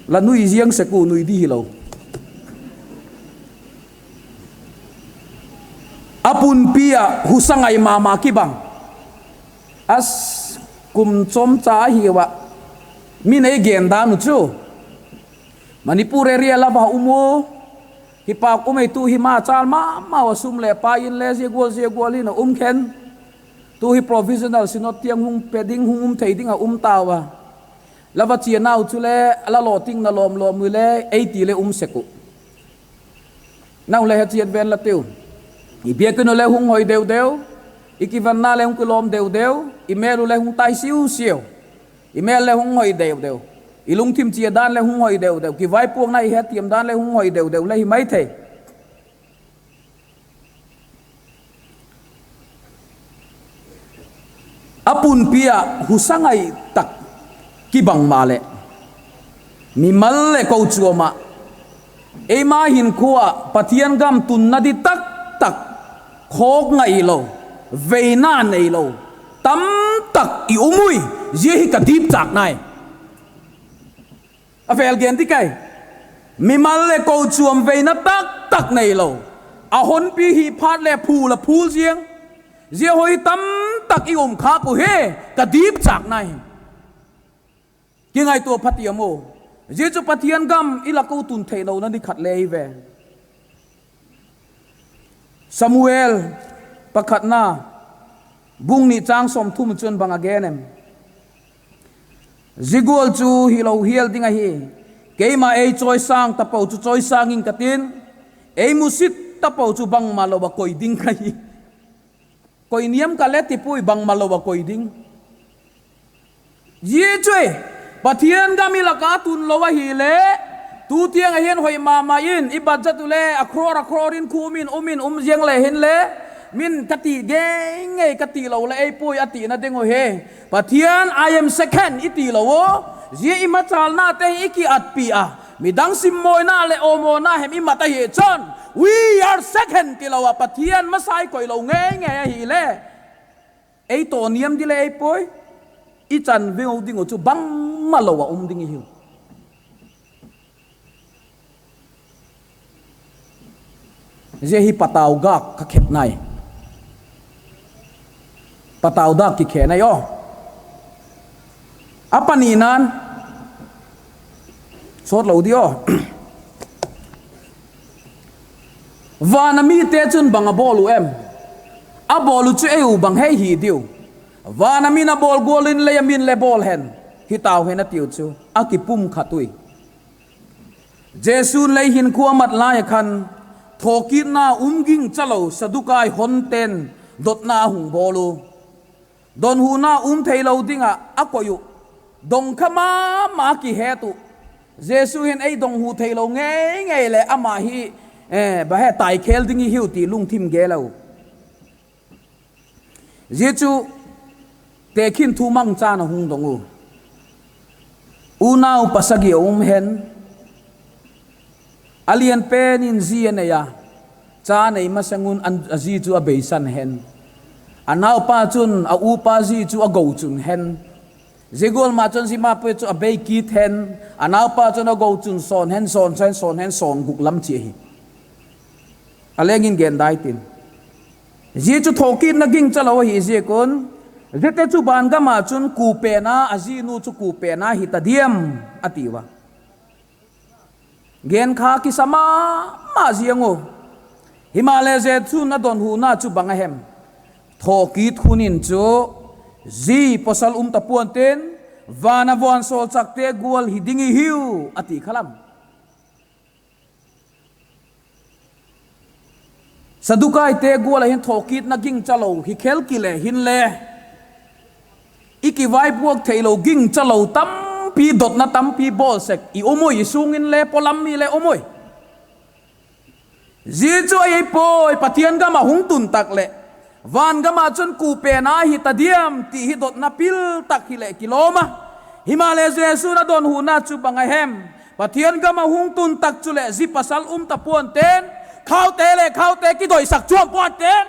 La nui ziang sek u nui di hilo. A pumpi ah husa ngai ma ma kibang. As, kum chawmcha ahiu ah, min ei gen dan uh chu Manipur area la va um u. Hi pâk um ei tu hi ma chal ma mau a sum leh pai in le zia gual zia gual hin a um khen. Tu hi provisional synod tiang hung pe ding hung um thei ding a um tau a. La va chianau chule la lawtingna lawm lawm u le ei ti le um sek uh. Nang le he chiat ven la tiu. I biakin u le hung hoi deu deu. I kivanna le hung kilawm deu deu. I mêl u le hung tai siu siau. I mêl le hung hoi deu deu. I lungthim chia dan le hung hoi deu deu. Kivaipuakna i hethiam dan le hung hoi deu deu le hi mai thei. A pumpi ah husa ngai tak kibang maleh, mimal leh kochuam ah, eima hinkhua ah Pathian gam tunna di tak tak, khawk ngailo, veina neilo tamtak i um ui. Zia hi ka dipchâk nai. A vêl gen di kai. Mimal leh kochuam veina taktak neilo, a honpi hi phat leh phul a phul ziang, zia hoi tamtak i um khâk uh hi ka dipchâk nai. Kingaitua pha tiam u. Zia chu Pathian gam i la ko tun theilona ni khat le ei ve. Samuel pakhatna bung ni châng sawmthum chun bang a gen em? Zia gual chu hilo hial ding ahi. Keima ei chawisâng tapo chu chawisâng ing ka tin, ei musit tapo chu bangmalo ah koi ding ka hi. Koi niam ka le ti puai, bangmalo ah koi ding. Zia chu Pathian gam i lak ah tun lo ahile, tu tiang ah hin hoi ma ma in i budget u le a crore a crore in khum in um in um ziang le hinle, min ka ti ngei ngei ka ti lo leh ei puai a tina ding uh hi. Pathian, I am second i ti lo u. Zia i machâlnate hi i kiatpi a, midang simmawina leh awmawna hem i mat ahi chun, we are second ti lo ah Pathian masa i koi lo ngei ngei ahile, ei tawniam di le ei puai, i chan veu ding uh chu bangma lo ah um ding i hiu. Zia hi patau gâk ka khet nai. Patau dâk kikhen ai aw. A panina'n, sawt lo di aw. Van a mite chun bang a bawl u em? A bawl u chu ei u bang hei hi diu. Van a min a bawl gual in lei a min le bawl hen, hi tau hen a tiu chu a kipumkhat ui. Jesu'n lei hinkhua a mat lai a khan, thawkitna um gingcha lo Sadukai honte'n dotna a hung bawl u. Donhuna um theilo ding ah a koi uh. Dong kha ma ma a kihet uh. Jesu hin ei donghu theilo ngei ngei leh ama hi, eh, bang he taikhel ding i hiu ti lungthim gel a u. Zia chu tekhin thu mangchan a hung dong u. Unau pasagi a um hen, a lian pen in zi a nei a, cha nei masang un a zi chu a beisan hen. A naupa chun a upa zi chu a go chun hen. Zia gual ma chun zia ma pu chu a bei kit hen. A naupa chun a go chun sawn hen, sawn hen, sawn hen, sawn guk lam chi ahi. A leng in gen dai tin, zia chu thawkitna gingcha lo ahi ziak un, ziate chu van gam ah chun kuapen a, a zinu chu kuapen a hi ta diam, a tiu a. Gen kha kisa ma ma ziang u. Himaleh Jesu'n a donhuna chu bang a hem? Thawkit hun in chu zi pawsal um ta pua'n tin, van a vansawlchâkte gual hi ding i hiu, a ti kha lam. Sadukaite gual ah hin thawkitna gingcha lo hi khel kile hinle, i kivaipuak theilo gingcha lo tampi, dotna tampi bawl sek i um ui, i sung inle pawlam mi le um ui. Zia chu ahi puai, Pathian gam ah hung tun tak leh, van gam ah chun kuapen a hi ta diam ti hi dotna pil tak hileh kilawm a. Himaleh Jesu'n a donhuna chu bang a hem? Pathian gam ah hung tun tak chuleh zi pawsal um ta pua'n tin, khaute le khaute kidoisak chuam pua'n tin,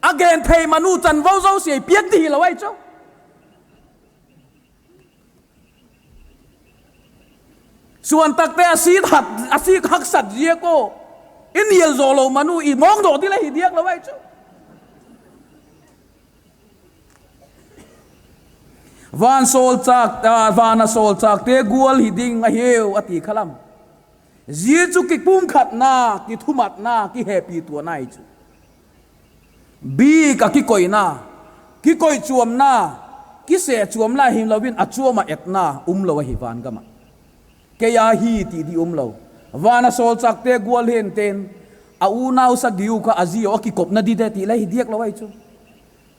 a gen thei manu chanvo zosia i piak di hilo ahi chu. Suan takte a sik haksat ziak u, i nial zaw lo manu i mawngdaw di le hi diak lo ahi chu. Van sawlchâk, van a sawlchâkte gual hi ding ahiu, a ti kha lam. Zia chu kipumkhatna, kithumatna, kihepi tuana ahi chu. Bik ah kikoina, kikoi chuamna, kise chuam la hilo in a chuam ah etna um lo ahi van gam ah. Kei a hi ti di um lo. Van a sawlchâkte gual hin tin, a unau sagi u kha a zi a kikopna di de ti le hi diak lo ahi chu.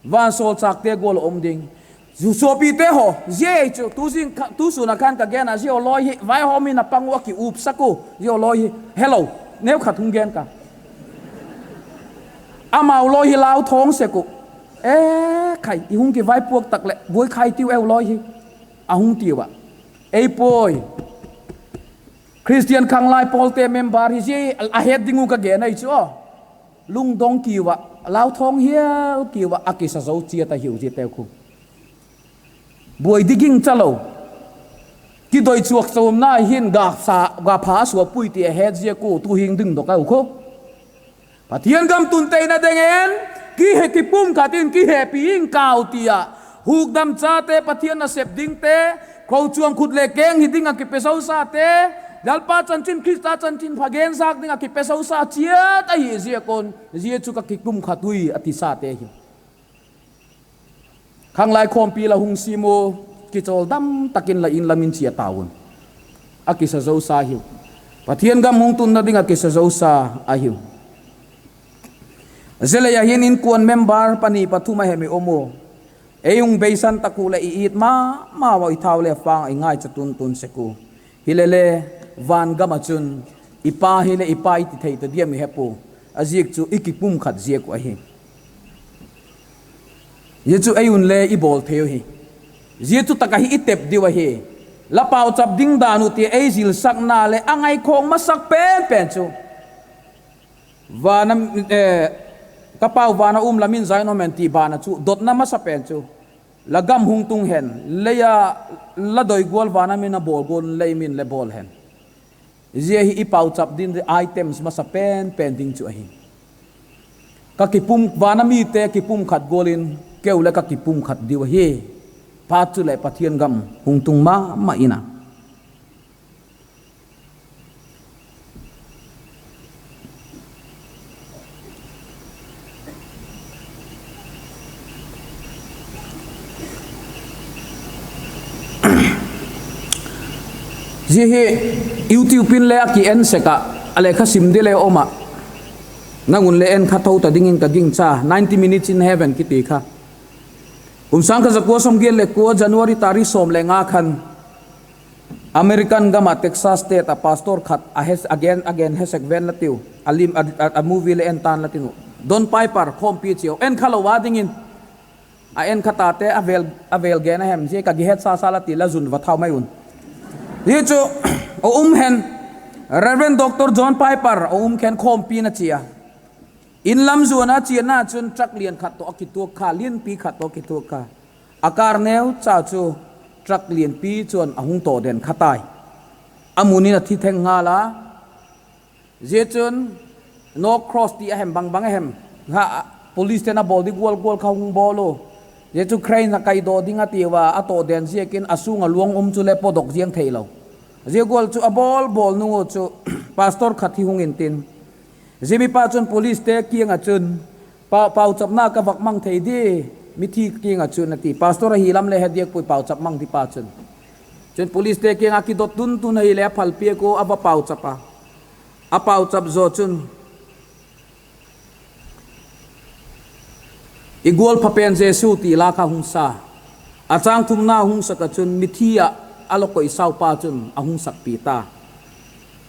Van sawlchâkte gual a um ding. Suapite haw, zia chu tu sun a khan ka gen a, zia haw lawi hi vaihawm in a pang u a kiupsak u, zia haw lawi hi. Helo, neukhat hung gen ka. Amau lawi hi lau thawng sek uh. E, khai, i hung kivaipuak tak leh buai khai tiu eu lawi hi, a hung tiu a. Ei puai. Christian khanglai pawlte member hi zia a het ding uh ka gen ahi chu aw. Lungdong kiu ah, lau thawng hial kiu ah, a kisa zo chiat ahiu ziate khu. Buai di gingcha lo, kidoi chuak chuamna hin ga pha a suapui ti a het ziak u tu'hin dingdok au khu. Pathian gam tun teina dingin, kihe kipumkhat in kihepi ing kau ti ah, hukdam chate, Pathian nasep dingte, kochuam khut le keng hi ding ah kipe sosate, Lalpa chanchin, Khrista chanchin pha gen zak ding ah kipe sosa chiat ahi ziak un, zia chu ka kipumkhat ui a tisate hi. Khanglai khawmpi la hung sim u, kichawldam tak in la in lam in chia tau un. A kisa zosa hiu. Pathian gam hung tunna ding ah kisa zosa ahiu. Zia lei ah hin inkuan member pani pathum a hem i um u. Ei hung beisan tak uh leh i it ma ma ua, i thau le fâng ah i ngaicha tun tun sek u. Hilele, van gam ah chun i pa hileh i pa i ti thei ta diam i he pua. A ziak chu i kipumkhat ziak uh ahi. Zia chu ei un le i bawl thei uhi. Zia chu tak ahi i tep diu ahi. La pauchap ding dan uh ti ei zilsakna leh a ngaikhawk masak pen pen chu, van a, ka pau van a um, la min Zion um hen ti ban ah chu dotna masa pen chu, la gam hung tung hen, lei a la doi gual van a min a bawl gual un lei min le bawl hen. Zia hi i pauchap ding items masa pen pen ding chu ahi. Ka kipum, van a mite kipumkhat gual in keu le ka kipumkhat diu ahi. Phat chuleh Pathian gam hung tung ma ma in a. Zia hi YouTube in le a ki en sek ah, a lekha sim di le um ah, nang un le en kha tho ta dingin ka gingcha, Ninety Minutes in Heaven kiti kha. Kum sâng khat za kua sawmgiat leh kua January tarik sawm leh nga khan American gam ah Texas State ah pastor khat a gen, a gen he sek ven la tiu, a movie le en tan la tin uh, Don Piper khawmpi chiau en kha lo a dingin. A en kha tate, a vêl gen a hem zia ka gihet sa sa la ti la zun va thau mai un. Hi chu a um hen, Reverend Doctor John Piper a um khen khawmpi na chia. In lam zuan a chiana chun truck lian khat tawh a kituak kha, lianpi khat tawh a kituak kha. A kâr neucha chu truck lianpi chuan a hung tawden kha tai. A mun in a thi theng ngal a. Zia chun no cross ti a hem bang bang a hem, police ten a bawl di gual gual kha hung bawl u. Zia chu crane a kaidaw ding a tiu a, a tawden ziakin a sûng a luang um chu le pawdok ziang theilo. Zia gual chu a bawl bawl nung u chu pastor khat hi hung intin, zia mipa chun policete kiang ah chun, Pauchapna ka vak mang thei di, mithi kiang ah chun, a ti. Pastor ahi lam le he diak puai, pauchap mang dipa chun. Chun policete kiang ah kidot tun tun ahile a phalpiak ua a va pauchap a. A pauchap zaw chun, I gualpha pen Jesu, ti la kha hung sa. A châng thumna hung sak ah chun mithi ah a la koisaupa chun a hung sakpi ta.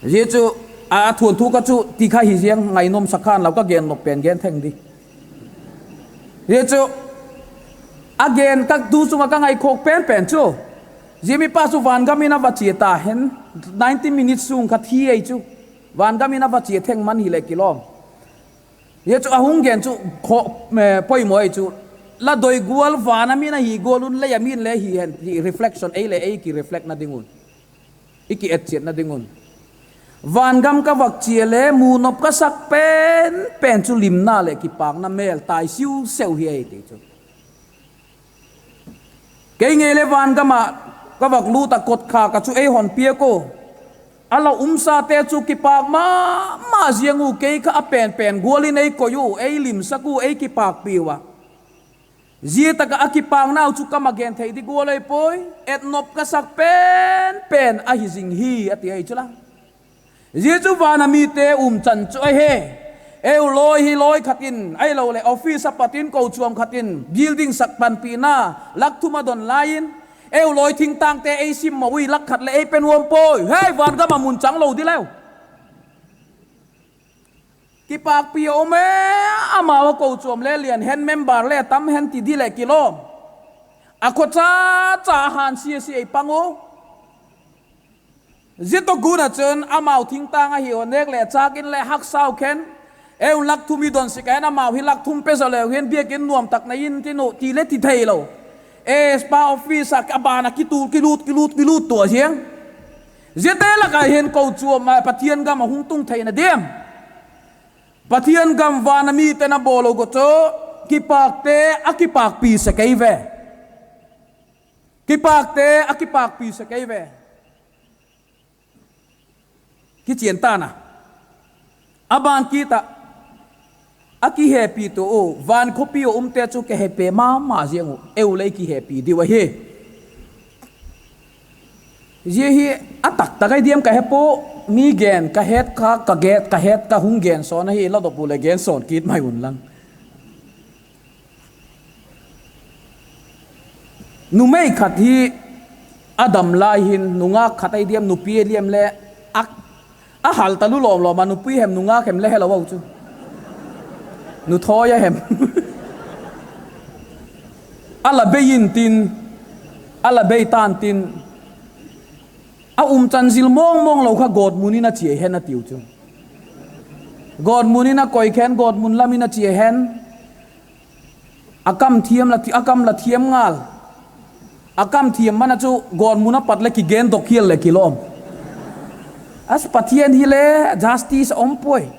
Zia chu a thuanthu kha chu ti kha hi ziang, ngainuam sa khan lo, ka gen nop pen gen theng di. Zia chu a gen ka tu chung ah ka ngaikhawk pen pen chu, zia mipa chu vangam in a va chia ta hen, ninety minutes sung kha thi ei chu, vangam in a va chia theng man hileh kilawm. Zia chu a hung gen chu poimaw ei chu, la doi gual van a min ahi gual un lei a min le hi hen ti reflection ei leh ei ki reflectna ding un, i ki etchiatna ding un. Vangam ka vak chia le mu nop ka sak pen pen chu limna leh kipâkna mêl tai siu seu hi ei ti chu. Kei ngei le vangam ah ka vak lût ah kotkhâk ah chu ei hon piak ua, a la umsate chu kipâk ma ma ziang u, kei kha a pen pen gual in ei koi u, ei limsak u, ei kipâkpi u a. Zia tak ah a kipâknau chu ka ma gen thei di gual ei puai, et nop ka sak pen pen ahi zing hi, a ti ei chu la. Zia chu van a mite umchan chu ahi. Eu lawi hi lawi khat in ahiloleh office a pat in kochuam khat in building sak panpina lak thum a don lai in, eu lawi thingtangte ei simmaw ui, lak khat leh ei pe nuam puai. Hei, vangam ah mun chang lo di leu. Kipâkpi a um e, amau a kochuam le lian hen, member le tam hen ti di leh kilawm. A khawcha cha a hânsia sia ei pang u. Zia tawh gun ah chun amau thingtâng ahi u, nêk leh châk in leh haksau khen, eu lak thum i don sek a hin amau hi lak thum pe zaw leu hin biakin nuam tak nei intin u ti le ti theilo. E, spa office ah a ban ah kitul, kilût, kilût, kilût tua ziang. Ziate lak ah hin kochuam, Pathian gam a hung tung theina diam? Pathian gam van a mite'n a bawl lo go chu, kipâkte a kipâkpi sek ei ve. Kipâkte a kipâkpi sek ei ve. Kichian ta'n a. A ban kit ah, a kihepi tua u, van khawpi a umte chu kihepi ma ma ziang u, eu lei kihepi diu ahi. Zia hi a tak tak ai diam ka he pua, mi gen ka het kha, ka het, ka het ka hung gen sawn ahi, la dop u leh gen sawn kit mai un lang. Numei khat hi a dam lai hin nungâk khat ahi diam, nupi ahi diam le, a hal talu lawm lawm a, nupi hem nungâk hem le helo au chu. Nu thawi a hem. A la bei intin, a la bei ta'n tin, a umchan zil mawng mawng lo kha gawtmun in a chia hen a tiu chu. Gawtmun in a koi khen, gawtmun lam in a chia hen. A kam thiam la, a kam la thiam ngal. A kam thiam man a chu gawtmun a pat leh kigendok hial leh kilawm. Pathian hile justice a um puai.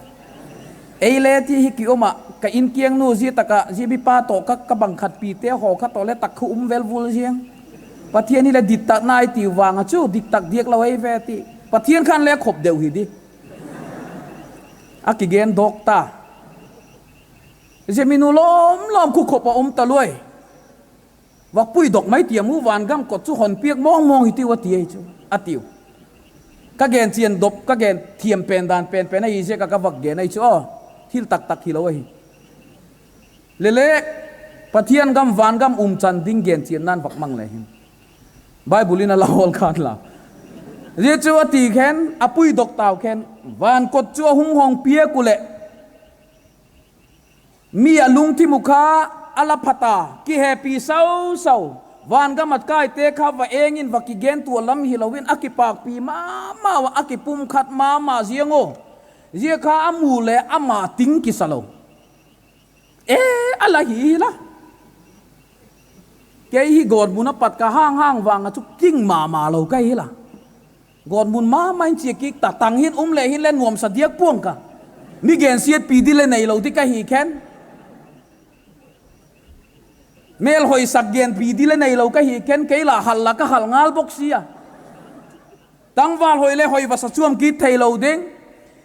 Ei le ti hi ki um ah, ka inkiangnu zia tak ah zia mipa tawh ka, ka bang khat pite haw kha tawh le tak khu um vel vul ziang. Pathian hile diktak nai tiu vang a chu diktak diak lo ei ve ti. Pathian khan le khop deu hi di. A kigendok ta. Zia mi nu lawm lawm khu khop ah um taluai. Va puidok mai tiam u, vangam kot chu hon piak mawng mawng hi tiu a ti ahi chu, a tiu. Ka gen chian dop, ka gen thiam pen dan pen pen ahi ziak ah ka vak gen ahi chu aw. Thil tak tak hilo ahi. Lele, Pathian gam vangam umchan ding gen chianna'n vak mang le hin, Bible in a la hawl khan la. Zia chu a ti khen, a puidok tau khen, van kot chu a hung hong piak u leh mi a lungthim uh kha a la phat a, kihepi sau sau. Vangam a kaite kha va eng in va kigen tua lam hilo in a kipakpi ma ma ua, a kipumkhat ma ma ziang u. Zia kha a mu le ama ting kisa lo. E, a la hi la. Kei hi gawtmun a pat ka hang hang vang ah chu king ma ma lo ka hi la. Gawtmun ma ma in chia kik ta, tang hin um leh hin le nuamsa diak pua'ng ka. Mi gensiatpi di le neilo di ka hi khen. Mêlhoisak genpi di le neilo ka hi khen, kei la hal la ka hal ngal bawk si a. Tangval hoi le hoi va sa chuam kit theilo ding.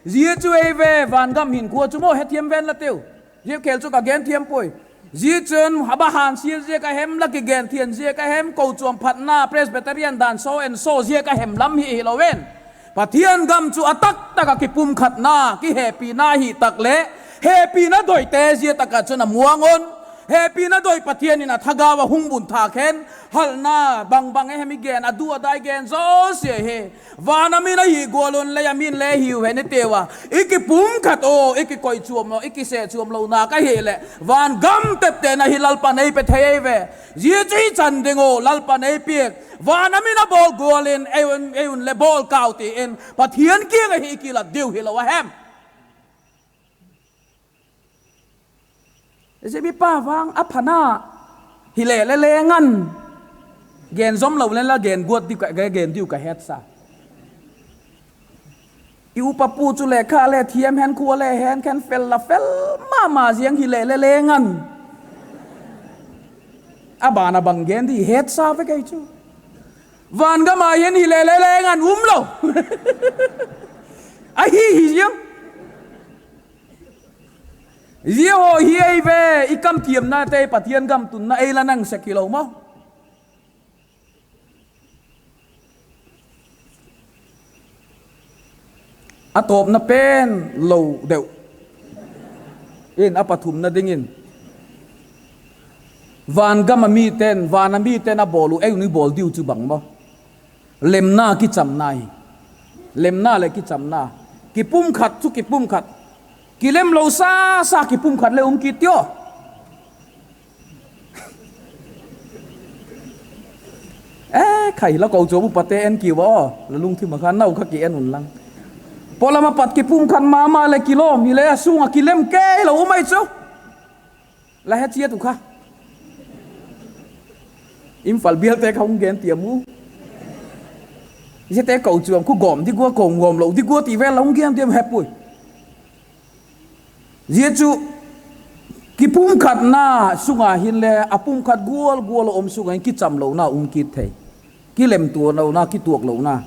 Zia chu ei ve, vangam hinkhua chu maw, hethiam ven la teu. Zia khel chu ka gen thiam puai. Zia chun haba hânsia ziak a hem, la kigen thian ziak a hem, kochuam phatna, Presbyterian dan so and so ziak a hem lam hi hilo in, Pathian gam chu a taktak ah kipumkhatna, kihepina hi tak leh, hepina doite zia tak ah chun a muang un. Hepina doi Pathian in a thagau a hung bun tha khen, halna bangbang a hem i gen, a du a dai gen zosia hi van a min ahi gual un lei a min le hiu hen i tiu a, i kipumkhat u, i kikoichuam lo, i kisêchuam lona ka hileh, van gam tepte'n ahi Lalpa'n ei pe thei ei ve. Zia chu i chan ding uh Lalpa'n ei piak. Van a min a bawl gual in ei un, ei un le bawl kau ti in Pathian kiang ahi kilat diu hilo a hem? Zia mipa vang a phana hile le leng an, gen zom lo le la gen guat diu ka, gen diu ka hetsa. I upa pu chu le kha le thiam hen, khua le hen khen, fel la fel ma ma ziang hile le leng an. A ban a bang gen di hetsa ve kei chu. Van gam a hin hile le leng an um lo. Ahi hi ziang. Zia haw hi ei ve, i kam thiamnate, Pathian gam tunna ei la nang sek hilo maw? A tawpna pen lo deu in, a pathumna dingin, van gam a mite'n, van a mite'n a bawl uh ei un i bawl diu chu bang maw? Lemna kichamna hi. Lemna leh kichamna. Kipumkhat chu kipumkhat. Kilemlo sa sa kipumkhat le um kit tio. E, khai la kochuam upate en kiu a, la lungthim a kha nau kha ki en unlang. Pawlam a pat kipumkhat ma ma leh kilawm hile a sung ah kilem kei lo um ai chu. La he chiat uh kha. Imphal bialte kha hung gen tiam u. Ziate kochuam khu gawm di gua, kawm gawm lo di gua ti vel la hung gen tiam he puai. Zia chu kipumkhatna sung a hinle a pumkhat gual gual a um sung a hin kichamlona um kit thei. Kilemtualona, kituaklona.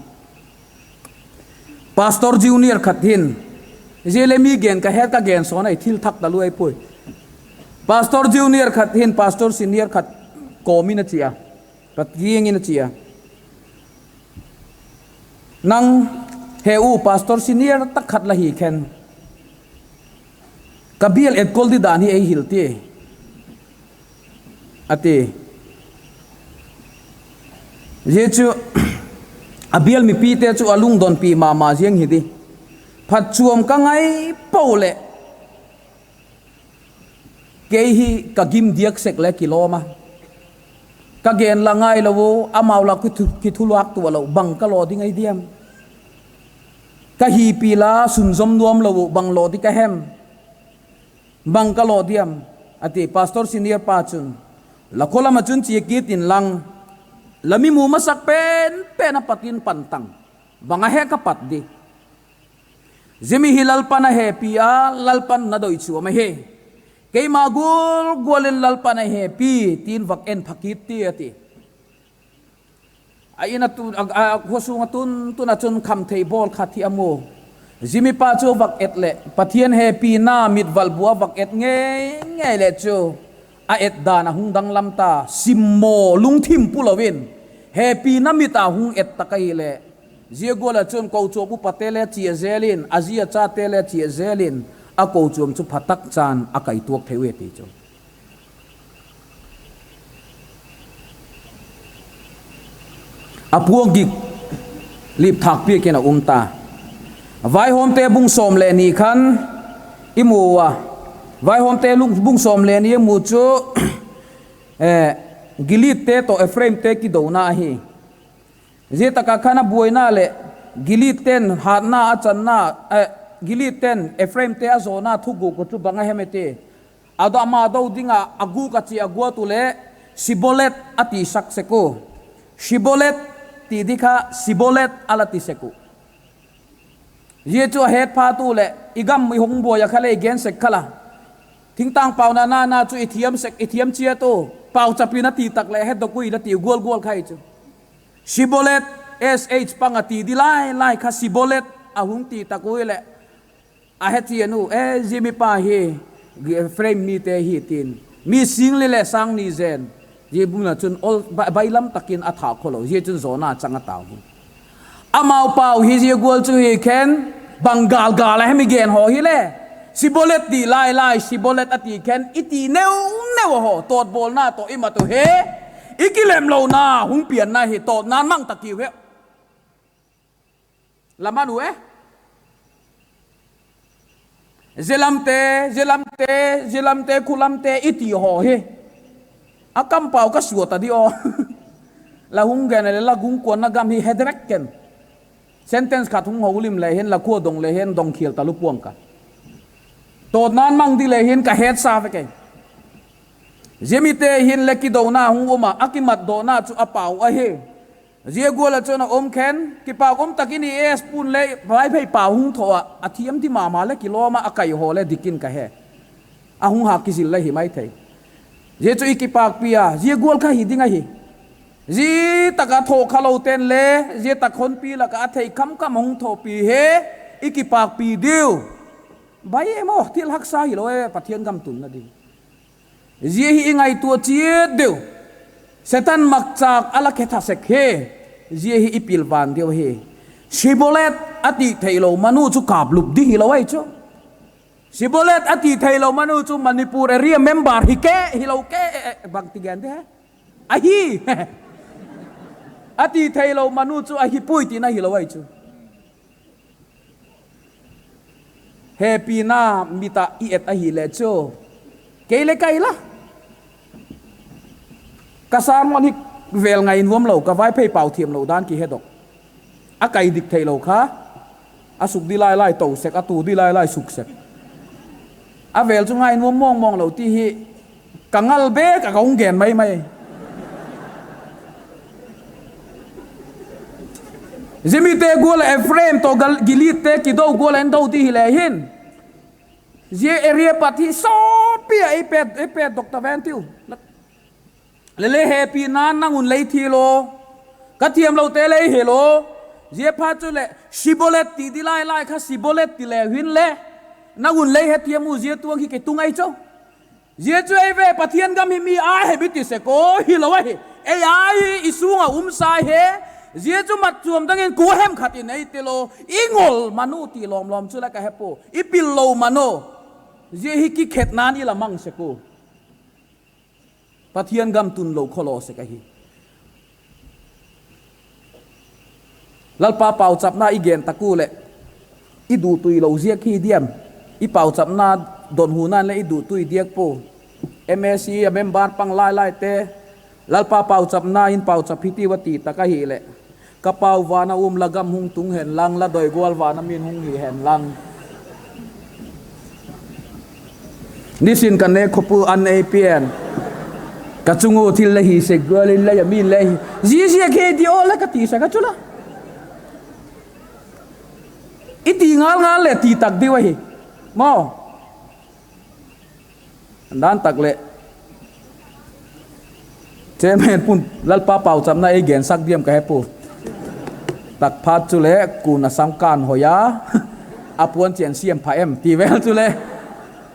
Pastor junior khat hin, zia le mi gen ka het ka gen sawn ai, thil thak talu ai puai. Pastor junior khat hin pastor senior khat kawm in a chia, ka kiang in a chia. Nang he u pastor senior tak khat la hi khen, ka bial etkol di dan hi ei hil ti, a ti. Zia chu a bial mipite chu a lungdonpi ma ma ziang hi di. Phatchuam ka ngai po leh, kei hi ka gim diak sek le kilawm a. Ka gen la ngailo u, amau la kithu, kithulâk tua lo, bang ka law ding ahi diam? Ka hipi la sunzawm nuam lo u, bang law ding ka hem? Bang ka law diam? a ti. Pastor senior pa chun, La khaw lam ah chun chia kit inlang, la mi mu masak pen pen a pat in pan tang, bang a he ka pat di. Zia mi hi Lalpa'n a hepi a, Lalpa'n na doi chuam ahi. Keima gual gual in Lalpa'n a hepi, ti'n vak en pha kit ti, a ti. A in a tu, a, a khua sung ah tun tun ah chun khamthei bawl khat hi a mu. Zia mipa chu vak et leh, Pathian hepina mitval bua vak et ngei ngei leh chu, a et dan a hung danglam ta, simmaw lungthim pu lo in, hepina mit a hung et tak ahileh, zia gual ah chun kochuam upate le chia zel in, a zi a chate le chia zel in, a kochuam chu pha tak chan a kaituak thei ui ti chu. A puak gik lipthâk piak in a um ta. Vaihawmte bung sawm le ni khan i mu a. Vaihawmte lung, bung sawm le ni i mu chu, eh, Gileadte tawh Ephraimte kidona ahi. Zia tak ah khan a buaina leh Gileadte'n hatna a channa, eh, Gileadte'n Ephraimte a zawna thuguk uh chu bang a hem i ti. A do, ama do ding ah a gûk a chia a guat uh leh Sibolet a tisak sek uh. Sibolet ti di kha Sibolet a la ti sek uh. Zia chu a het phat u leh, i gam i hung buai a kha lei gen sek kha la, thingtâng pau na na na chu i thiam sek, i thiam chiat u, pauchap in a ti tak leh hedok ui la ti gual gual kha hi chu. Sibolet, S H pang a ti di lai lai kha Sibolet a hung ti tak ui leh, a he chian u, e, zia mipa hi Ephraim mite hi tin, mi sîng li leh sâng ni zen. Zia bung ah chun ol, bai, bailam tak in a thâk kha lo, zia chun zawna chang a tau hi. Amau pau hi zia gual chu hi khen, bang gâl gâl a hem i gen haw hile, Sibolet ti lai lai, Sibolet a ti khen i ti neu neu a haw, tawtbawlna tawh i mat u hi, i kilemlona hung pianna hi tawtna'n mang ta kiu hi. La man u e. Zia lamte, zia lamte, zia lamte, khu lamte i ti haw hi, a kampau ka suat a di aw. La hung gen a leh la gungkuanna gam hi he direct ken. Sentence khat hung holim le hin, la khua dong le hin, dongkhial talu pua'ng ka. Tawtna'n mang di le hin ka hetsa ve kei. Zia mite hin le kidona hung um ah, a kimatdawna chu a pau ahi. Zia gual ah chun a um khen, kipâk um tak in i es pun le, Vaiphei pau hung tho ah, a thiam di ma ma leh kilawm ah, a kai haw le dik in ka he. A hung hâk kizil le hi mai thei. Zia chu i kipâkpi a, zia gual kha hi ding ahi. Zia tak ah tho kha lote'n le, zia tak honpi lak ah a thei kham kham hung thopi hi, i kipâkpi diu. Bai e maw, thil haksa hilo e, Pathian gam tunna ding. Zia hi i ngaitua chiat diu. Setan makchâk a la khetha sek hi. Zia hi i pilvan diu hi. Sibolet a ti theilo manu chu kâplup di hilo ahi chu. Sibolet a ti theilo manu chu Manipur area member hi ke, hilo ke, bangti gen di he. Ahi. A ti theilo manu chu ahi puai tina hilo ahi chu. Hepina mit ah i et ahile chu, kei le kai la. Ka sermon hi vêl ngai nuam lo, ka Vaiphei pau thiamlo dan kihedok. A kai dik theilo kha, a suk di lai lai to sek, a tu di lai lai suk sek. A vêl chu ngai nuam mawng mawng lo ti hi, ka ngal bêk ah ka hung gen mai mai. Zia mite gual ah Ephraim tawh Gal-, Gileadte kido gual ah en do di hile hin, zia area pat hi sawtpi ah ei pet, ei pet dok ta ven tiu. Lele hepina'n nang un lei thil aw, ka thiamlote lei hil aw. Zia phat chuleh Sibolet ti di lai lai kha Sibolet ti leu hinle, nang un lei hethiam u, zia tuang hi kei tung ahi chu. Zia chu ei ve Pathian gam hi mi â hem i ti sek aw, hilo ahi. Ei â hi i sung ah um sa hi. Zia chu mat chuam dang in kua hem khat in ei ti lo. I ngol manu ti lawm lawm chu la ka he pua, i pil lo manu. Zia hi kikhetna'n i la mang sek u. Pathian gam tun lo khawlaw sek ahi. Lalpa pauchapna i gen tak ua leh, i duhtui lo ziak hi diam? I pauchapna donhuna'n leh i duhtui diak pua. MAC a member pang lai laite, Lalpa pauchapna in pauchap hi tiu a ti tak ahileh, Ka pau van a um, la gam hung tung hen lang, la doi gual van a min hung hi hen lang. Nisin ka nêk khawpu an ei pian. Ka chung ua thil le hi sek gual in lei a min le hi. Zia ziak hi ti aw le ka ti sek a chu la. I ti ngal ngal leh ti tak diu ahi. Maw. Dan tak leh Chairman pu'n Lalpa pauchapna ei gensak diam ka he pua. Tak phat chuleh kun a sam kan hoi a, a puan chian siam pha em ti vel chuleh,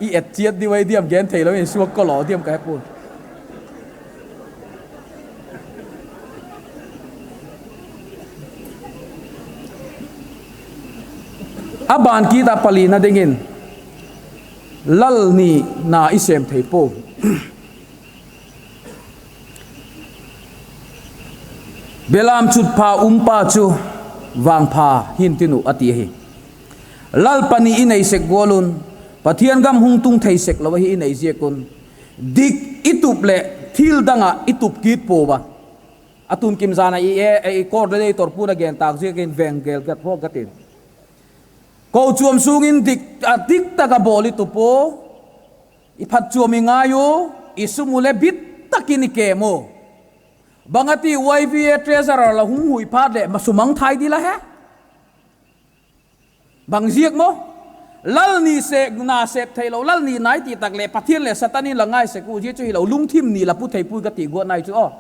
i et chiat diu ahi diam gen theilo in suak kolaw diam ka he pua. A ban kit ah palina dingin, lal nina i sêm thei pua. Belam chutpha umpa chu vangpha hi'ntin uh a ti ahi. Lal pani i nei sek gual un, Pathian gam hung tung thei sek lo ahi i nei ziak un, dik i tup leh thil dang ah i tup kit pua a. A tun kim zan a i, e, e, i coordinator pu'n a gen tâk ziakin veng gel gat phawk gat in, kochuam sung in dik, a dik tak a bawl i tup ua, i phatchuam i ngai u, i sum u le bit tak in i kem u. Bang a ti, YVA treasurer la hung hui phat leh ma sumang thai di la he. Bang ziak maw? Lal ni sêk na sêp theilo, lal ni nai ti tak leh Pathian leh Satan in la ngai sek u, zia chu hilo, lungthim ni la pu thei pui ka ti guat nai chu aw.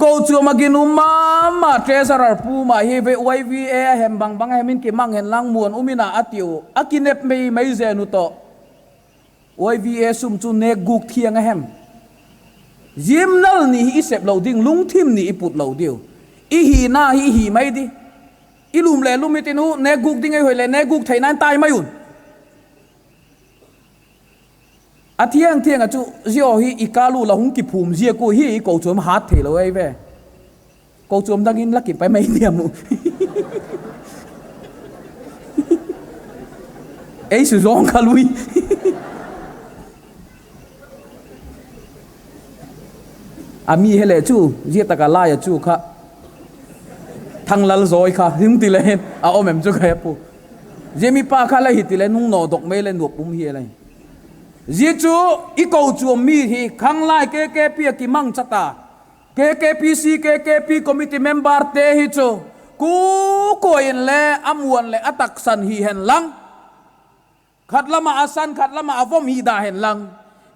Kochuam a ginum ma ma treasurer pu ma hi ve, YVA a hem bang bang a hem in kimang hen lang muan um in a, a tiu, a kinep mei mei zen u tawh. YVA sum chu nêkguk thiang a hem? Zia lal ni hi i sep lo ding, lungthim ni i put lo diu. I hina hi i hi mai di. I lum le lum i tin u, nêkguk ding ei hoi leh nêkguk theina'n tai mai un. A thiang thiang ah chu, zia hi i kâl u la hung kiphum ziak u hi i kochuam hat theilo ei ve. Kochuam dang in la kipai mai diam u. Ei su zawng kha lui. A mi he leh chu, zia tak a lai a chu kha, Thanglal Zawi kha hung ti le hin a um em chu ka he pua. Zia mipa kha la hi ti le nung nawdok mai le nuam um hi a lai. Zia chu i kochuam mi hi khanglai KKP a kimangcha ta, KKPC, KKP committee memberte hi chu, ku kua'n le a muan leh a taksan hi hen lang, khat lam ah a san, khat lam ah a vom hi da hen lang,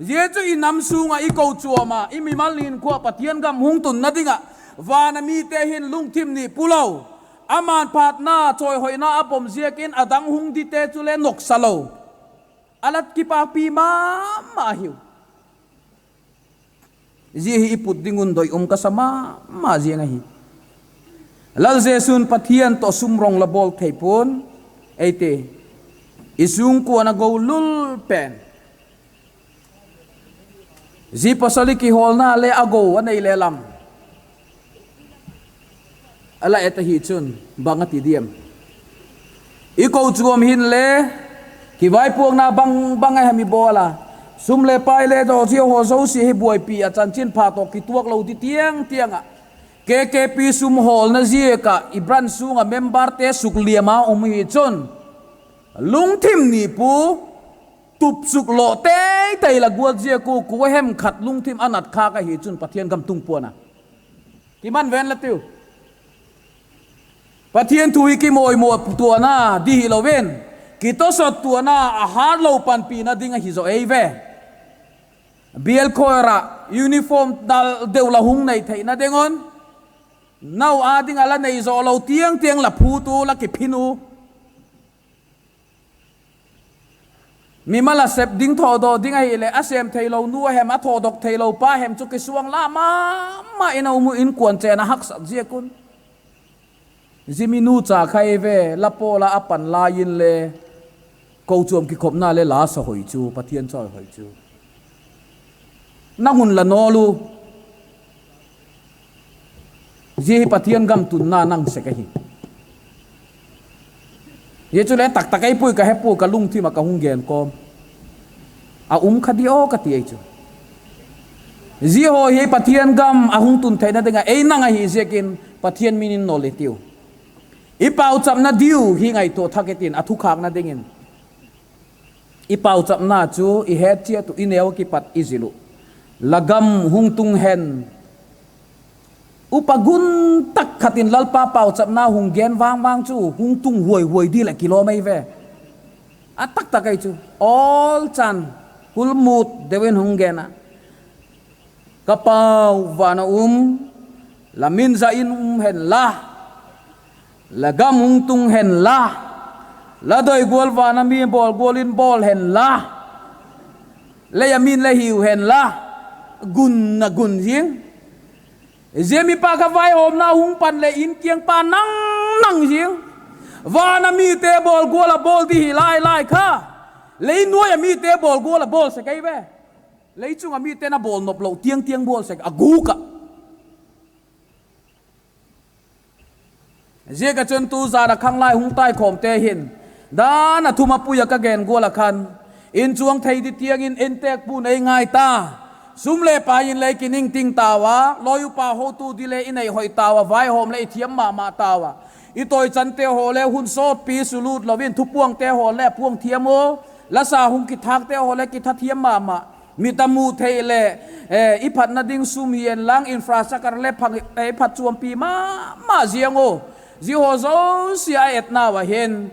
zia chu i nam sung ah, i kochuam ah, i mimal hinkhua Pathian gam hung tunna ding ah van a mite hin lungthim ni pu lo, a man phatna chawihoina a pom ziakin a dang hung dite chule noksa lo, a la kipakpi ma ma hiu. Zia hi i put ding un doi um ka sa ma ma ziang ahi. Lal Jesu'n Pathian tawh sumrawng la bawl thei pua'n, ei ti, i sungkuan a go lul pen, zia pasal i kihawlna le a go a nei le lam a la et ahi chun bang a ti diam? I kochuam hinle kivaipuakna bang bang a hem i bawl a, sum le pai le daw zia haw zosia hi buaipi ah chanchinpha tawh kituak lo di tiang tiang ah, KKP sum hawlna ziak ah i branch sung ah memberte sukliam a um hi chun, lungthim ni pu, tupsuk law tei tei la guat ziak u kua hem khat lungthim a nat khâk ahi chun Pathian gam tung pua'n a, kiman ven la tiu. Pathian thu hi kimawimaw tuana di hilo in, kitawsawt tuana a hâtlo panpina ding ahi zaw ei ve. Bial khawr ah uniform dal deu la hung nei theina ding un, nau â ding ah la nei zaw lo tiang tiang la phut u, la kiphin u. Mimal a sep ding thawdaw ding ahileh a sêm theilo nu a hem, a thawdok theilo pa hem chu kisuang la ma ma in a um u, inkuan chen a haksat ziak un. Zia mi nu cha kha ei ve, la pawl ah a pan lai inle kochuam kikhopna le la sa hoi chu, Pathian chawihoi chu. Nang un la nawl u. Zia hi Pathian gam tunna nang sek ahi. Zia chule taktak ei pui ka he pua, ka lungthim ah ka hung gen kawm a um kha di aw ka ti ei chu. Zia haw hi Pathian gam a hung tun theina ding ah ei nang ahi ziakin Pathian min in nol i tiu. I pauchapna diu hi ngaitua thak i tin, a thukhâkna dingin. I pauchapna chu i het chiat uh, i neu ah kipat i zil uh. La gam hung tung hen. Upa gun tak khat in Lalpa pauchapna hung gen vang vang chu hung tung huai huai di leh kilawm ei ve. A taktak ei chu, awl chan, kulmut deu in hung gen a, Ka Pau, van a um, la min za in um hen la, la gam hung tung hen la, la doi gual van a mi bawl gual in bawl hen la, lei a min le hiu hen la, gun a gun zing. Zia mipa kha vaihawmna hung pan leh in kiang pa nang nang zing. Van a mite bawl gual a bawl di hi lai lai kha, lei nuai a mite bawl gual a bawl sek ei ve. Lei chung a mite'n a bawl nop lo tiang tiang bawl sek a gûk ah. Ziak ah chun tu zan a khanglai hung taikhawmte hin, dan a thum a pui ah ka gen gual ah khan, in chuang thei di tiang in in têkpu'n ei ngai ta. Sum le pai in lei kiningting tau a, lawi upa hotu di le i nei hoi tau a, vaihawm le i thiam ma ma tau a. I tawichante haw le hun sawtpi sulût lo in, thupuangte haw le puang thiam u, lasa hung kithâkte haw le kitha thiam ma ma. Mit a mu thei leh, i phatna ding sum hi en lang, infrastructure le pha, i phatchuampi ma ma ziang u. Zia haw zosia a etnau ah hin,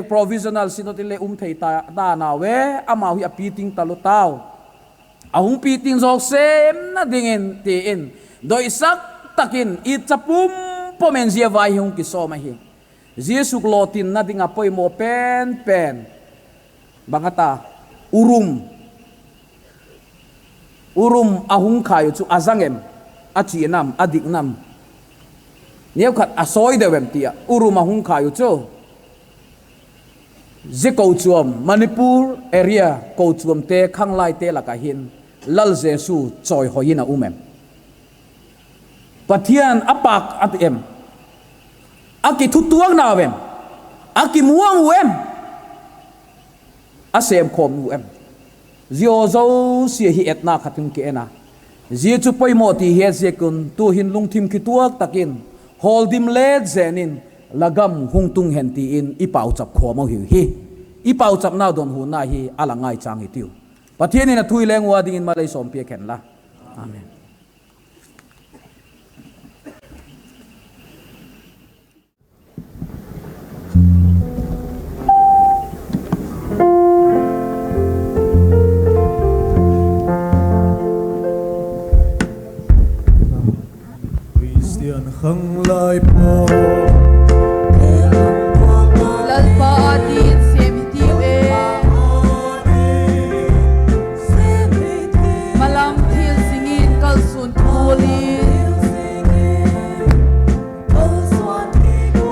Provisional Synod in le um thei ta, ta nau e, amau hi a piting talu tau. A hung piting zawk semna dingin ti in, doisak tak in i cha pum pum in zia vai hi hung kisawm ahi. Zia suklotinna ding ah poimaw pen pen, bang a ta, urum, urum a hung khai uh chu a zang em, a chia nam, a dik nam, neukhat a sawi deu em ti ah urum a hung khai uh chu, zia kochuam, Manipur area kochuamte khanglaite lak ah hin Lal Jesu chawihoi in a um em? Pathian a pâk a ti em? A kithutuak nau em? A kimuang u em? A sêmkhawm u em? Zia zosia hi etna khat hung ki en a. Zia chu poimaw ti het ziak un tu'hin lungthim kituak tak in, hawldim let zen in, La gam hung tung hen, ti in i pauchap khawm u hiu hi. I pauchapnau dawnhuna hi a la ngai châng hi tiu. Pathian in a thu i leng ua dingin mal ei sawmpiak hen la. Amen. Christian khanglai pawl, Lalpa â dingin sêm hi tiu e. Malam thil zing in kalsuan tual in,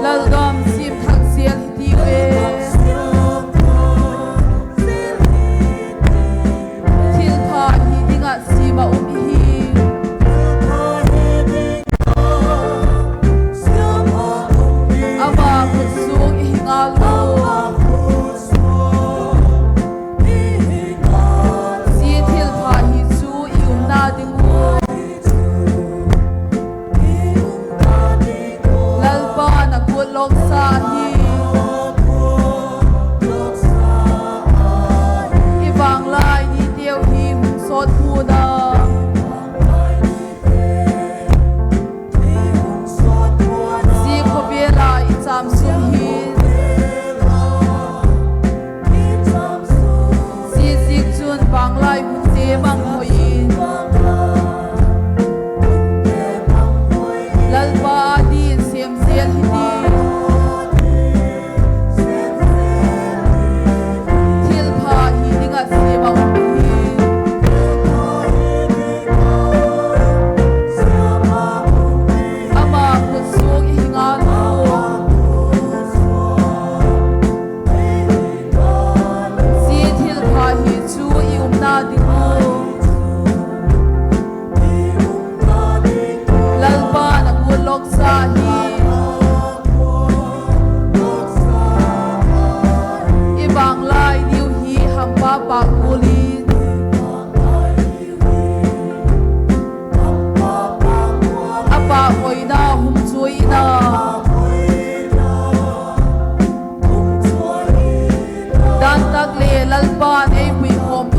Lalgam siam thak zel hi tiu e. Thilpha hi ding ah sim ah um ihi.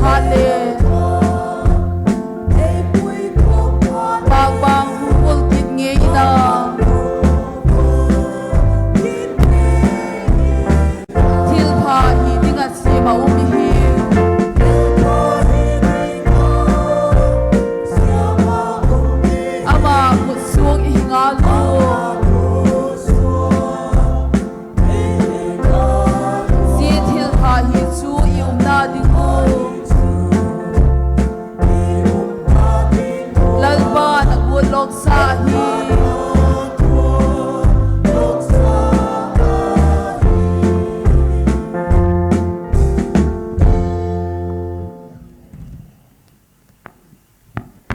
Phat le, pâkbâng hung bul kit ngei in a, thilpha hi ding ah siam a um hi. Ama khut suang i hi ngal u. Zia thilpha hi chu i umna ding u, Lalpa'n a guat lawksa hi.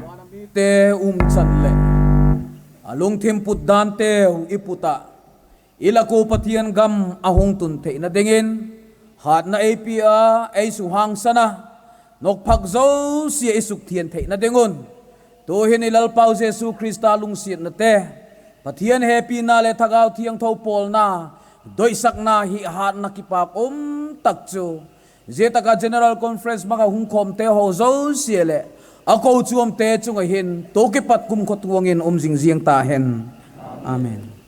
Van a mite umchan leh a lungthim put danteu i put ah, i lak u Pathian gam a hung tun theina dingin, hatna ei pia a, ei suhangsan a, nokphak zosia i sukthiang theina ding un, tu'hin i Lalpau Jesu Khrista lungsiatnate, Pathian hepina leh Thagau Thiangtho pawlna, doisakna hi hatna kipâk um tak chu, zia tak ah General Conference bang ah hung khawmte haw zosia leh a kochuamte chung ah hin tu kipat kumkhawtuang in um zing ziang ta hen. Amen.